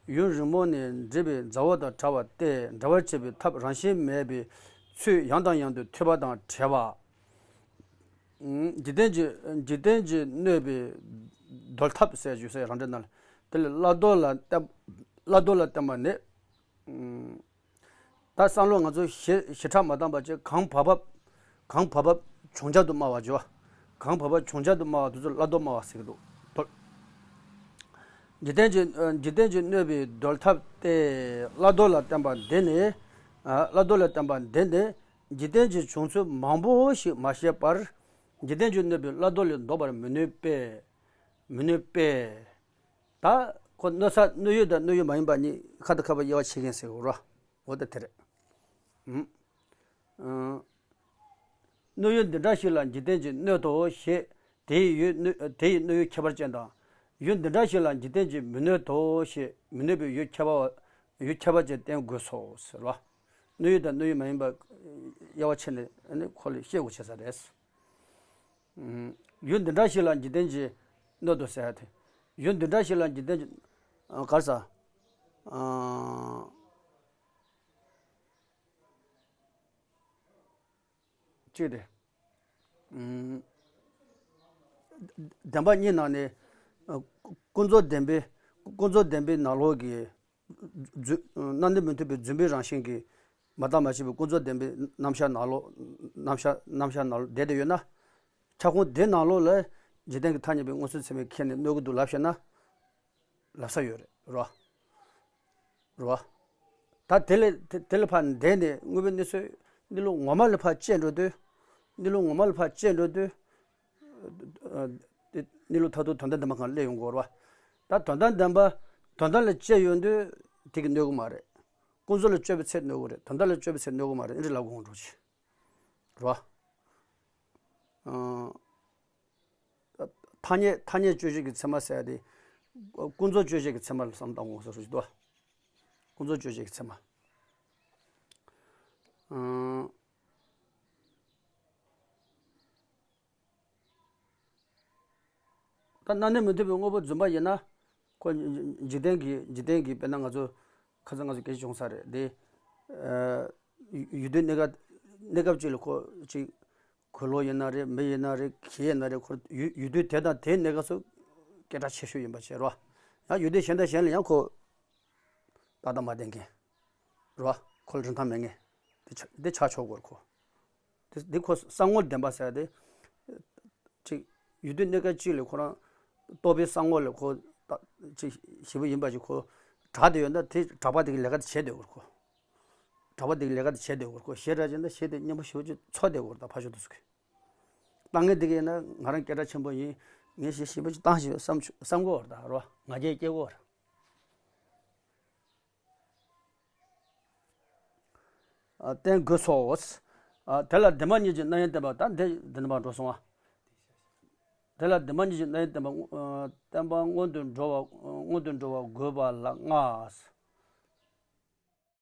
ཡུན་རིང་པོ་ནས་འདྲིས་པའི་མཛའ་བོ་དང་བྲལ་བ་སྟེ། འབྲལ་བར་བྱེད་པའི་ཐབས་རང་བཞིན་མེད་པའི་ཚུལ་ཡང་དང་ཡང་དུ་ཐོས་པ་དང་བྲལ་བ། འཇིག་རྟེན་གྱི་འཇིག་རྟེན་གྱིས་གནོད་པའི་འདོར་ཐབས་ཟེར་ཞུ་ས་རང་འགྲེལ་ནང་ལ། དེ་ལས་བླང་དོར་ལ་བརྟེན་བླང་དོར་ལ་བརྟེན་པ་ནི། ད་བསམ་བློ་ང་ཚོ་ཞེ་ཞེ་དྲག་མ་བཏང་བ་བྱས། གང་བབ་བབ་གང་བབ་བབ་བྱུང་བྱ་དུ་སྨྲ་བ་བྱས། གང་བབ་བབ་བྱུང་བྱ་དུ་སྨྲ་བ་དེ་ཚོ་བླང་དོར་སྨྲ་བ་ཟེར་གྱི་འདུག་འདོར། འཇིག་རྟེན་གྱི་འཇིག་རྟེན་གྱིས་གནོད་པའི་འདོར་ཐབས་ཏེ། བླང་དོར་ལ་བརྟེན་པ་འདི་ནི། བླང་དོར་ལ་བརྟེན་པ་འདི་ནི། འཇིག་རྟེན་གྱི་བྱུང་ཚུལ་མང་པོ་ཞིག་མ་ཤེས་པར། འཇིག་རྟེན་གྱིས་གནོད་པའི་བླང་དོར་ལས་ལྡོག་པར་མི་ནུས་པས། མི་ནུས་པས། ད་ཁོ་གནོད་ས་གནོད་ཡུལ་དང་གནོད་ཡུལ་མ་ཡིན་པ་གཉིས་ཁ་དང་ཁ་བ་དབྱེ་བ་ཕྱེ་མཁན་ཟེར་གོ་ར། འོ་ད་དེ་རེད། ཨུམ། གནོད་ཡུལ་འདི་འདྲ་ཞིག་ལ་འཇིག་རྟེན་གྱིས་གནོད་དོ་ཞེས་དེ་ཡི་ཡུལ་གནོད་དེ་ཡི་གནོད་ཡུལ་ཁྱད་པར་ཅན་དང་། ཡུལ་འདི་འདྲ་ཞིག་ལ་འཇིག་རྟེན་གྱིས་མི་གནོད་དོ་ཞེས་མི་གནོད་པའི་ཡུལ་ཁྱད་པར་ཡུལ་ཁྱད་པར་ཅན་བསྟན་དགོས་སོ་ཟེར་བ། གནོད་ཡུལ་དང་གནོད་ཡུལ་མ་ཡིན་པ་དབྱེ་བ་ཕྱེ་ནས་ཨ་ནི་ཁོ་ལ་བཤད་དགོས་བྱས་ས་རེད། ཡུལ་འདི་འདྲ་ཞིག་ལ་འཇིག་རྟེན་གྱིས་གནོད་དོ་ཟེར་ཡ་དེ། ཡུལ་འདི་འདྲ་ཞིག་ལ་འཇིག་རྟེན་གྱིས་ག་རེ་ཟ། གཅིག་རེད། བདེན་པ་གཉིས་ནང་ནས། ཀུན་རྫོབ་བདེན་པའི་ཀུན་རྫོབ་བདེན་པའི་ནང་ལོགས་ཀྱི་རྫུན། རྣམ་སྨིན་མི་མཐུན་པའི་རྫུན་པའི་རང་བཞིན་གྱིས་མ་བརྟགས་མ་དཔྱད་པའི་ཀུན་རྫོབ་བདེན་པའི་རྣམ་གཞག་ནང་ལོགས། རྣམ་གཞག་རྣམ་གཞག་ནང་ལོགས་བསྡད་དེ་ཡོད་ན། ཁྱབ་ཁོངས་དེ་ནང་ལོགས་ལ་འཇིག་རྟེན་གྱི་ཐ་སྙད་པའི་མངོན་སུམ་ཚད་མས་ཁྱེར་ནས་གནོད་ཀྱི་འདུག་ལབ་བཤད་ན། ལབ་ས་ཡོད་རེད་རོ། རོ། ད་དེ་ལས་དེ་དེ་ལས་ཕར་འདས་ནས་དངོས་པོའི་གནས་ཚུལ་གནས་ལུགས་ངོ་མ་ལ་ཕར་དཔྱད་འགྲོ་དུས། གནས་ལུགས་ངོ་མ་ལ་ཕར་དཔྱད་འགྲོ་དུས། ཨ། དེ་གནས་ལུགས་མཐར་ཐུག་དོན་དམ་བདེན་པ་སྒང་སླེབས་ཡོང་གི་ཡོད་རེད་བ། ད་དོན་དམ་བདེན་པ་དོན་དམ་ལ་དཔྱད་ཡོང་དུས་དེ་གིས་གནོད་གི་མ་རེད། ཀུན་རྫོབ་ལ་དཔྱད་པའི་ཚེ་གནོད་གི་རེད། དོན་དམ་ལ་དཔྱད་པའི་ཚེ་གནོད་གི་མ་རེད། ཨེ་འདྲ་ལབ་དགོས་འགྲོ་ཆེ། རེད་བ། ཨ། ཐ་སྙད་ཐ་སྙད་དཔྱོད་བྱེད་ཀྱི་ཚད་མ་ཟེར་ཡ་དེ། ཀུན་རྫོབ་དཔྱོད་བྱེད་ཀྱི་ཚད་མ་ལ་བསམ་བཏང་དགོས་ཟེར་ཞུ་དོ། ཀུན་རྫོབ་དཔྱོད་བྱེད་ཀྱི་ཚད་མ། ཨང་། ད་རྣམ་སྨིན་མི་མཐུན་པའི་དངོས་པོ་རྫུན་པ་ཡིན་ན། ཁོ་འཇིག་རྟེན་གྱི་འཇིག་རྟེན་གྱི་དཔེར་ན་ང་ཚོ་ཁ་སང་ང་ཚོ་སྐད་ཆ་བྱུང་ས་རེད་དེ། ཨ། ཡུལ་དུས་གནས་སྐབས་གནས་སྐབས་གཅིག་ལ་ཁོ་གཅིག་གོས་ལོག་ཡིན་ན་རེད། མི་ཡིན་ན་རེད། གྱི་ཡིན་ན་རེད། ཁོ་ཡུལ་ཡུལ་དུས་དེ་དང་དེའི་གནས་སྐབས་སུ་སྐད་གྲགས་ཆེ་ཤོས་ཡིན་པ་བྱས་རོ། ཡང་ཡུལ་དུས་གཞན་དང་གཞན་ལ་ཡང་ཁོ་ཏག་ཏག་མ་བསྟན་མཁན་རོ། ཁོ་ལ་རིན་ཐང་མེད་མཁན་དེ་ཆགས་དེ་ཆགས་ཆོག་གོ་རེད་ཁོ། དེ་དེ་ཁོ་གསང་ངོར་བདེན་པ་ཟེར་ཏེ། ཅིག་ཡུལ་དུས་གནས་སྐབས་གཅིག་ལ་ཁོ་རང་རྟོགས་པའི་གསང་ངོ་ལ་ཁོ་ད་ཅིག་ཞེ་པོ་ཡིན་པ་ཅིག་ཁོ་གྲགས་བསྡད་ཡོད་ན། དེ་གྲགས་པ་དེ་གི་ལས་ཀ་དེ་བྱས་བསྡད་དགོས་ཁོ། གྲགས་པ་དེ་གི་ལས་ཀ་དེ་བྱས་བསྡད་དགོས་ཁོ། ཞེ་དྲག་ཅིག་ན་ཞེ་དེ་སྙན་པོ་ཞེ་པོ་ཅིག་ཚོར་བསྡད་དགོས། ད་ཕར་ཕྱོགས་དེ་ཚོ་གི་ལྟ་ངན་དེ་གི་ཡིན་ན་ང་རང་སྐད་གྲགས་ཆེན་པོ་ཡིན། ངས་ཞེ་ཞེ་པོ་ཅིག་བཏང་ཞེས་བསམ་བསམ་གོ་བར་ད་རོ། ང་རྒྱལ་སྐྱེ་གོ་བར། ཨ། བསྟན་དགོས་སོ། ཨ། དེ་ལ་བདེན་པ་གཉིས་ཀྱི་རྣམ་དབྱེ་བསྟན་པ། ད་འདི་འདི་ནས་མར་འགྲོ་སོང་ཨ། དེ་ལ་བདེན་པ་གཉིས་ཀྱི་རྣམ་དབྱེ་བསྟན་པ། ཨ། བསྟན་པ་སྔོན་དུ་འགྲོ་བ་སྔོན་དུ་འགྲོ་བ་དགོས་པ་ལ་ལྔ།